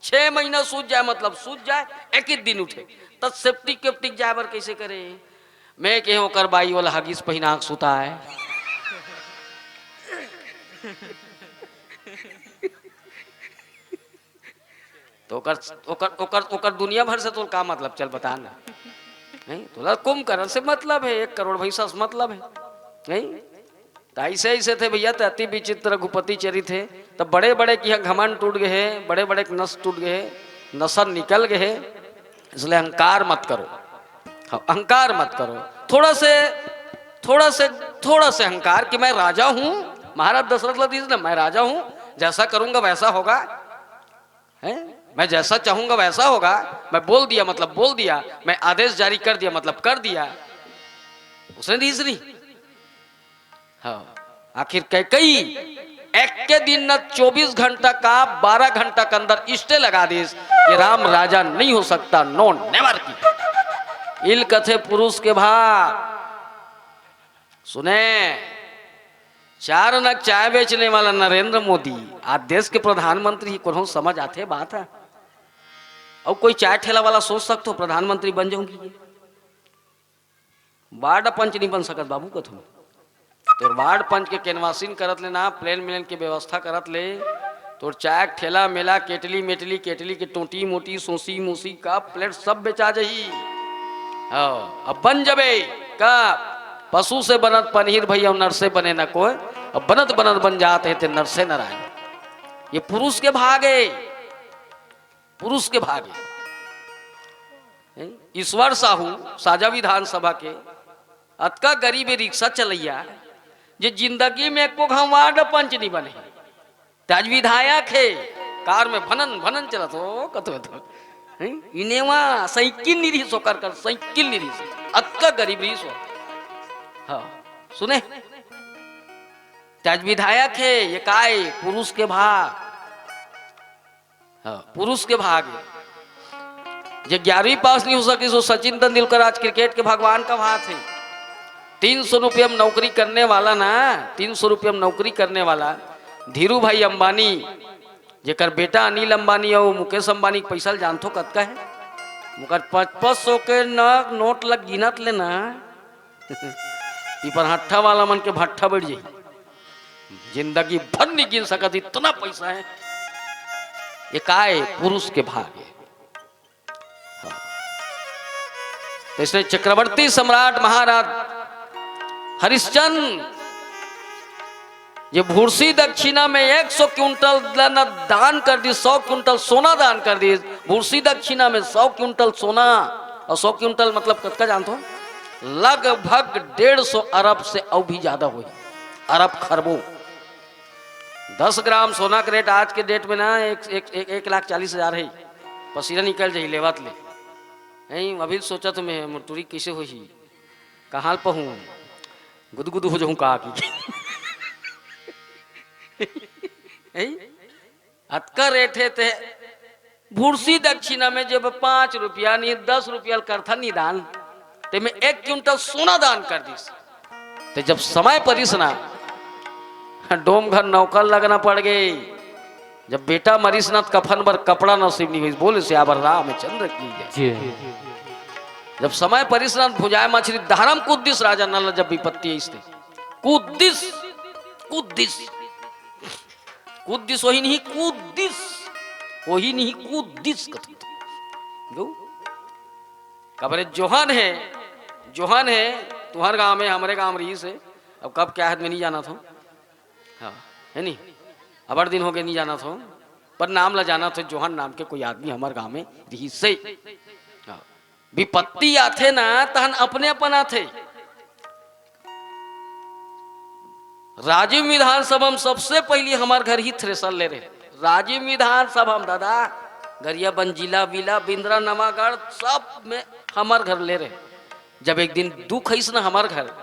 छह महीना सूत जाए, मतलब सूत जाए, एक ही दिन उठे, त सेप्टिक केप्टिक जाए बर कैसे करे? मैं कहूँ, "ओकर बाई वाला हगीस पहिना के सुता है।" तो ओकर, ओकर, ओकर, ओकर दुनिया भर से तोर का मतलब? चल बता ना। नहीं, तोला कुंभकर्ण से मतलब है, एक करोड़ भैंसा से मतलब है। नहीं, त ऐसे, ऐसे थे भैया, त अति विचित्र रघुपति चरित है। तब बड़े बड़े की यहाँ घमंड टूट गए है, बड़े बड़े के नस टूट गए है, नसा निकल गए है, इसलिए अहंकार मत करो। हाँ, अहंकार मत करो। थोड़ा से, थोड़ा से, थोड़ा से अहंकार कि मैं राजा हूँ। महाराज दशरथ ला दीजिए ना, "मैं राजा हूँ, जैसा करूँगा वैसा होगा।" हैं? "मैं जैसा चाहूंगा वैसा होगा, मैं बोल दिया मतलब बोल दिया, मैं आदेश जारी कर दिया मतलब कर दिया।" उसने रीजनिंग। हाँ, आखिर कैकई एक के दिन न चौबीस घंटा का बारह घंटा के अंदर स्टे लगा दीस कि राम राजा नहीं हो सकता, नो नेवर की। इल कथे पुरुष के भाग। सुने, चार आना चाय बेचने वाला नरेंद्र मोदी आज देश के प्रधानमंत्री ही, कोनो समझ आथे बात है? अउ कोई चाय ठेला वाला सोच सकथो प्रधानमंत्री बन जाऊंगी ये? वार्ड पंच नहीं बन सकत बाबू कथो। तोर वार्ड पंच के कैनवासिंग करत ले ना, प्लेन मिलेन के व्यवस्था करत ले, तोर चाय ठेला मेला, केटली मेटली, केटली के टोटी मोटी, सोसी मोसी, कप प्लेट सब बेचा जही। हाँ, अब बन जबे का? पशु से बनत पनीर भैया, नर से बने न कोई। अब बनत बनत बन जात हे ते नर से नारायण। ये पुरुष के भाग है, पुरुष के भाग है। हैं? ईश्वर साहू साजा विधानसभा के, अतका गरीब है रिक्शा चलैया, जे जिंदगी में एको घांव वार्ड पंच नहीं बने। ते आज विधायक हे, कार में भनन भनन चलत हो, कतो कतो। हैं? इनेवा साइकिल नहीं रहिस ओकर कर, साइकिल नहीं रहिस। अतका गरीब रहिस हो। हाँ, सुने? ते आज विधायक हे, ये काय पुरुष के भाग। हाँ, पुरुष के भाग हे। जे ग्यारहवीं पास नहीं हो सकिस, वो सचिन तेंदुलकर आज क्रिकेट के भगवान कहाथे। तीन सौ रुपये में नौकरी करने वाला ना, तीन सौ रुपये में नौकरी करने वाला धीरू भाई अंबानी, जेकर बेटा अनिल अंबानी अउ मुकेश अंबानी के पैसा ल जानथो कतका हे? ओकर पच पच सौ के न-, नोट ल गिनत ले ना, पिपरहट्ठा वाला मन के भट्ठा बैठ जाही। जिंदगी भर नहीं गिन सकत, इतना पैसा हे। ये काय पुरुष के भाग हे। हाँ। तो इसने चक्रवर्ती सम्राट महाराज हरिश्चंद्र ये भूरसी दक्षिणा में एक सौ क्विंटल दान कर दी, सौ क्विंटल सोना दान कर दी। भूरसी दक्षिणा में सौ क्विंटल सोना, और सौ क्विंटल मतलब कतका जानथो? लगभग डेढ़ सौ अरब से अउ भी ज्यादा होही, अरब खरबों। दस ग्राम सोना के रेट आज के डेट में ना एक, एक, एक, एक लाख चालीस हजार हे। पसीना निकल जाही लेवत ले। नहीं, अभी सोचत हों मैं, मोर टूरी कैसे होही, कहाँ ल पहूँ, गुदगुद हो जाहूँ का कि। हैं? अतका रेट हे ते भूरसी दक्षिणा में जब पाँच रुपया नहीं, दस रुपया ल करथा निदान, ते में एक क्विंटल सोना दान कर दिस। ते जब समय परिस ना, डोम घर नौकर लगना पड़ गे। जब बेटा मरिस ना, त कफन बर कपड़ा नसीब नहीं होइस। बोले सियावर रामचंद्र की जय। जी। जब समय परिस ना, भुंजाय मछरी डहर म कूद दिस राजा नल, जब विपत्ति आइस ते। कूद दिस, कूद दिस। कूद दिस, ओही नहीं कूद दिस। ओही नहीं कूद दिस कथी तो। जो? काबर जोहन हे, जोहन हे, तुंहर गांव में, हमरे गांव में रिहिस हे। अब कब क्या हे, मैं नहीं जानत हों। हाँ, हे नहीं? अब्बड़ दिन हो गे, नहीं जानत हों। पर नाम ला जानत हों, जोहन नाम के कोई आदमी हमर गांव में रिहिस हे। हाँ। विपत्ति आथे ना, तहन अपने अपन आथे। राजिम विधानसभा म सबसे पहिली हमर घर ही थ्रेसर ले रहे। राजिम विधानसभा म दादा, गरियाबंद जिला, बिला, बिंद्रा, नवागढ़, सब में हमर घर ले रहे। जब एक दिन दुख आइस ना हमर घर,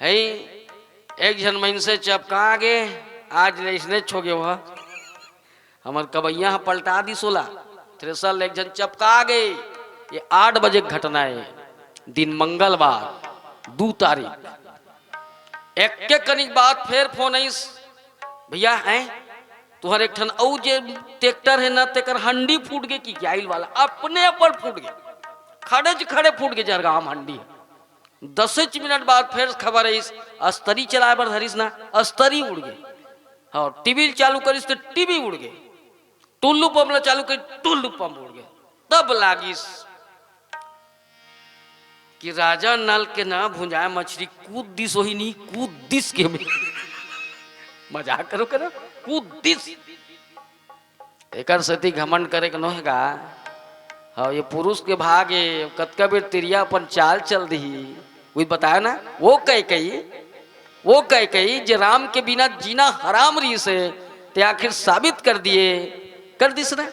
हे, एक झन मइनसे चपका गे, आज ले अइसनेच हो गे ओहा। हमर कबइया ह पलटा दिस ओला, थ्रेसर ले एक झन चपका गे। ये आठ बजे के घटना हे, दिन मंगलवार, दू तारीख। एक्के कनिक बाद फेर फोन आइस, "भइया, हैं, तुंहर एक ठन अउ जे ट्रैक्टर हे ना, तेकर हंडी फूट गे कि क्या?" आइल वाला अपने अपन फूट गे, खड़ेच खड़े फूट गे जरगाम हंडी। दसेच मिनट बाद फेर खबर आइस, "अस्तरी चलाय बर धरिस ना, अस्तरी उड़ गे।" हाँ, टीवी चालू करिस त टीवी उड़ गे, टुल्लू पंप ला चालू करिस, टुल्लू पंप उड़ गे। तब लागिस कि राजा नल के ना भुंजाय मछरी कूद दिस, ओही नहीं कूद दिस के में। मजाक करो करो, कूद दिस। एकर सेती घमंड करे के नोहे गा। हाँ, ये पुरुष के भाग हे, कतका बेर तिरिया अपन चाल चल दिही। वही बताया ना, वो कैकई, वो कैकई जे राम के बिना जीना हराम रहिस हे, ते आखिर साबित कर दिए, कर दिस ना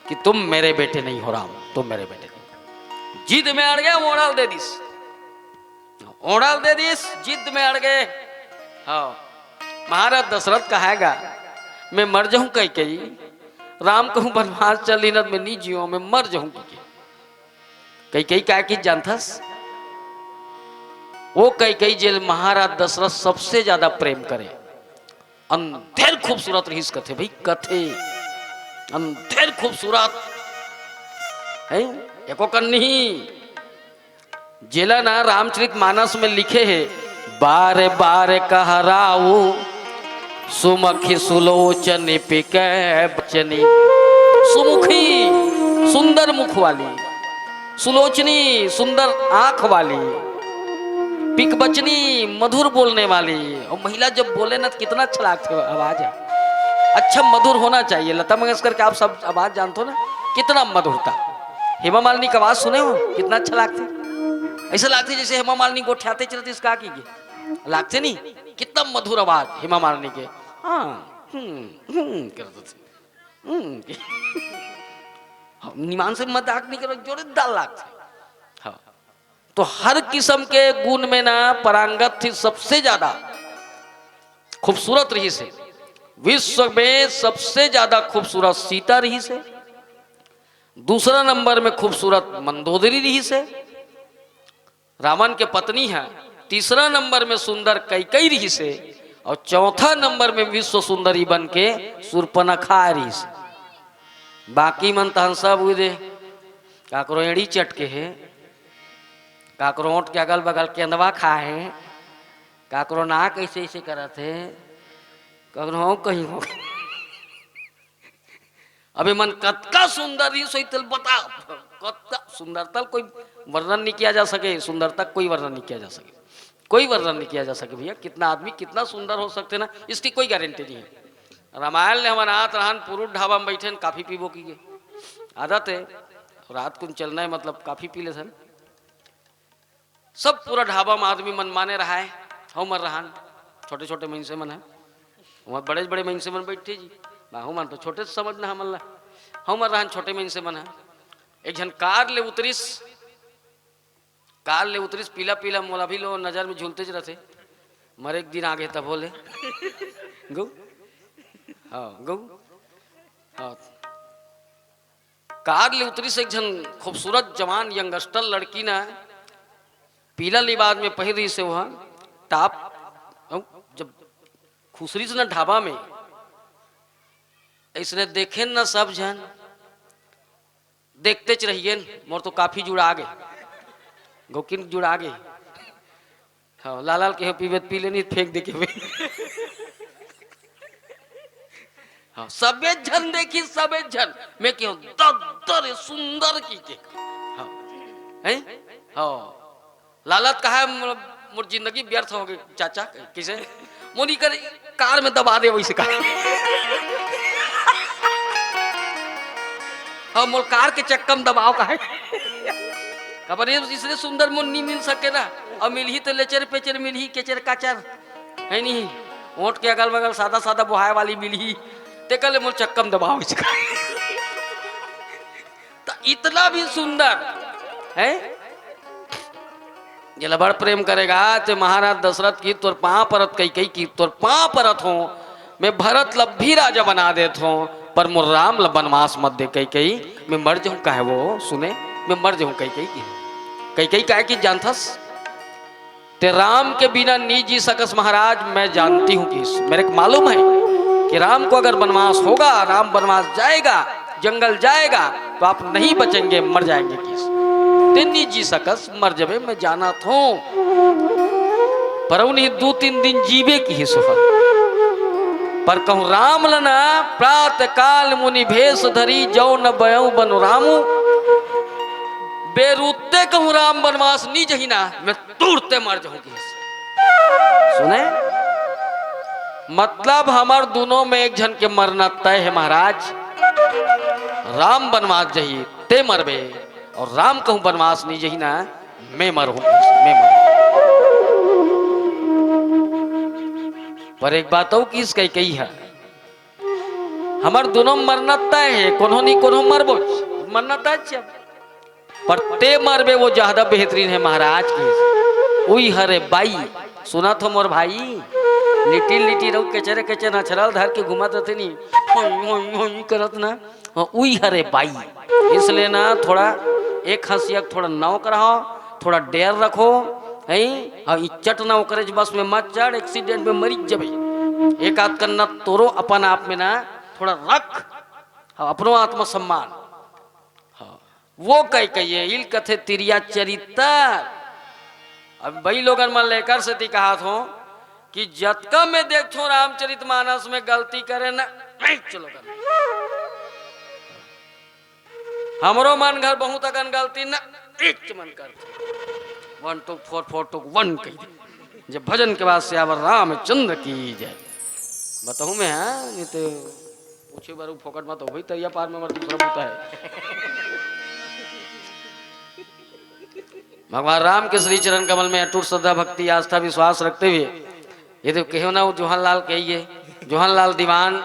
कि तुम मेरे बेटे नहीं हो राम, तुम मेरे बेटे नहीं। जिद में अड़ गे, ओड़ा ल दे दिस, ओड़ा ल दे दिस, जिद में अड़ गे। हाँ, महाराज दशरथ कहाय गा, "मैं मर जाहूं कैकई, राम कहूं बनवास चल दिही ना, मैं नहीं जीवंव, मैं मर जाहूं कैकई।" कैकई काय किहिस जानथस? वो कैकई जेला महाराज दशरथ सबसे ज्यादा प्रेम करे, अंधेर खूबसूरत रहिस कथे भई, कथे अंधेर खूबसूरत हे, एको कन नहीं। जेला ना रामचरित मानस में लिखे हे, "बार बार कहराऊ, सुमुखी सुलोचनी पिक बचनी।" सुमुखी, सुंदर मुख वाली, सुलोचनी, सुंदर आंख वाली, पिक बचनी, मधुर बोलने वाली। और महिला जब बोले ना, तो कितना अच्छा लगता है आवाज है, अच्छा मधुर होना चाहिए। लता मंगेशकर के आप सब आवाज जानते हो ना, कितना मधुरता। हेमा मालिनी का आवाज सुने हो, कितना अच्छा लगता है। ऐसा लगता है जैसे हेमा मालिनी गोठियाते चलते इसका की, लागथे नहीं, कितना मधुर आवाज हेमा मालिनी के। हाँ, हम्म, हम्म, करत थे। हम्म। हम निमान से मजाक नहीं करो, जोरदार लागथे। हाँ। तो हर किस्म के गुण में ना पारंगत थी, सबसे ज्यादा खूबसूरत रहिस हे। विश्व में सबसे ज्यादा खूबसूरत सीता रहिस हे, दूसरा नंबर में खूबसूरत मंदोदरी रहिस हे, रावण के पत्नी हे, तीसरा नंबर में सुंदर कैकई रहिस हे, अउ चौथा नंबर में विश्व सुंदरी बन के सुर्पनखा रहिस हे। बाकी मन तहन सब उदे, काकरो एड़ी चटके हे, काकरो ओंठ के अगल बगल केंदवा खाए हे, काकरो नाक ऐसे ऐसे करत हे, ककरो हो कहीं हो। अबे मन कतका सुंदर रहिस होही तेला बता, कतका सुंदरता ल कोई वर्णन नहीं किया जा सके, सुंदरता कोई वर्णन नहीं किया जा सके, कोई वर्णन नहीं किया जा सके भैया। कितना आदमी कितना सुंदर हो सकथे ना, इसकी कोई गारंटी नहीं है। रामायण ले हमन आत रहन, पुरुष ढाबा में बैठे न, काफी पीबो की गे आदत है, रात कुन चलना है, मतलब काफी पी लेथन। सब पूरा ढाबा में आदमी मनमाने रहाय, हमर रहन, छोटे छोटे मइनसे मन है, हमर बड़े बड़े मइनसे मन बैठे जी, बाहु मन तो छोटे से समझना हमन ला, हमर रहन छोटे मइनसे मन है। एक झन कार ले उतरिस, कार ले उतरिस, पीला पीला, मोला भी लो नजर में झूलते ज रथे, मरे एक दिन आगे तब होले। गौ, हाँ गौ, हाँ। कार ले उतरिस एक झन खूबसूरत जवान यंगस्टर लड़की ना, पीला लिबास में पहिर रहिस हे ओहा टॉप। अउ जब खुसरिस ना ढाबा में, अइसने देखेन ना सब झन, देखतेच रहिएन, मोर तो काफी जुड़ा गे, गौकिन जुड़ा गे। हाँ, लालाल के पीबे त पी लेनी, फेंक दे के बे। हाँ, सबे झन देखी, सबे झन। मैं कहूँ, "दद्द रे सुंदर" की के। हाँ, हैं? हाँ। लालाल कहा है, "मोर, मोर जिंदगी व्यर्थ हो गई चाचा।" किसे? मोनी कर कार में दबा दे वैसे कहा। हाँ, मोर कार के चक्का में दबाव कहा है। खबर ये इसने सुंदर मोर नहीं मिल सके ना, अउ मिलही तो लेचर पेचर मिलही, केचर काचर, है नहीं? ओंठ के अगल बगल सादा सादा बोहाय वाली मिलही, ते कले मोर चक्का में दबाव इसका। तो इतना भी सुंदर है, जेला बड़ प्रेम करेगा, ते महाराज दशरथ की, "तोर पाँव परत कैकई की, तोर पाँव परत हों, मैं भरत ल अभी राजा बना देत हों, पर मोर राम ल बनवास मत दे कैकई, मैं मर जाहूं।" काहे वो सुने, "मैं मर जाहूं कैकई की।" कैकई काहे की जानथस? "ते राम के बिना नी जी सकस महाराज, मैं जानती हूँ किस, मेरे को मालूम है कि राम को अगर बनवास होगा, राम बनवास जाएगा, जंगल जाएगा, तो आप नहीं बचेंगे, मर जाएंगे किस। ते नी जी सकस, मर जबे, मैं जाना थो।" पर उन्हीं दो तीन दिन जीवे किहिस ओहा। पर कहूँ राम ल ना, "प्रात काल मुनि भेष धरी, जौ न बयौ बन रामू।" बेरुते कहूँ राम बनवास नी जही ना, मैं तुरते मर जाहूं किहिस। सुने, मतलब हमर दोनों में एक झन के मरना तय है महाराज। राम बनवास जही, ते मरबे, और राम कहूं बनवास नी जही ना, मैं मरहूं, मैं मरहूं। पर एक बात अउ किहिस कैकई है, हमर दोनों मरना तय है, कोनो नी कोनो मरबोच, मरना तय छे। पर ते मरबे वो ज्यादा बेहतरीन है महाराज की। उई हरे बाई, सुनत हो मोर भाई, लिटिल लिटिल रहू केचरे केचरे नछरल धर के घूमत रहते नी, होई, होई, होई करत ना, हाँ, उई हरे बाई। इसलिए ना थोड़ा एक हंसिया के थोड़ा नौक रहो, थोड़ा डेर रखो, हैं? हाँ, इज्जत ना ओकरे बस में मत चढ़, एक्सीडेंट में मरी जबे। एक आध कन्ना तोरो अपन आप में ना थोड़ा रख, हाँ, अपनो आत्मसम्मान। हाँ, वो कह कहिए, इल कथे तिरिया चरित्र। अब बई लोगन मन लेकर सेती कहात हों कि जतका मैं देखथों रामचरित मानस में गलती करे ना, नहीं चलो कर। हमरो मन घर बहुत अकन गलती ना, एक मन करथे। One two four, four two one कहि दे। जब भजन के बाद सियावर रामचंद्र की जय। बताऊं मैं, हाँ, नहीं तो पूछे बारू फोकट मत हो भाई, तरिया पार में हमारे दूसरा बूता है। भगवान राम के श्री चरण कमल में अटूट श्रद्धा, भक्ति, आस्था, विश्वास रखते हुए यदि कहो ना, वो जोहन लाल कहिए, जोहन लाल दीवान,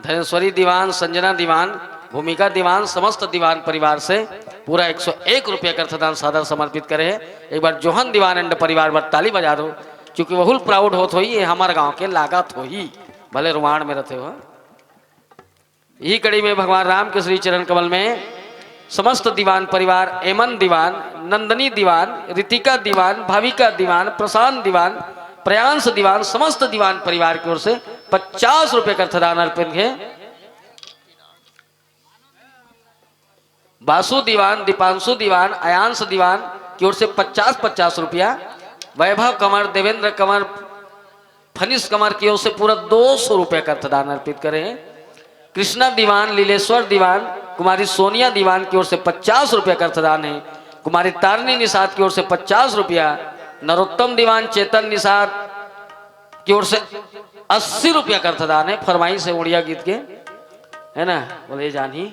धनेश्वरी दीवान, संजना दीवान, भूमिका दीवान, समस्त दीवान परिवार से पूरा एक सौ एक रुपया का अर्थदान सादर समर्पित करे हैं। एक बार जोहन दीवान and परिवार बर ताली बजा दो, क्योंकि वहुल proud होत होही, ये हमारे गांव के लागत होही। भले रुवाण में रथे हो। यही कड़ी में भगवान राम के श्री चरण कमल में समस्त दीवान परिवार, एमन दीवान, नंदनी दीवान, ऋतिका दीवान, भाविका दीवान, प्रशांत दीवान, प्रियांश दीवान, समस्त दीवान परिवार की ओर से पचास रुपए का अर्थदान अर्पित है। बासु दीवान, दीपांशु दीवान, अयांश दीवान की ओर से पचास पचास रुपया, वैभव कंवर, देवेंद्र कंवर, फनिश कंवर की ओर से पूरा दो सौ रुपया का अर्थदान अर्पित करे हैं। कृष्णा दीवान, लीलेश्वर दीवान, कुमारी सोनिया दीवान की ओर से पचास रुपया का अर्थदान है। कुमारी तारिणी निषाद की ओर से पचास रुपया, नरोत्तम दीवान, चेतन निषाद की ओर से अस्सी रुपया का अर्थदान है। फरमाइश है उड़िया गीत के, है ना? बोले जानी,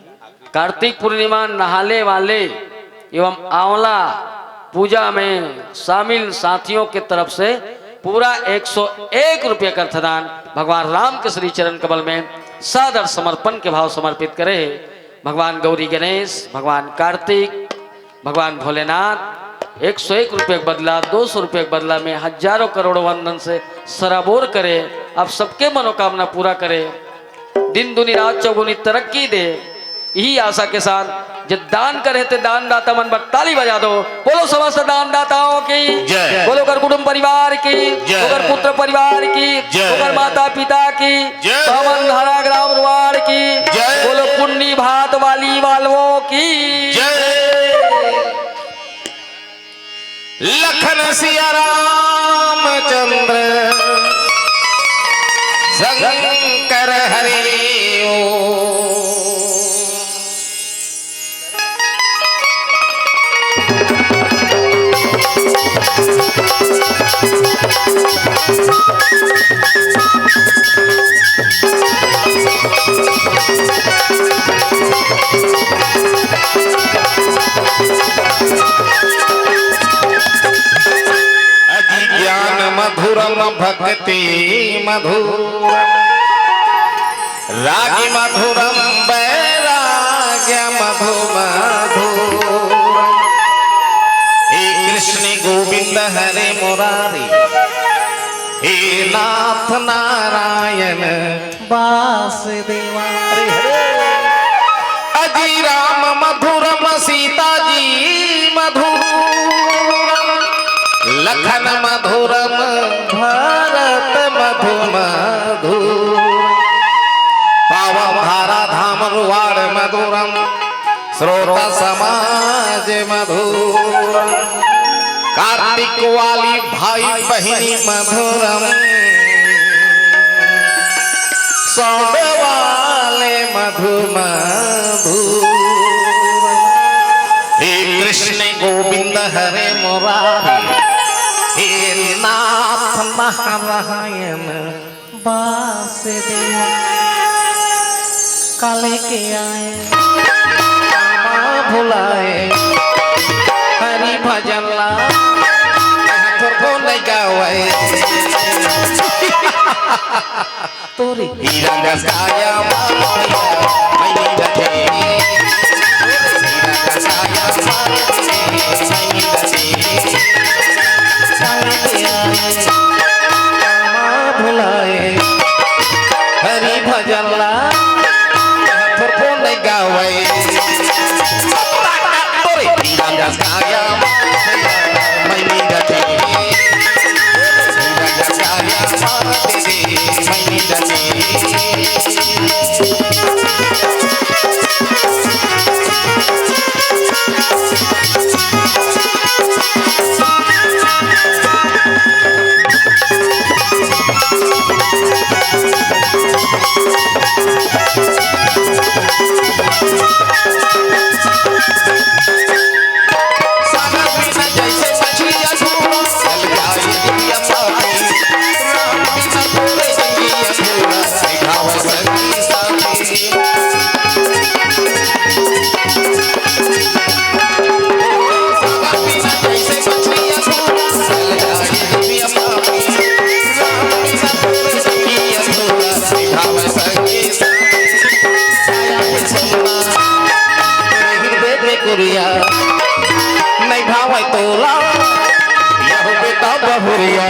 कार्तिक पूर्णिमा नहाले वाले एवं आंवला पूजा में शामिल साथियों के तरफ से पूरा एक सौ एक रुपये का अर्थदान भगवान राम के श्री चरण कमल में सादर समर्पण के भाव समर्पित करे। भगवान गौरी गणेश, भगवान कार्तिक, भगवान भोलेनाथ एक सौ एक रुपये के बदला, दो सौ रुपये के बदला में हजारों करोड़ों वंदन से सराबोर करे, आप सबके मनोकामना पूरा करे, दिन दूनी रात चौगुनी तरक्की दे। यही आशा के साथ जो दान करे थे दानदाता मन बर ताली बजा दो। बोलो समस्त दानदाताओं की जय। बोलो ओकर कुटुंब परिवार की, जय। ओकर पुत्र परिवार की, जय। ओकर माता पिता की, जय। पावन धारा ग्राम रुवाड़ की, जय। बोलो पुन्नी भात वाली वालों की जय। लखन सिया रामचंद्र शंकर हरि ओम। अति ज्ञान मधुरम भक्ति मधुरम, रागि मधुरम वैराग्य मधु मधुरम। हे कृष्ण गोविंद हरे मुरारी, हे नाथ नारायण वासुदेवा। अजी राम मधुरम सीता जी मधुरम, लखन मधुरम भरत मधु मधुरम, पावन धारा धाम रुवाड़ मधुरम, श्रोता समाज मधुरम, कार्तिक वाली भाई बहिनी मधुरम, सौंड वाले मधु मधुरम। हे कृष्ण गोविंद हरे मुरारी, हे नाथ नारायण वासुदेव। काले के आए माँ भुलाए, हरि भजन ला थोरको नहीं गावे। तोरी हीरा का साया माया, मैं नहीं रखे। हीरा का साया माया, मैं नहीं रखे। काले के आए माँ भुलाए, हरि भजन ला थोरको नहीं गावे। तोरे रंग काया मैं नीरज रे, रंग काया मैं नीरज रे, मैं नीरज रे। कुरिया, नहीं भावे तोला, यह बेटा बहुरिया।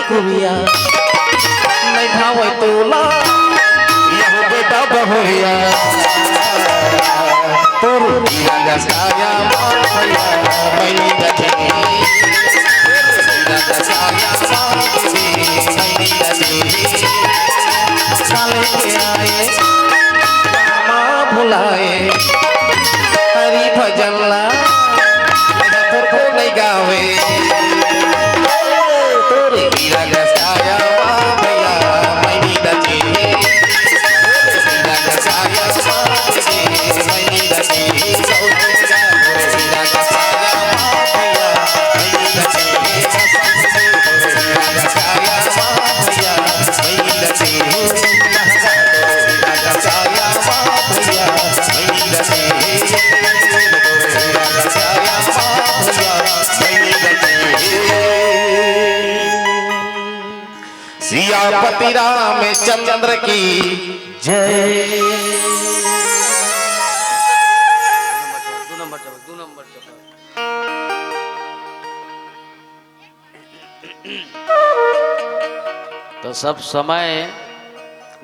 कुरिया नहीं भावे तोला, यह बेटा बहुरिया। तोर भुलाए हरि भजन ला, तोर को नहीं गावे। तोरे सियापति रामचंद्र की जय। दो नंबर चपक, दो नंबर चपक। तो सब समय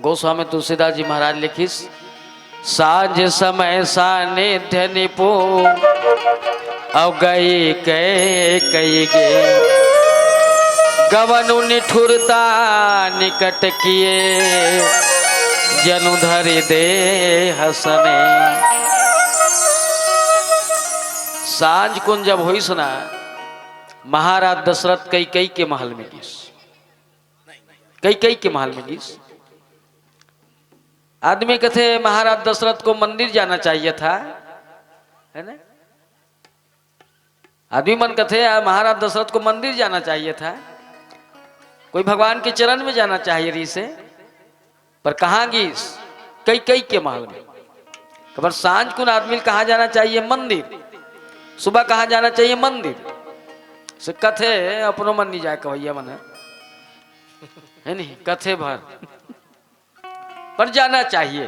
गोस्वामी तुलसीदास जी महाराज लिखिस, साँझ समय सानिध्य निपु, अउ गई कै कई गे। गवनु निठुरता निकट किए, जनु धरि देह सने। साँझ कुन जब होइस ना, महाराज दशरथ कैकई के महल में गिस। कैकई के महल में गिस। आदमी कथे महाराज दशरथ को मंदिर जाना चाहिए था, है ना? आदमी मन कथे यार, महाराज दशरथ को मंदिर जाना चाहिए था, कोई भगवान के चरण में जाना चाहिए रहिसे, पर कहाँ गिस? कैकई के महल में। कबर साँझ कुन आदमी कहाँ जाना चाहिए? मंदिर। सुबह कहाँ जाना चाहिए? मंदिर। से कथे अपनो मन नहीं जाए कवैया मन है, है नहीं? कथे भर पर जाना चाहिए।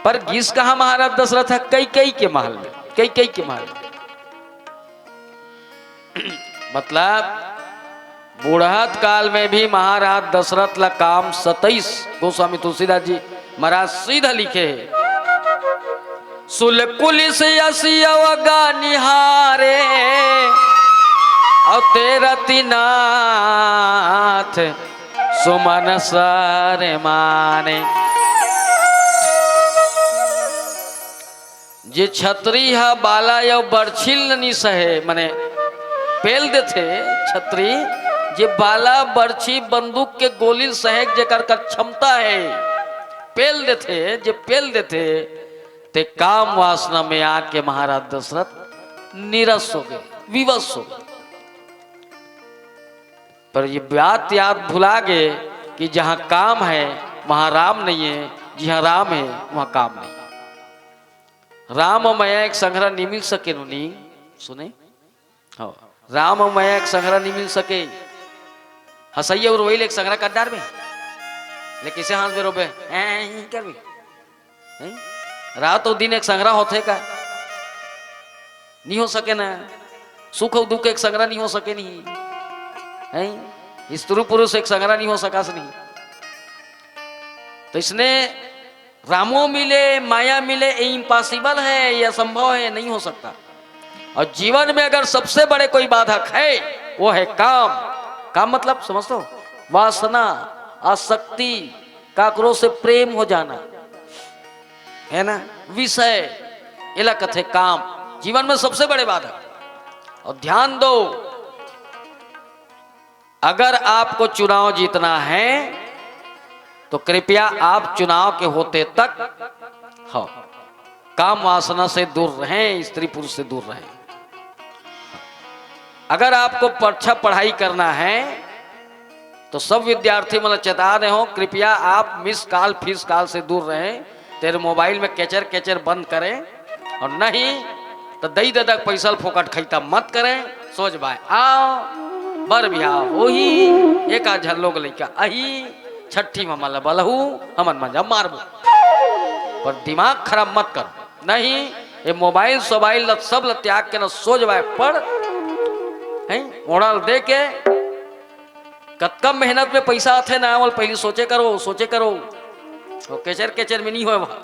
पर गिस कहाँ महाराज दशरथ है? कैकई के महल में, कैकई के महल में। मतलब बुढ़त काल में भी महाराज दशरथ ला काम सतइस। गोस्वामी तुलसीदास जी महाराज सीधा लिखे हे, सुलकुलिस असियव गा निहारे, अउ तेरति नाथ सुमन सर माने। जे छतरी ह बाला या बरछी ल नी सहे, मने पेल देथे छतरी, जे बाला बरछी बंदूक के गोली ल सहे के जेकर कर क्षमता हे, पेल देथे, जे पेल देथे, ते काम वासना में आके महाराज दशरथ निरस हो गए, विवश हो गए। पर ये बात याद भुला गए कि जहाँ काम है वहाँ राम नहीं है, जहाँ राम है वहाँ काम नहीं। राम अउ मया एक संघरा नहीं मिल सके नुनी। सुने? हाँ, राम अउ मया एक संघरा नहीं मिल सके। हंसइया अउ रोइल एक संघरा कर डारबे। ले किसे हंसबे रोबे? ऐं, ऐं करबे। हैं? रात अउ दिन एक संघरा होथे का? नहीं हो सके ना। सुख अउ दुख एक संघरा नहीं हो सके नहीं। हैं? स्त्री पुरुष एक संघरा नहीं हो सकस नहीं। तो इसने रामो मिले, माया मिले, ये इम्पॉसिबल है, ये असंभव है, नहीं हो सकता। और जीवन में अगर सबसे बड़े कोई बाधक है, वो है काम। काम मतलब समझते हो? वासना, आसक्ति, काकरो से प्रेम हो जाना, है ना, विषय, एला कथे काम। जीवन में सबसे बड़े बाधक। और ध्यान दो, अगर आपको चुनाव जीतना है तो कृपया आप चुनाव के होते तक, हाँ, काम वासना से दूर रहें, स्त्री पुरुष से दूर रहें। अगर आपको अच्छा पढ़ाई करना है तो सब विद्यार्थी मन ल चेता दे हो, कृपया आप मिस कॉल फिस कॉल से दूर रहें। तेरे मोबाइल में केचर केचर बंद करें, और नहीं तो दई ददा के पैसा ल फोकट खइता मत करें। सोच बाय आओ, बर बिहाव होही, एक आध झन लोग लइका आही, छट्ठी म हमन ल बलहू, हमन मजा मारबो, पर दिमाग खराब मत करो। नहीं, ये मोबाइल सोबाइल ल सब ल त्याग के न सोच बाय पढ़, हैं, ओढ़ल दे के कतका मेहनत में पैसा आथे ना, ओला पहली सोचे करो, सोचे करो। वो केचर केचर में नहीं होय वहाँ।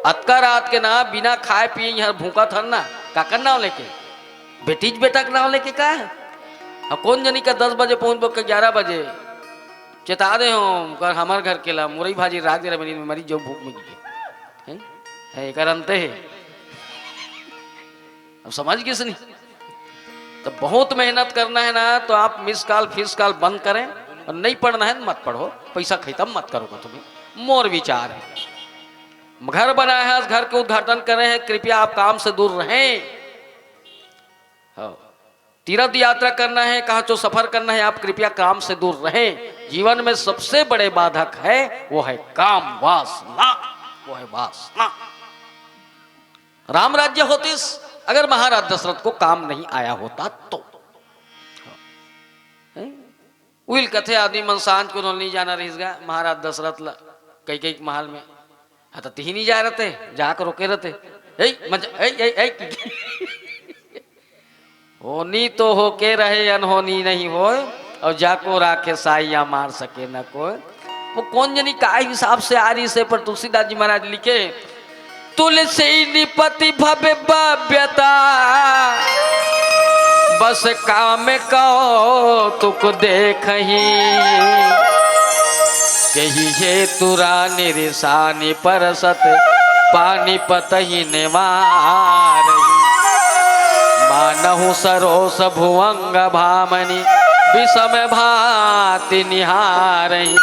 अतका रात के ना बिना खाए पिए यहाँ भूखा थन ना, काकर नाव लेके? बेटीज बेटा के नाव लेके का है? अब कौन जनी का दस बजे पहुँच के ग्यारह बजे चेता दे हो, कर हमार घर के ला मुरई भाजी राख दे रहे, मरी जो भूख में गिरे। हैं? है, एकर अंते है। अब समझ गिस नहीं? तो बहुत मेहनत करना है ना, तो आप मिस कॉल फिस कॉल बंद करें, और नहीं पढ़ना है तो मत पढ़ो, पैसा खत्म मत करोगा तुम्हें। मोर विचार है, घर बनाया है, घर के उद्घाटन करे हैं, कृपया आप काम से दूर रहें। हाँ, तीर्थ यात्रा करना है, कहाँ जो सफर करना है, आप कृपया काम से दूर रहें। जीवन में सबसे बड़े बाधक है, वो है काम वासना, वो है वासना। राम राज्य होतिस, अगर महाराज दशरथ को काम नहीं आया होता तो। हैं? उहिल कथे आदमी मन सांझ को नहीं जाना रहिस गा महाराज दशरथ ला, कैकेयी के महल में। हाँ, तो तिही नहीं जाए रहते, जाकर रोके रहते। ए, मजा, ए, ए, ए, होनी तो होके रहे, अनहोनी नहीं होय, और जाको राखे साइया मार सके न कोय। वो कौन जनी का हिसाब से आ रही से, पर तुलसीदास जी महाराज लिखे, तुलसी निपति भव भव्यता, बस काम कौतुक देखही। यही हेतु रानी रिसानी परसत, पानीपत ही निवारही। मानहु सरोस भुवंग भामनी, विषम भांति निहारही।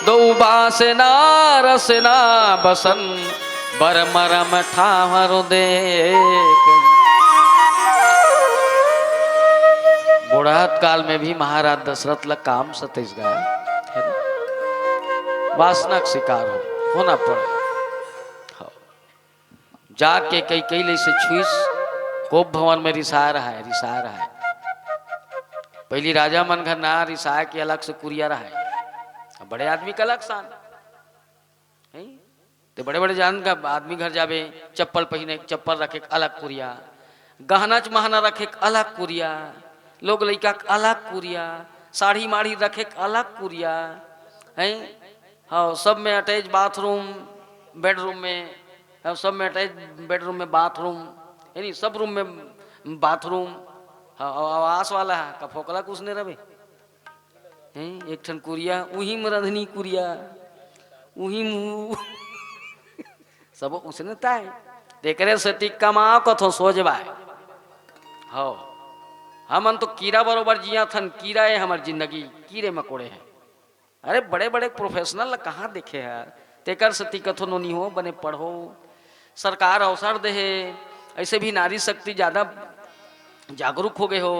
दो बासना रसना बसन, बर मरम ठावर देख। बुढ़त काल में भी महाराज दशरथ ला काम सतइस गा, है ना? वासना के शिकार हो, होना पड़े। हाँ। जाके कैकेयी ले से छुइस, कोप भवन में रिसाय रहा है, रिसाय रहा है। पहली राजा मन घर ना रिसाय के अलग से कुरिया रहा है, बड़े आदमी का अलग स्थान। हैं? ते बड़े-बड़े जान का आदमी घर जाबे, चप्पल पहिने, चप्पल रखे के अलग कुरिया, गहना च महना रखे के अलग कुरिया, लोग लइका के अलग कुरिया, साड़ी माड़ी रखे के अलग कुरिया, हैं? हाँ, सब में attach bathroom, bedroom में, हाँ, सब में attach bedroom में bathroom, यानी सब room में bathroom। हाँ, अउ आवास वाला है, का फोकला कुछ नहीं रहे। हैं, एक ठन कुरिया, उही म रंधनी कुरिया, उही म सब उसने ताय। तेकरे सेती कमाओ कथो सोझ बाय। हौ, हमन तो कीरा बरोबर जिया थन, कीरा ए हमर जिंदगी, कीरे मकोड़े हैं। अरे बड़े बड़े professional ला कहाँ देखे है? तेकर सेती कथो नोनी हो, बने पढ़ो, सरकार अवसर देहे, ऐसे भी नारी शक्ति ज्यादा जागरूक हो गए हो।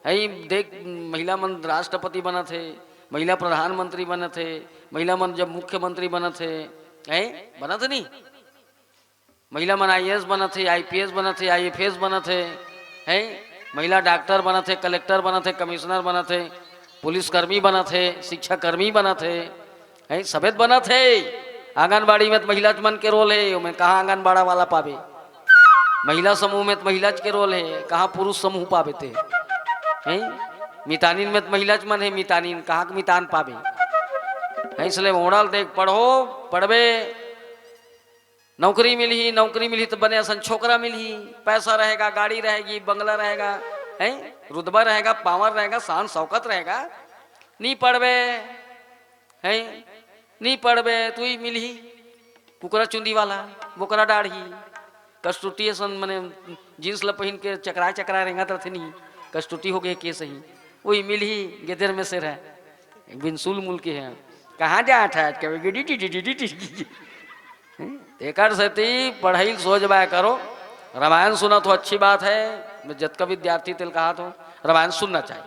है देख, महिला मन राष्ट्रपति बनत हे, महिला प्रधानमंत्री बनत हे, महिला मन जब मुख्यमंत्री बनत हे, है बनत नहीं? महिला मन आईएएस बनत हे, आईपीएस बनत हे, आईएफएस बनत हे, है महिला डॉक्टर बनत हे, कलेक्टर बनत हे, कमिश्नर बनत हे, पुलिसकर्मी बनत हे, शिक्षाकर्मी बनत हे, हैं, सबेत बनत हे। आंगनबाड़ी में त महिला मन के रोल हे, ओमे कहाँ आंगनबाड़ा वाला पाबे? महिला समूह में त महिला के रोल हे, कहाँ पुरुष समूह पाबे ते? हैं, मितानिन में त महिला मन हे, मितानिन कहाँ के मितान पाबे? हैं, इसलिए ओढ़ल देख, पढ़ो, पढ़बे, नौकरी मिलही, नौकरी मिलही त बने असन छोकरा मिलही, पैसा रहेगा, गाड़ी रहेगी, बंगला रहेगा, हैं? रुतबा रहेगा, पावर रहेगा, शान शौकत रहेगा। नी पढ़बे, हैं? नी पढ़बे, तुही मिलही कुकरा चुंदी वाला, बोकरा डाढ़ही, कस्तूती असन मने जींस ल पहिन के चकरा चकरा रेंगत रथे नी, कस्तूती हो गए केस ही, वही मिलही गेदेर में से रहे, एक बिनसुल मुल के है। कहाँ जात है आज कभी? Giddy D D D D D. हैं? तेकर सेती पढ़ाई ल सोच बाय करो। रामायण सुनत हो, अच्छी बात है। मैं जतका विद्यार्थी तेल कहा तो रामायण सुनना चाहिए।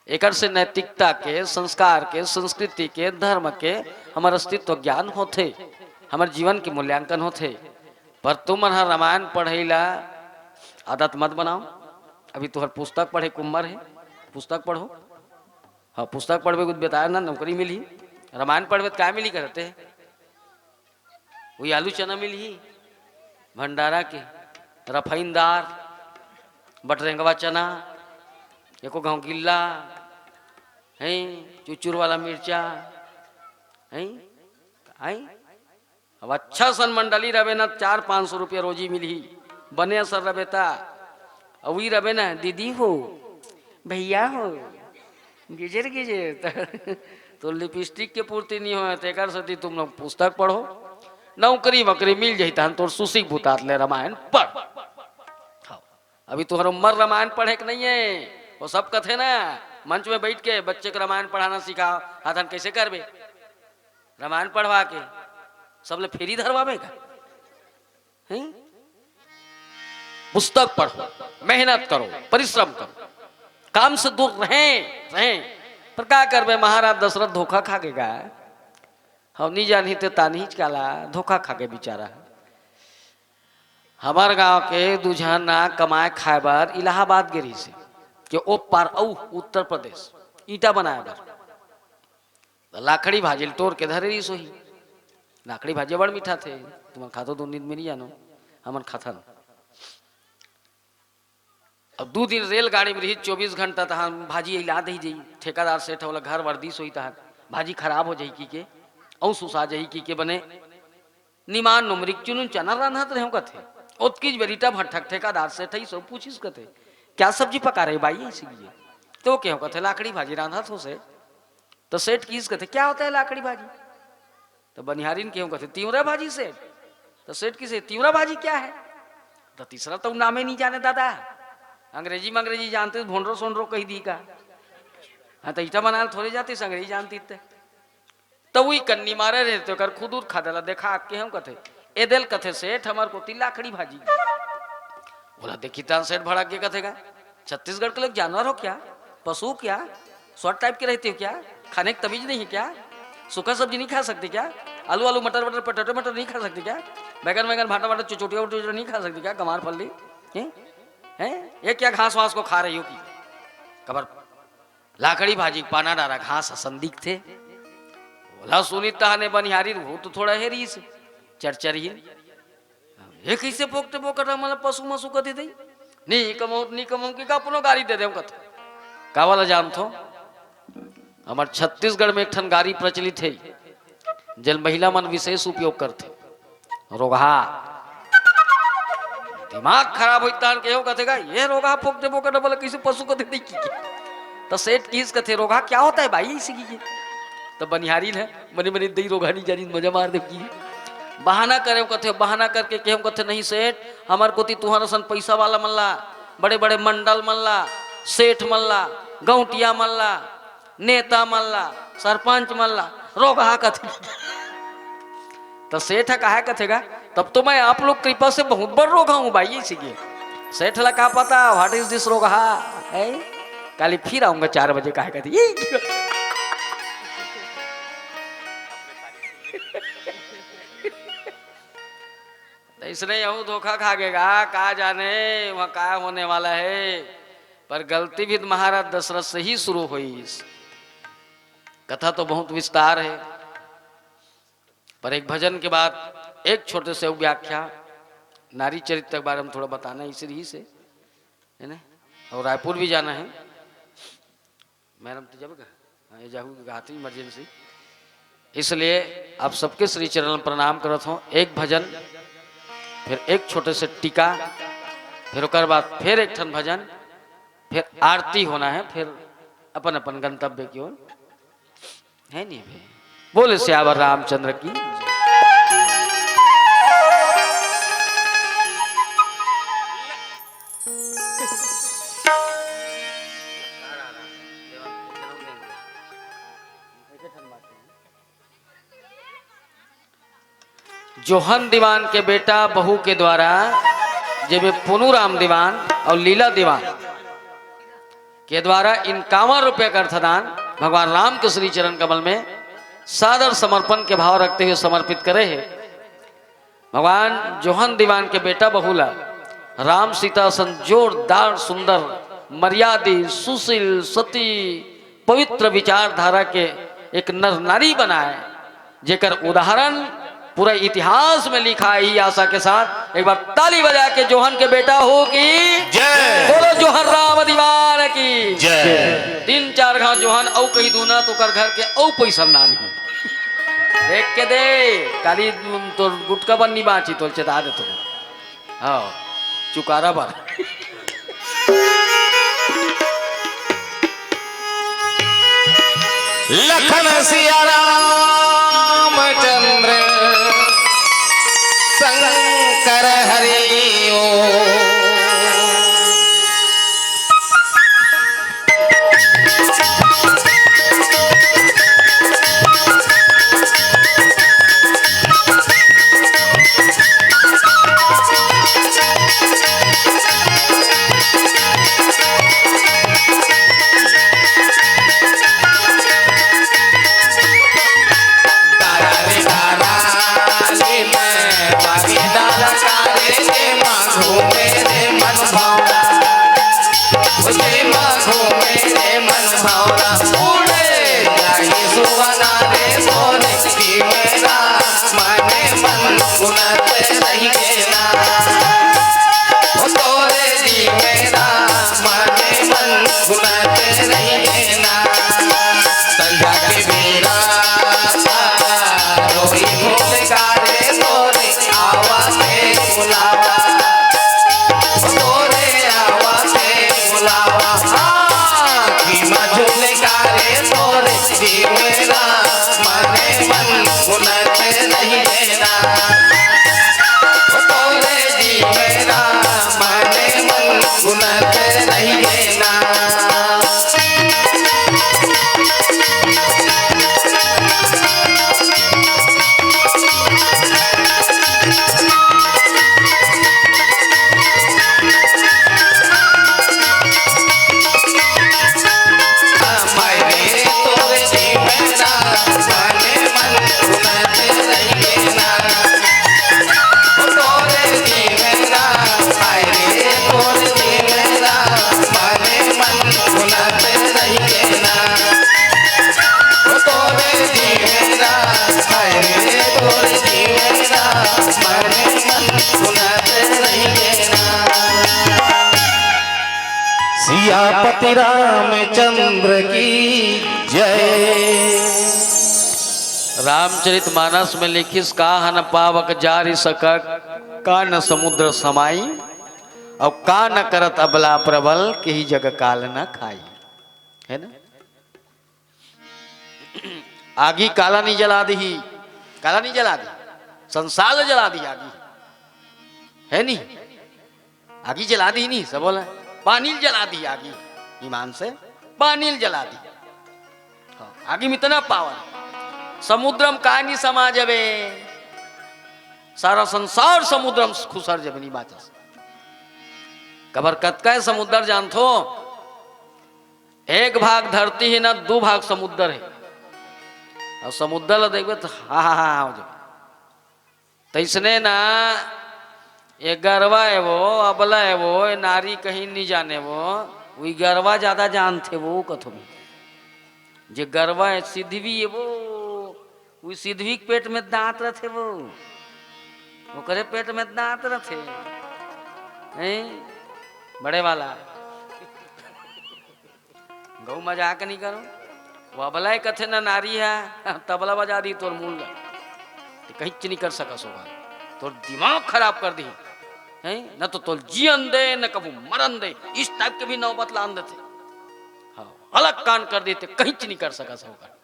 एकर से नैतिकता के, संस्कार के, संस्कृति के, धर्म के हमर अस्तित्व ज्ञान होथे, हमर जीवन के मूल्यांकन होथे। पर तुमन ह रामायण पढ़े ला आदत मत बनाओ। अभी तुहर पुस्तक पढ़े के उम्र हे, पुस्तक पढ़ो। हाँ, पुस्तक पढ़बे कुछ बताया ना, नौकरी मिलही। रामायण पढ़बे त काय मिलही करते? वही आलू चना मिलही भंडारा के, रफाइनदार, बटरेंगवा चना, एको घाव गिल्ला, हैं, चुचुर वाला मिर्चा, हैं, हैं। अब अच्छा सन मंडली रबे ना, चार पाँच सौ रुपया रोजी मिलही, बने असर रबे ता। अउ ई रबे ना, दीदी हो, भैया हो, गिजर गिजर, त-, तो लिपस्टिक के पूर्ति नहीं होय, तेकर सेती तुम लोग पुस्तक पढ़ो, नौकरी वकरी मिल जाही, तहन तोर सुसिक भूतात ले रामायण पढ़। हाँ। अभी तुहर उम्र रामायण पढ़े के नहीं है, वो सब कथे ना, मंच में बैठ के बच्चे को रामायण पढ़ाना सिखाओ, हाथन कैसे करबे? रामायण पढ़वा के सबले फेरी धरवावे का? हैं? पुस्तक पढ़ो, मेहनत करो, परिश्रम करो, काम से दूर रहें, रहें। पर का करबे, महाराज दशरथ धोखा खा के गा। हम नहीं जानी ते तानही काला धोखा खा के बेचारा। हमार गांव के दू झन ना कमाए खाए बर इलाहाबाद गे रहिस हे, के ओ पार अउ उत्तर प्रदेश ईंटा बनाए बर। त लाखड़ी भाजी ल तोर के धरे रहिस होही। लाखड़ी भाजी बड़ मीठा थे, तुमन खातो दो नींद में नहीं जानो, हमन खाथन। अब दू दिन रेलगाड़ी में रही, चौबीस घंटा तहां भाजी इला दही जाई। ठेकेदार सेठ वाला घर वर दिस होही तहां भाजी खराब हो जाही की के, अउ सुसा जाही की के बने निमान नोमरिक चुनुन चना रांधत रहेंव कथे। ओतकीच बेरिटा भट्ठक ठेकेदार सेठ ही सब पूछिस कथे, "क्या सब्जी पका रहे बाई?" ऐसे किए तो केहू कथे, "लाखड़ी भाजी रांधत हो सेठ।" तो सेठ किस कथे, "क्या होता है लाखड़ी भाजी?" तो बनिहारिन केहू कथे, "तिवरा भाजी सेठ।" तो सेठ किसे, "तिवरा भाजी क्या है?" तो तीसरा तो नामे नहीं जाने दादा, अंग्रेजी में अंग्रेजी जानते, भोंडरो सोंडरो कही दी का। हाँ, तो ईटा बनाल थोड़े जाते, अंग्रेजी जानती ते। त उही कन्नी मारे रहे, तो कर खुदुर खादे ला देखा के हम कथे, "ए देल," कथे, "सेठ, हमर कोती लाखड़ी भाजी।" बोला, "देखी तान सेठ भड़क के कथे का, छत्तीसगढ़ के लोग जानवर हो क्या? पशु क्या? शॉर्ट टाइप के रहते हो क्या? खाने की तमीज नहीं है क्या? सूखा सब्जी नहीं खा सकते क्या? आलू, आलू, मटर, मटर, पटाटे, मटर नहीं खा सकते क्या? बैगन, बैगन, भाटा, भाटा, चुचुटिया, उचुटिया नहीं खा सकते क्या? गंवार फल्ली, हैं? हैं? ये क्या घास वास को खा रही हो की?" कबर लाखड़ी भाजी के पाना डारा घास असन दिखथे। ओला सुनी तहाने बनिहारी, वो तो थोड़ा हेरीस, चरचरहीन। "ये कइसे पोकटे पोकट हमला पशु मसु कथे दई? नी कमउं, नी कमउं कि का अपनो गारी दे देंव," कथे। का वाला जानथो? हमर छत्तीसगढ़ में एक ठन गारी प्रचलित हे, जेल महिला मन विशेष उपयोग करथे। रोगहा। दिमाग खराब होई तान के हो कथे का, "ये रोगहा फोकटे फोकट बोले, किसी पशु को दे दी की?" तो सेठ किस कथे, "रोगहा क्या होता है भाई?" इसी की तो बनिहारी ने, "मनी मनी दई रोगहा नहीं जानी, मजा मार दे की।" बहाना करे कथे, बहाना करके केहू कथे, "नहीं सेठ, हमार कोती तुहर असन पैसा वाला मन ला, बड़े बड़े मंडल मन ला, सेठ मन ला, गौंटिया मन ला, नेता मन ला, सरपंच मन ला रोगहा कथे।" त सेठ ह काहे कथे गा, "तब तो मैं आप लोग कृपा से बहुत बड़ रोगहा हूँ भाई, इसीलिए।" सेठ ला का पता, what is this रोगहा, है? काली फिर आऊंगा चार बजे, काहे कथे, "ये।" त इसने यहू धोखा खा गेगा, का जाने वहाँ का होने वाला है। पर गलती भी तो महाराज दशरथ से ही शुरू होइस। कथा तो बहुत विस्तार है, पर एक भजन के बाद एक छोटे से व्याख्या, नारी चरित्र के बारे में थोड़ा बताना इसी रही से, है ना? और रायपुर भी जाना है। मैडम तो जाबे का? हाँ, ये जाहू के हाथ इमरजेंसी। इसलिए आप सबके श्री चरण प्रणाम करत हों। एक भजन, फिर एक छोटे से टीका, फिर ओकर बाद फिर एक ठन भजन, फिर आरती होना है, फिर अपन अपन गंतव्य की ओर, है नहीं भाई? बोले सियावर रामचंद्र की। जोहन दीवान के बेटा बहू के द्वारा, जेमे पुनू राम दीवान और लीला दीवान के द्वारा इक्यावन रुपये का अर्थदान भगवान राम के श्री चरण कमल में सादर समर्पण के भाव रखते हुए समर्पित करे हैं। भगवान जोहन दीवान के बेटा बहू ला राम सीता सन जोरदार, सुंदर, मर्यादी, सुशील, सती, पवित्र विचारधारा के एक नर नारी बनाए, जेकर उदाहरण पूरा इतिहास में लिखा है। यही आशा के साथ एक बार ताली बजा के जोहन के बेटा हो की जय। बोलो जोहन राम दीवान की जय। तीन चार घाव जोहन अउ कही दूना तो कर घर के अउ पैसा ना नहीं। देख के दे, काली तो गुटका बन्नी बाँची तो चेता दे तो। हाँ, चुकारा बर। लखन सिया रामचंद्र शंकर हरि ओम। सियापति रामचंद्र की जय। रामचरित मानस में लिखिस, का हन पावक जारि सकक, का न समुद्र समाई, और का न करत अबला प्रबल, केहि जग काल न खाई। है ना? आगी काला नहीं जला दी, काला नहीं जला दी, संसार जला दी आगी, है नहीं? आगी जला दी नहीं, सब बोला, पानी जला दी आगी, ईमान से पानी जला दी। हाँ, आगी में इतना पावर, समुद्र में का नहीं समा जबे, सारा संसार समुद्र में खुसर जबे, नहीं बाचस। कबर कतका है समुद्र जानथो? एक भाग धरती है ना, दू भाग समुद्र है। और समुद्र ला देखबे तो हा हा हा हा हो जाबे। तैसने ना, ये गरवा है वो, अबला है वो, ये नारी कहीं नहीं जाने वो, वही गरवा ज्यादा जानथे वो कथो। जे गरवा है, सिधवी है वो, वो सिधवी के पेट में दांत रहथे वो, ओकरे पेट में दांत रहथे। हैं? बड़े वाला। गऊ मजाक नहीं करो। वो अबला कथे ना नारी है, तबला बजा दी तोर मूल ला। तो कहीं नहीं कर सका सोगा। तोर दिमाग खराब कर दी। हैं? न तो तोल जियन दे, न कभू मरन दे। इस टाइप के भी नौबत लान देथे। हाँ, अलग कांड कर देथे, कहीं च नहीं कर सका सहोकर।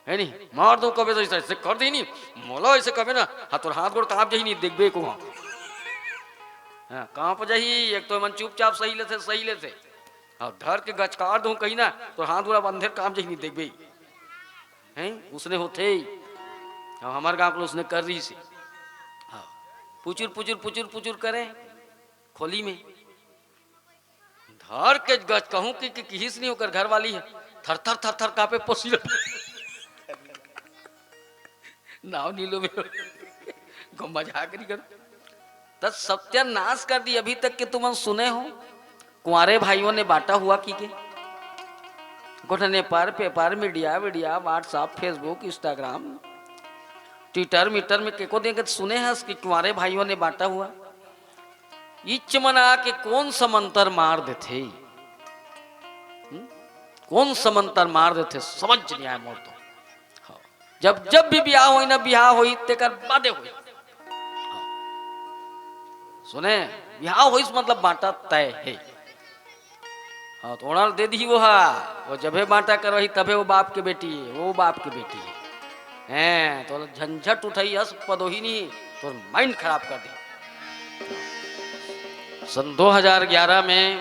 है नहीं? मार दो कबे तो ऐसे, ऐसे कर दे नहीं, मोला ऐसे कबे ना, हाँ, तोर हाथ गोड़ कांप जाही नहीं, देखबे को हाँ। हाँ, कांप जाही, एक तो मन चुपचाप सही लेथे, सही लेथे। हाँ, धर के गचकार दो कहीं ना, तोर हाथ गोड़ अंधेर कांप जाही नहीं, देखबे। हैं? उसने होथे ही। हाँ, हमार गांव को उसने कर रही से। हाँ, पुचुर, पुचुर, पुचुर, पुचुर करे, खोली में। धर के गच कहूं कि, कि किहिस नहीं ओकर घर वाली है, थर थर थर थर कांपे पसीना। नाव नी लो मेरो। को मजाक नहीं करो। त सत्यानाश कर दी। अभी तक के तुमन सुने हो कुंवारे भाइयों ने बांटा हुआ कि के? गोठने पर पेपर, मीडिया वीडिया, WhatsApp, Facebook, Instagram, Twitter मीटर में केको दिन के सुने हस कि कुंवारे भाइयों ने बांटा हुआ? इच मना के कौन समंतर मार देथे? हम्म? कौन समंतर मार देथे, समझ नहीं आया मोर तो। हाँ। जब, जब भी बिहाव होई ना, बिहाव होई, तेकर बादे होई। हाँ। सुने, बिहाव होइस मतलब बांटा तय है। हाँ, तो ओला दे दी वो हा, वो जबे बांटा करवाही, तबे वो बाप के बेटी है, वो बाप के बेटी है। हैं, तो झंझट उठाई, अस पदोही नहीं, तो mind खराब कर दी। सन दो हज़ार ग्यारह में,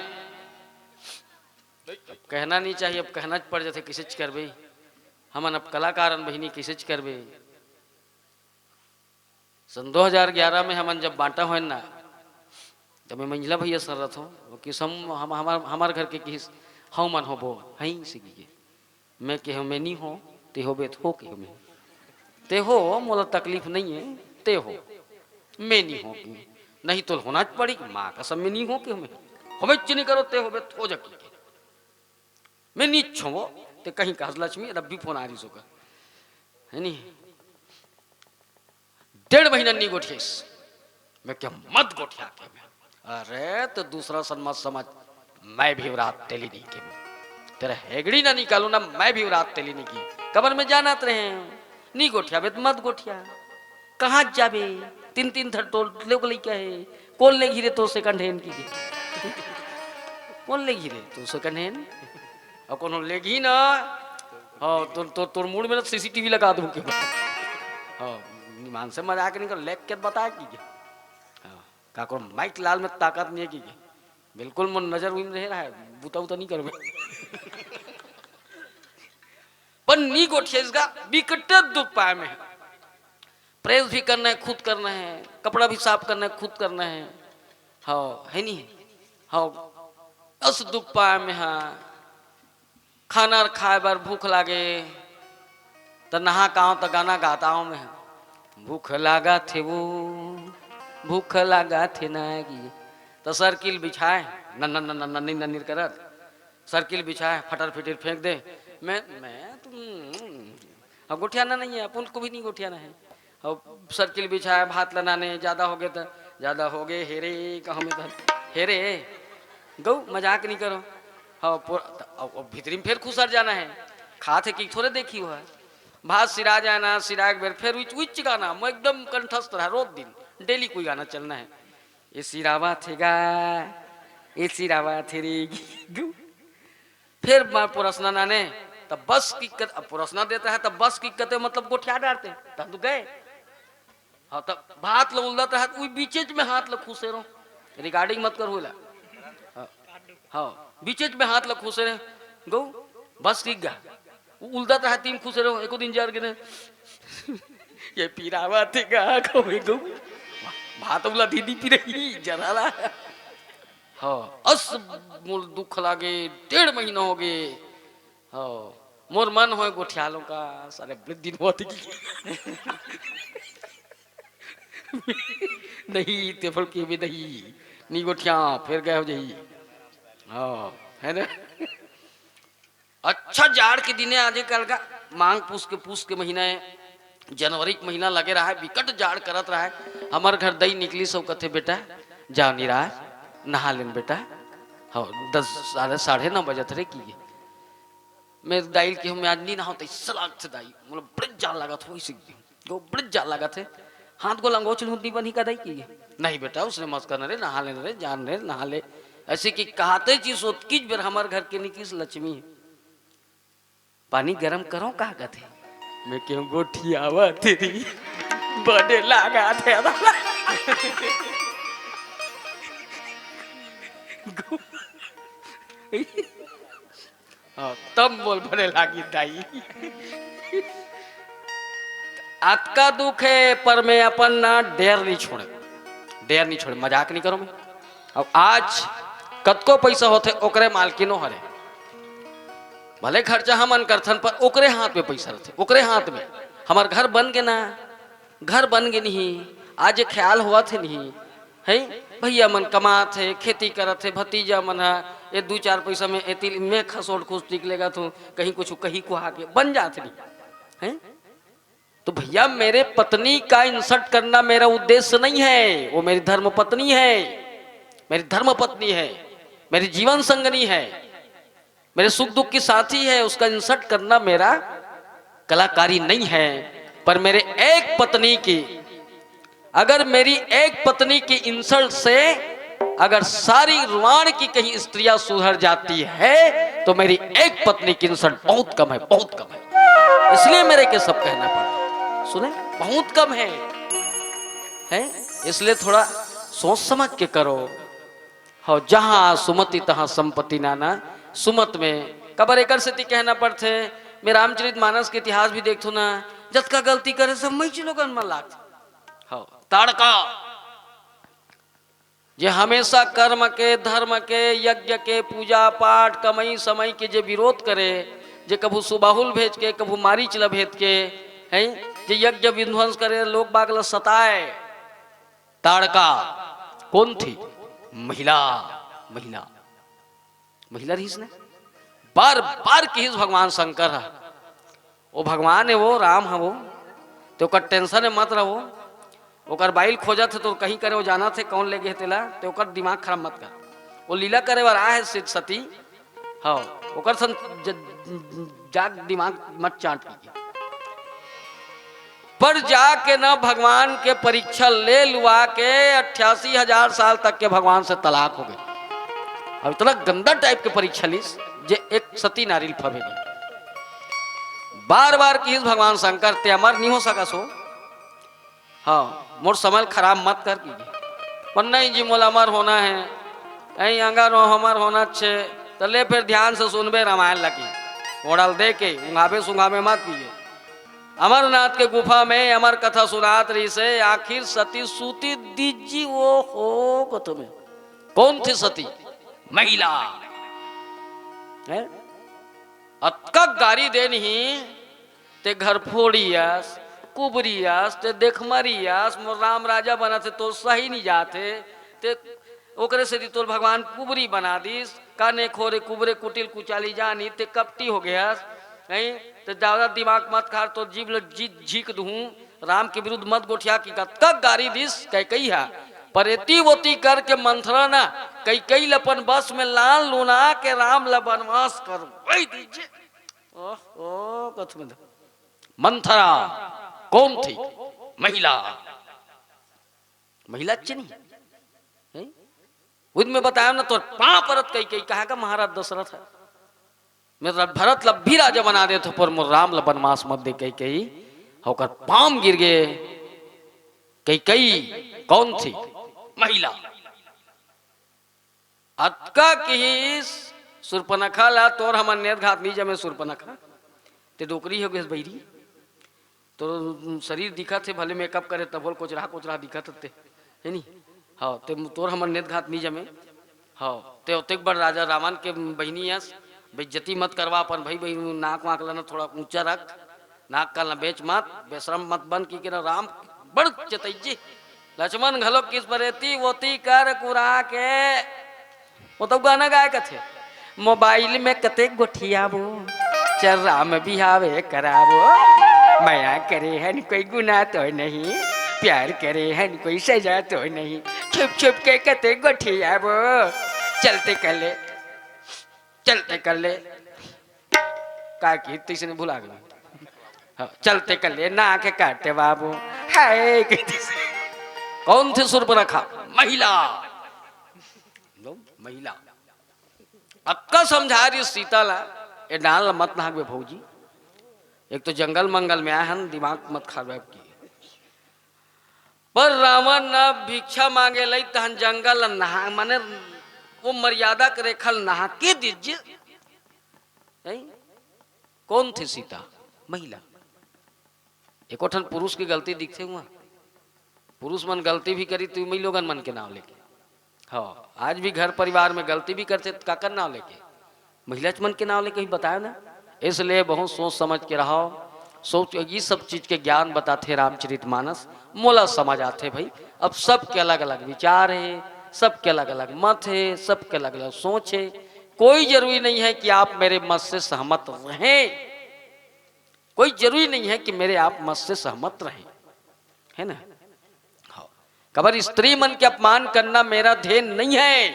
अब कहना नहीं चाहिए, अब कहना पड़ जाथे, किसे च करबे, हमन अब कलाकार हन बहिनी, किसे च करबे। सन दो हज़ार ग्यारह में हमन जब बांटा होएन ना, तब मैं मंझला भैया सर रथों, वो किस हम, हम, हमार, हमार घर के किस, "हव मन हो बो, हई से की के।" मैं कहे, "मैं नहीं हो, ते हो बे, हो के हो मैं। ते हो, मोला तकलीफ नहीं है, ते हो। मैं नहीं हो के। नहीं तो होना पड़ी, माँ कसम मैं नहीं हो के हो मैं। हो बे, चिनी करो, ते हो बे, हो जा की के। मैं नहीं छो, ते कहीं कहा लक्ष्मी, रब्बी फोन आ रही सो का।" है नहीं? डेढ़ महीना नहीं गोठियाइस। मैं कहा, "मत गोठिया के मैं।" अरे, तो दूसरा सन मत समझ, मैं भी रात तेली नहीं के। तेरा हेगड़ी ना निकालू ना, मैं भी रात तेली नहीं की। कबर में जानत रहे हैं, नहीं गोठिया बे तो मत गोठिया। कहाँ जाबे? तीन तीन थर टोल लोग लइका है, कौन ले घिरे तो second hand की के? कौन ले घिरे तो second hand? और कोनो लेगी ना, हाँ, तोर, तोर, तोर मूड़ में ना CCTV लगा दूं के। हाँ, ईमान से मजाक नहीं कर, लेख के बता की के। हाँ, का कोनो माइक लाल में ताकत नहीं है की के। बिल्कुल मन नजर उइम रहे रहा है, बुता उता नहीं करो मैं। पर नी गोठिया इसका बिकट दुख पाए में है। प्रेस भी करना है, खुद करना है, कपड़ा भी साफ करना है, खुद करना है। हाँ, है नहीं? हाँ, अस दुख पाए में हा। खाना खाए बर भूख लागे, त नहा काव त गाना गाताव में हा। भूख लागा थे वो, भूख लागा थे ना की। त सर्किल बिछाए, न, न, न, न, नन्नी, नन्नी करत। सर्किल बिछाए, फटर फिटर फेंक दे। मैं, मैं तो, हम्म, अब गोठियाना नहीं है, अपन को भी नहीं गोठियाना है। अब सर्किल बिछाए, भात ल नाने, ज्यादा हो गए तो, ज्यादा हो गए, हेरे, कहो मैं तो, हेरे, गऊ, मजाक नहीं करो। हाँ, पुर-, अब, अब भीतरी में फिर खुसर जाना है। खात है कि थोड़े देखी हुआ है। भात सिरा जाना, सिरा एक बेर, फिर उच, उच गाना, मैं एकदम कंठस्थ रहा, रोज दिन, डेली कोई गाना चलना है। ए सिरावा थे गा, ए सिरावा थे रे, गऊ। फिर मैं पुरसना नाने, तब बस की कत-, अब पुरसना देता है, तब बस की कते मतलब गोठिया डालते, तब तो गए। हाँ, तब भात ल उलदत रहत, उई बीचेच में हाथ ल खुसे रहो, recording मत कर होला। हाँ, हाँ, बीचेच में हाथ ल खुसे रहे, गऊ, बस की गा। उ उलदत रहत, तीन खुसे रहो, एको दिन जर गे ने। ये पिरावा थे गा, कहूँ गऊ। भात उला दीदी पिरही, जराला। हाँ, अस मोल दुख लागे, डेढ़ महीना हो गए। हाँ, मोर मन होए गोठियालों का, सारे बड़े दिन हुआ थी कि नहीं, ते फल के भी नहीं, नहीं गोठिया, फिर गए हो जाई। हाँ, है ना? अच्छा, जाड़ के दिने आजे कल का मांग पूस के, पूस के महीना है, जनवरी के महीना लगे रहा है, बिकट जाड़ करत रहा है। हमर घर दई निकली सो कथे, "बेटा, जाओ निराय, नहा लेन बेटा।" हाँ, दस, साढ़े, साढ़े नौ बजत रहे की। मैं दाई ल कहेंव, "मैं आज नी नहाओं।" त अइसे लागथे दाई, मोला बड़े जाड़ लागत हो, अइसे कहिथे। वो बड़े जाड़ लागत हे। हाथ गोड़ ल अंगोछ लूँ त नी बनही का दाई कहिथे। नहीं बेटा, उसने मत करना रे, नहा लेना रे, जान रे, नहा ले। ऐसे कि कहते चीज ओतकीच बेर हमर घर के निकिस लक्ष्मी हे। पानी गरम करो का कथे? मैं कहूँ गोठियावा तेरी बड़े लागा थे। हाँ, तब मोल बड़े लागी दाई। अतका दुख हे, पर मैं अपन ना डेर नहीं छोड़े, डेर नहीं छोड़े, मजाक नहीं करो मैं। अब आज कतको पैसा होथे, ओकरे मालकिनो हरे, भले खर्चा हमन करथन, पर ओकरे हाथ में पैसा रथे, ओकरे हाथ में। हमर घर बन गे ना, घर बन गे नहीं, आज ये ख्याल होवत हे नहीं, है भैया मन कमात हे, खेती करत हे, भतीजा मन ह ये दू चार पैसा में एती मैं खसोट खुस टिक लेगा तो कहीं कुछ कहीं कुहा के बन जात नहीं, है। तो भैया, मेरे पत्नी का इंसल्ट करना मेरा उद्देश्य नहीं है, वो मेरी धर्म पत्नी है, मेरी धर्म पत्नी है, मेरी जीवन संगनी है, मेरे सुख दुख की साथी है, उसका इंसल्ट करना मेरा कलाकारी नहीं है। पर मेरे एक पत्नी की, अगर मेरी एक पत्नी की इंसल्ट से अगर सारी रुवाण की कहीं स्त्रियां सुधर जाती है, तो मेरी एक पत्नी की इंसल्ट बहुत कम है, बहुत कम है। इसलिए मेरे के सब कहना पड़ता है, सुने, बहुत कम है, है। इसलिए थोड़ा सोच समझ के करो। हो, जहाँ सुमति तहाँ संपत्ति नाना। सुमत में कबर एकर सेती कहना पड़थे, मैं रामचरित मानस के इतिहास भी देखथो ना, जतका गलती करे सब मइच लोगन मन लागथे। हो, ताड़का जे हमेशा कर्म के, धर्म के, यज्ञ के, पूजा पाठ, कमई समई के जे विरोध करे, जे कभू सुबाहुल भेज के, कभू मारीच ल भेज के, हैं, जे यज्ञ विध्वंस करे, लोग बाग ल सताए, ताड़का कोन थी? महिला, महिला, महिला रहिस ने। बार बार किहिस भगवान शंकर ह, वो भगवान हे, वो राम हे, वो ते ओकर टेंशन में मत रहो। ओकर बाइल खोजत हे तो कहीं करे, वो जानत हे कौन ले गे हे तेला, ते ओकर दिमाग खराब मत कर। वो लीला करे बर आए हे सिद्ध सती, हाँ, ओकर सन ज-, जाग दिमाग मत चाट की। पर जाके न भगवान के परीक्षा ले लुआ के अट्ठासी हजार साल तक के भगवान से तलाक हो गए। अब इतना गंदा टाइप के परीक्षा लिस जे एक सती नारी ल फबे नहीं। बार बार किहिस भगवान शंकर, ते अमर नहीं हो सकस हो। हाँ, मोर समय ल खराब मत कर कीजिए। पर नहीं जी, मोला अमर होना है, ऐ अंगर हो, अमर होना छे। तो ले फिर ध्यान से सुनबे रामायण लगी। ओड़ल दे के उंगाबे सुंगाबे मत कीजिए। अमरनाथ के गुफा में अमर कथा सुनात रहिसे, आखिर सती सूती दिज्जी वो हो कथो में। कौन थी सती? महिला। हैं? अतका गारी देन ही, ते घर फोड़ी अस, कुबरी अस, ते देखमरी अस, मोर राम राजा बनत हे, तोर सही नहीं जात हे, ते ओकरे सेती तोर भगवान कुबरी बना दिस, काने खोरे कुबरे कुटिल कुचाली जानी, ते कपटी हो गयस, हैं? ते ज्यादा दिमाग मत खार, तोर जीभ ल जी-, झीक दुहूं, राम के विरुद्ध मत गोठिया कि कतका गारी दिस कैकई हा। पर एती वोती करके मंथरा ना, कैकई ल अपन बस में लान लुना के राम ल बनवास करवई दीजिए। ओह, ओ, कथु में मंथरा कौन थी? महिला। महिला अच्छी नहीं है? उद में बताया ना, तोर पांव परत कैकई, कहा का महाराज दशरथ है? मैं र-, भरत ल भी राजा बना देथों, पर मोर राम ल बनवास मत दे कैकई। ओकर पांव गिर गे। कैकई कौन थी? महिला। अतका किहिस सुर्पनखा ला, तोर हमर नेत घात नी जमे सुर्पनखा। ते डोकरी हो गेस बइरी। तोर शरीर दिखत हे, भले मेकअप करे तभो ल कोचरा कोचरा दिखत हे ते, हे नी? हाँ, ते तोर हमर नेत घात नी जमे। हाँ, ते ओतेक बड़ राजा रावण के बहिनी अस, बेइज्जती मत करवा अपन भाई बहिनी, नाक वाक ला ना थोड़ा ऊंचा रख, नाक कान ला बेच मत, बेशरम मत बन की के ना राम बड़ चेतइजी। लक्ष्मण घलो किस परेती वोती कर कुरा के, वो तो गाना गाए कथे, मोबाइल में कते गोठियाबो, चल राम बिहावे कराबो। मया करे हन कोई गुनाह तो नहीं, प्यार करे हन कोई सजा तो नहीं, छुप छुप के कते गोठियाबो। चलते कले, चलते कले, का की तइसने भुला गेलंव। हाँ, चलते कले नाक काटे बाबू, हाय, कहिथे। कौन थे सूर्पनखा? महिला। लो, महिला। अक्का समझा रही सीता ला, "ए डाल ला मत नहाक बे भौजी, एक तो जंगल मंगल में आए हन, दिमाग मत खराब की।" पर रावण न भिक्षा मांगे लई तहन जंगल ल नहा, माने वो मर्यादा के रेखा ल नहा के दीजिए। हैं? कौन थे सीता? महिला। एको ठन पुरुष की गलती दिखथे हुआ? पुरुष मन गलती भी करी तो मई लोगन मन के नाव लेके। हाँ, आज भी घर परिवार में गलती भी करथे त काकर नाव लेके? महिला मन के नाव लेके ही बताए ना। इसलिए बहुत सोच समझ के रहो। सोच, ये सब चीज के ज्ञान बताथे रामचरित मानस। मोला समझ आथे भाई, अब सबके अलग अलग विचार है, सबके अलग अलग मत है, सबके अलग अलग सोच है। कोई जरूरी नहीं है कि आप मेरे मत से सहमत रहें, कोई जरूरी नहीं है कि मेरे आप मत से सहमत रहें, है ना? हाँ। काबर स्त्री मन के अपमान करना मेरा ध्येय नहीं है,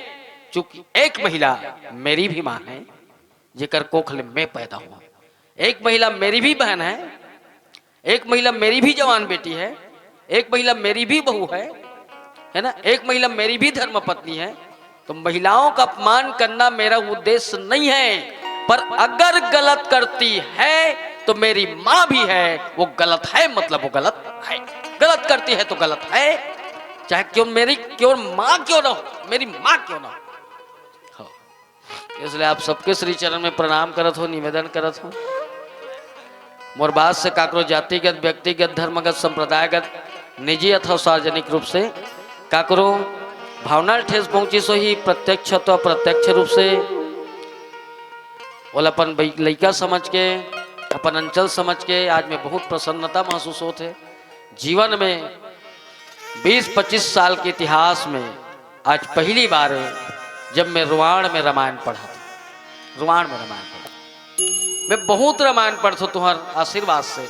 चूंकि एक महिला मेरी भी माँ है, जेकर कोख ले मैं पैदा हुआ। एक महिला मेरी भी बहन है, एक महिला मेरी भी जवान बेटी है, एक महिला मेरी भी बहू है, है ना, एक महिला मेरी भी धर्म पत्नी है। तो महिलाओं का अपमान करना मेरा उद्देश्य नहीं है, पर अगर गलत करती है तो मेरी माँ भी है, वो गलत है, मतलब वो गलत है, गलत करती है तो गलत है, चाहे क्यों मेरी क्यों माँ क्यों ना हो, मेरी माँ क्यों ना हो। हाँ। इसलिए आप सबके श्री चरण में प्रणाम करत हो, निवेदन करत हो। मोर बात से काकरो जातिगत, व्यक्तिगत, धर्मगत, संप्रदायगत, निजी अथवा सार्वजनिक रूप से काकरो भावना ठेस पहुंची सो ही प्रत्यक्ष अथवा अप्रत्यक्ष रूप से ओला अपन बै-, लइका समझ के, अपन अंचल समझ के आज मैं बहुत प्रसन्नता महसूस होत है। जीवन में बीस पच्चीस साल के इतिहास में आज पहली बार है जब मैं रुवाण में रामायण पढ़ा था। रुवाण में रामायण पढ़ा, मैं बहुत रामायण पढ़थो तुहर आशीर्वाद से,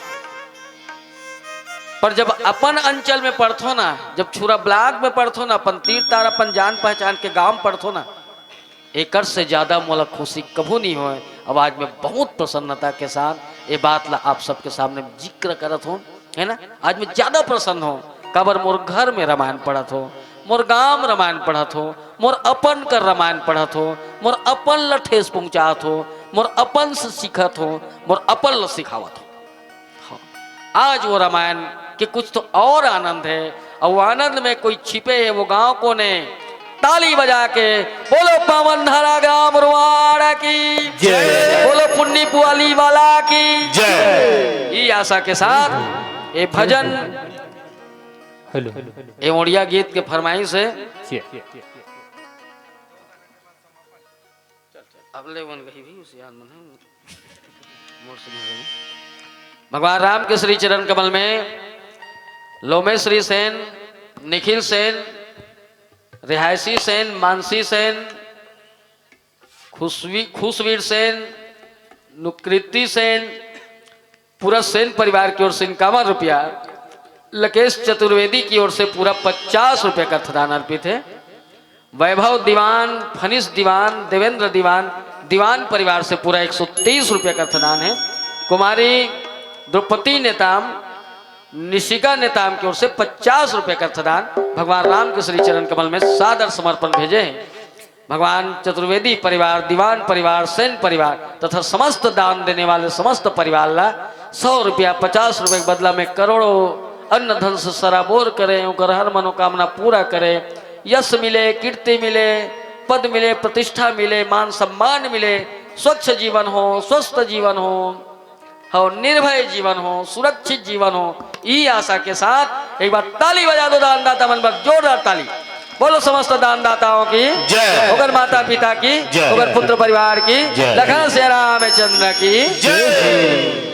पर जब अपन अंचल में पढ़थो ना, जब छुरा ब्लॉक में पढ़थो ना, अपन तीर तार अपन जान पहचान के गांव में पढ़थो ना, एकर से ज्यादा मोला खुशी कभू नहीं होय। अब आज मैं बहुत प्रसन्नता के साथ ये बात ला आप सबके सामने जिक्र करत हूँ, है ना? आज मैं ज्यादा प्रसन्न हूँ, काबर मोर घर में रामायण पढ़त हो, मोर गांव में रामायण पढ़त हो, मोर अपन कर रामायण पढ़त हो, मोर अपन ल ठेस पहुंचात हो, मोर अपन से सीखत हो, मोर अपन ल सिखावत हो। हाँ, आज वो रामायण के कुछ तो और आनंद है, और वो आनंद में कोई छिपे है, वो गांव कोने। ताली बजा के बोलो पावन धारा ग्राम रुवाड़ा की जय। बोलो पुन्नी पुआली वाला की जय। ये आशा के साथ ये भजन, हेलो, ये ओड़िया गीत के फरमाइश है। अब ले वन गई भी उस याद मन है। मोर से नहीं गई। भगवान राम के श्री चरण कमल में लोमेश्वरी सेन, निखिल सेन, रिहायशी सेन, मानसी सेन, खुशवी-, खुशवीर सेन, नुकृति सेन, पूरा सेन परिवार की ओर से इक्यावन रुपया, लकेश चतुर्वेदी की ओर से पूरा पचास रुपया का अर्थदान अर्पित है। वैभव दीवान, फनिश दीवान, देवेंद्र दीवान, दीवान परिवार से पूरा एक सौ तीस रुपया का अर्थदान है। कुमारी द्रौपदी नेताम, निशिका नेताम की ओर से पचास रुपया का अर्थदान भगवान राम के श्री चरण कमल में सादर समर्पण भेजे हैं। भगवान चतुर्वेदी परिवार, दीवान परिवार, सेन परिवार तथा समस्त दान देने वाले समस्त परिवार ला सौ रुपया, पचास रुपये के बदला में करोड़ों अन्न धन से सराबोर करें, ओकर हर मनोकामना पूरा करें, यश मिले, कीर्ति मिले, पद मिले, प्रतिष्ठा मिले, मान सम्मान मिले, स्वच्छ जीवन हो, स्वस्थ जीवन हो, हो निर्भय जीवन हो, सुरक्षित जीवन हो। ई आशा के साथ एक बार ताली बजा दो दानदाता मन बर, जोरदार ताली। बोलो समस्त दानदाताओं की जय। ओकर माता पिता की जय। ओकर पुत्र परिवार की जय। लखन सिया रामचंद्र की जय।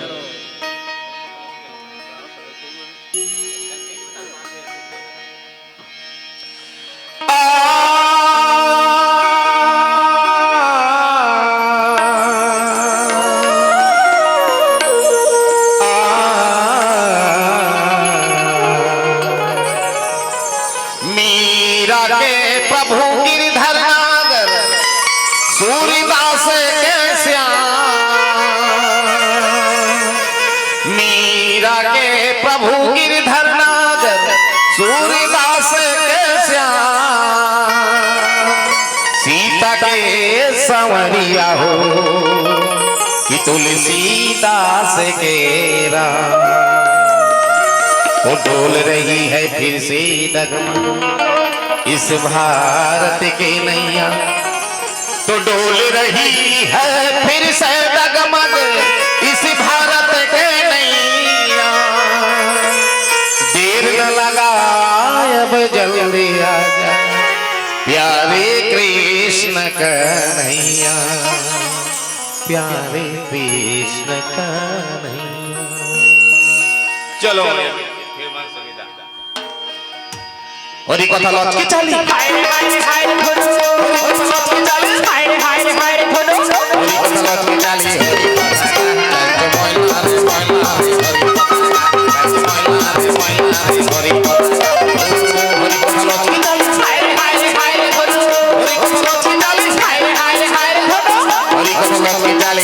मीरा के प्रभु गिरधर नागर, सूरदास के श्याम। मीरा के प्रभु गिरधर नागर, सूरदास ए संवरिया हो कि तुलसीदास के राम। वो डोल रही है फिर से डगमग इस भारत की नैया। तो डोल रही है फिर से डगमग इस भारत के नैया। देर न लगा, अब जल्दी आ जा, प्यारे कृष्ण कन्हैया, प्यारे कृष्ण कन्हैया। चलो, फिर मन से विदा। हरि कथा लचके चाली। हाय, हाय, हाय, धुनो। हरि कथा लचके चाली। हाय, हाय, हाय, धुनो। हरि कथा लचके चाली। हरि कथा लचके चाली। हाय, हाय, हाय, धुनो। हरि कथा लचके चाली। हाय, हाय, हाय, धुनो। हरि कथा लचके चाली।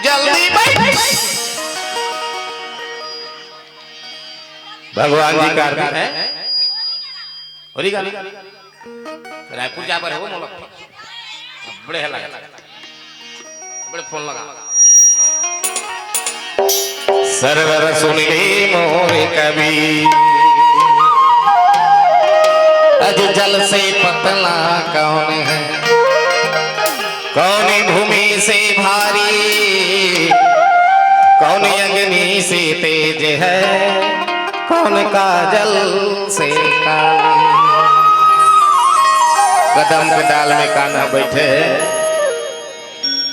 जल्दी बैठ। भगवान जी का आरती है। होरी गाना। रायपुर जा बर हो मोला। बड़े है लगा। बड़े फोन लगा। सरवर सुन ले मोर कवि, अज जल से पतला कौन है? कौन भूमि से भारी, कौन अग्नि से तेज है, कौन काजल से काली। कदम के डाल में कान्हा बैठे है,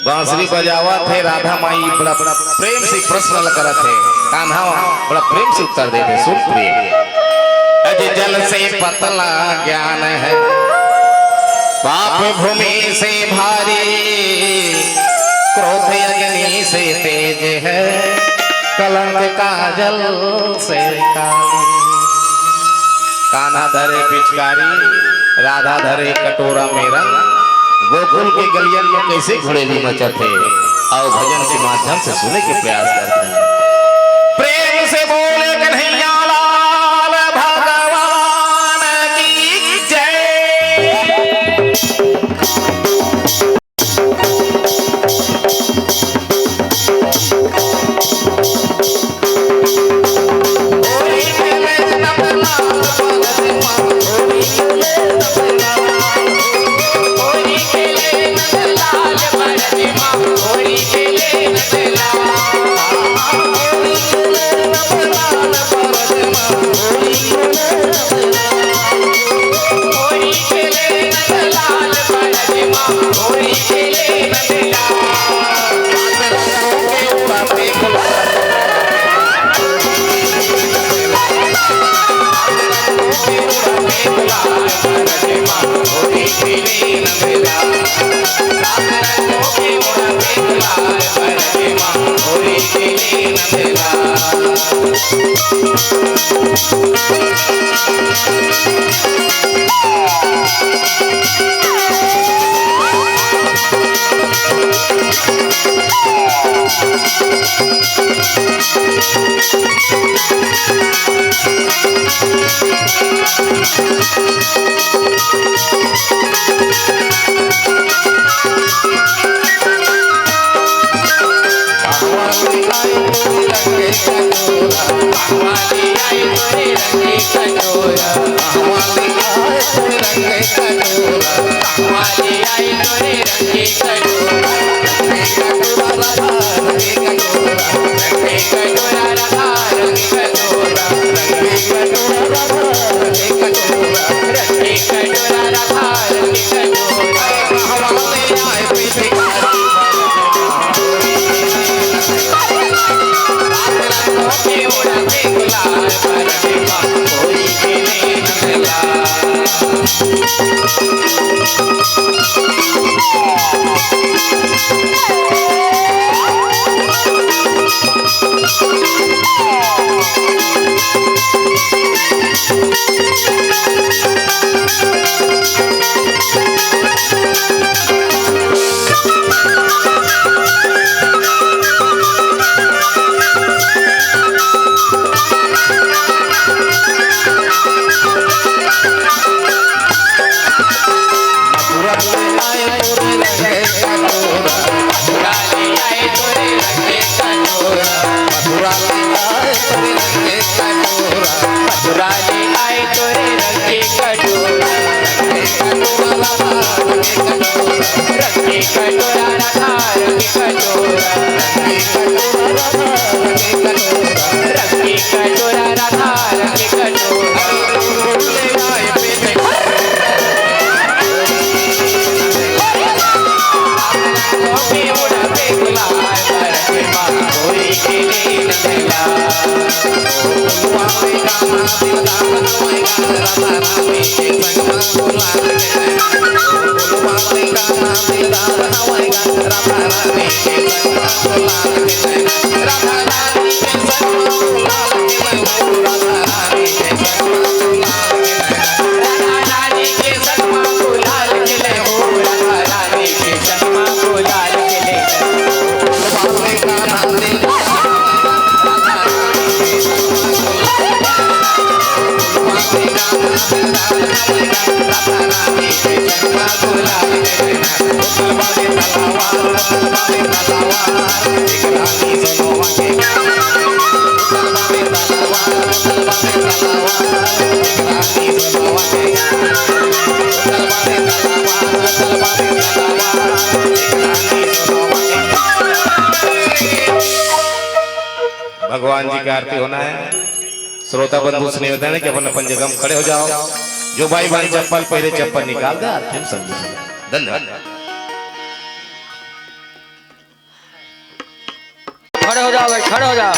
बांसुरी बजावत हे, राधा माई बड़ा, बड़ा प्रेम से प्रश्न ल करत हे। कान्हा बड़ा प्रेम से उत्तर देत हे, सुन प्रिय। अज जल से पतला ज्ञान है, पाप भूमि से भारी, क्रोध अग्नि से तेज है। कलंक काजल से काली। कान्हा धरे पिचकारी, राधा धरे कटोरा में रंग। गोकुल के गलियन में कैसे घुड़ेली मचत हे, अउ भजन के माध्यम से सुने के प्रयास करत हे। प्रेम से बोले कन्हैया लाल भगवान की जय। भगवान जी की आरती होना है। श्रोता बंधु से निवेदन है कि अपन अपन जगह में खड़े हो जाओ। जो भाई बहन चप्पल पहने, चप्पल निकाल दे, आरती में संग दीजिए। धन्यवाद। खड़े हो जाओ भाई, खड़े हो जाओ।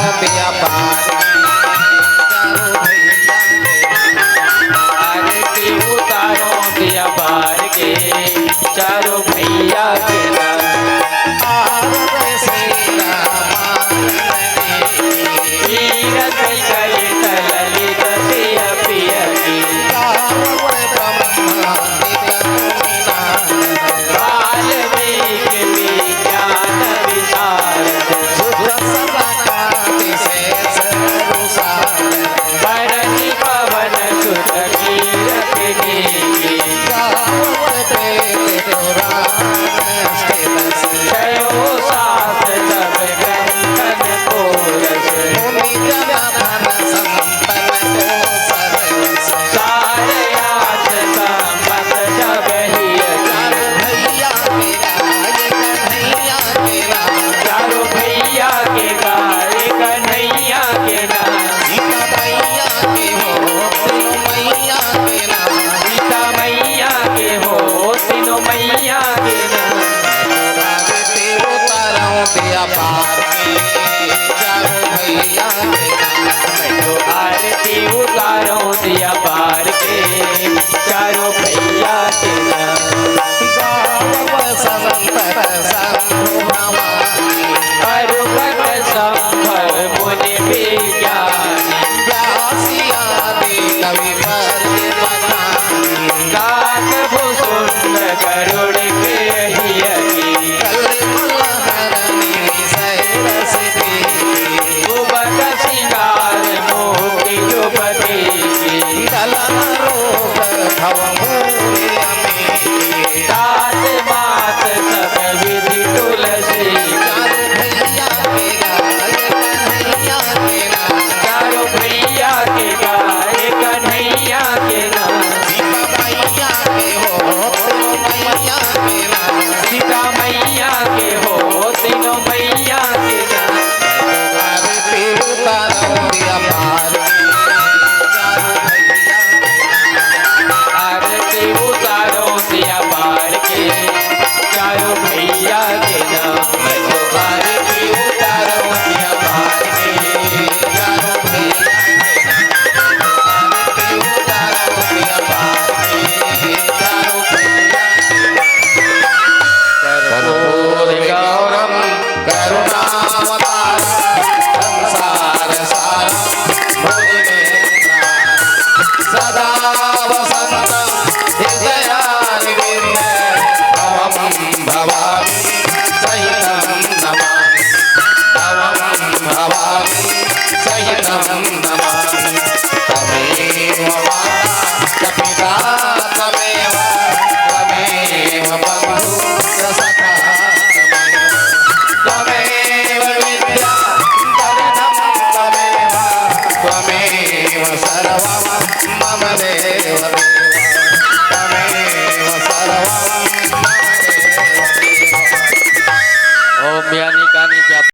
दिया बार के चारों भैया के, आरती उतारो दिया बार के चारों भैया के ना। आरती श्री रामायण की, तीरथ कलित ललित सिय पिय की, गावत ब्रह्मादि मुनि नारद, वाल्मीकि विज्ञान विशारद, सुख सब का विशेष गुरु सारद, बरनि पवन सुत कीरति नीकी, गावत वेद पुराण स्थित रस, कहो शास्त्र सब ग्रंथन को रस, मुनि जन धन संतन को सरस, सार आस संपत सब हिय की, चारों भैया के गाय कन्हैया के नाम, चारों भैया के गाय कन्हैया के नाम, सीता मैया के हो तीनों मैया के नाम, सीता मैया के हो तीनों मैया के नाम। आरती उतारो दिया बार के चारों भैया के नाम, मैं तो आरती उतारो दिया बार के चारों भैया के नाम। गावत संत शंभु भवानी, अरुगत शंभर मुनि विज्ञानी, व्यास आदि कवि पद बखानी, काक भुसुंड गरुड़ के हिय की, कल मल हरनी सैरस की, सुबक सिंगार मोती जुबती की, दलन रूप भव मूल अमी, तात मात सब विधि तुलसी, चारों भैया के गाय कन्हैया के नाम, चारों भैया के गाय कन्हैया के नाम, सीता मैया के हो तीनों मैया के नाम, सीता मैया के हो तीनों मैया के नाम। आरती उतारो दिया बार के चारों भैया के नाम, आरती उतारो दिया बार के चारों भैया के नाम, मैं तो आरती उतारो दिया बार के चारों भैया के नाम, आरती उतारो दिया बार के चारों भैया के नाम। कर्पूर गौरम करुणावतारम संसार सारम भुजगेन्द्रहारम सदा वसंतम हृदयारविंदे भवम भवानी सहितं नमामि। भवं भवानी सहितं नमामि। त्वमेव माता च पिता त्वमेव, त्वमेव बन्धु च सखा त्वमेव, त्वमेव विद्या धनं त्वमेव, त्वमेव सर्वं मम देव देव, त्वमेव सर्वं मम देव देव। ओम यानी कानी जप।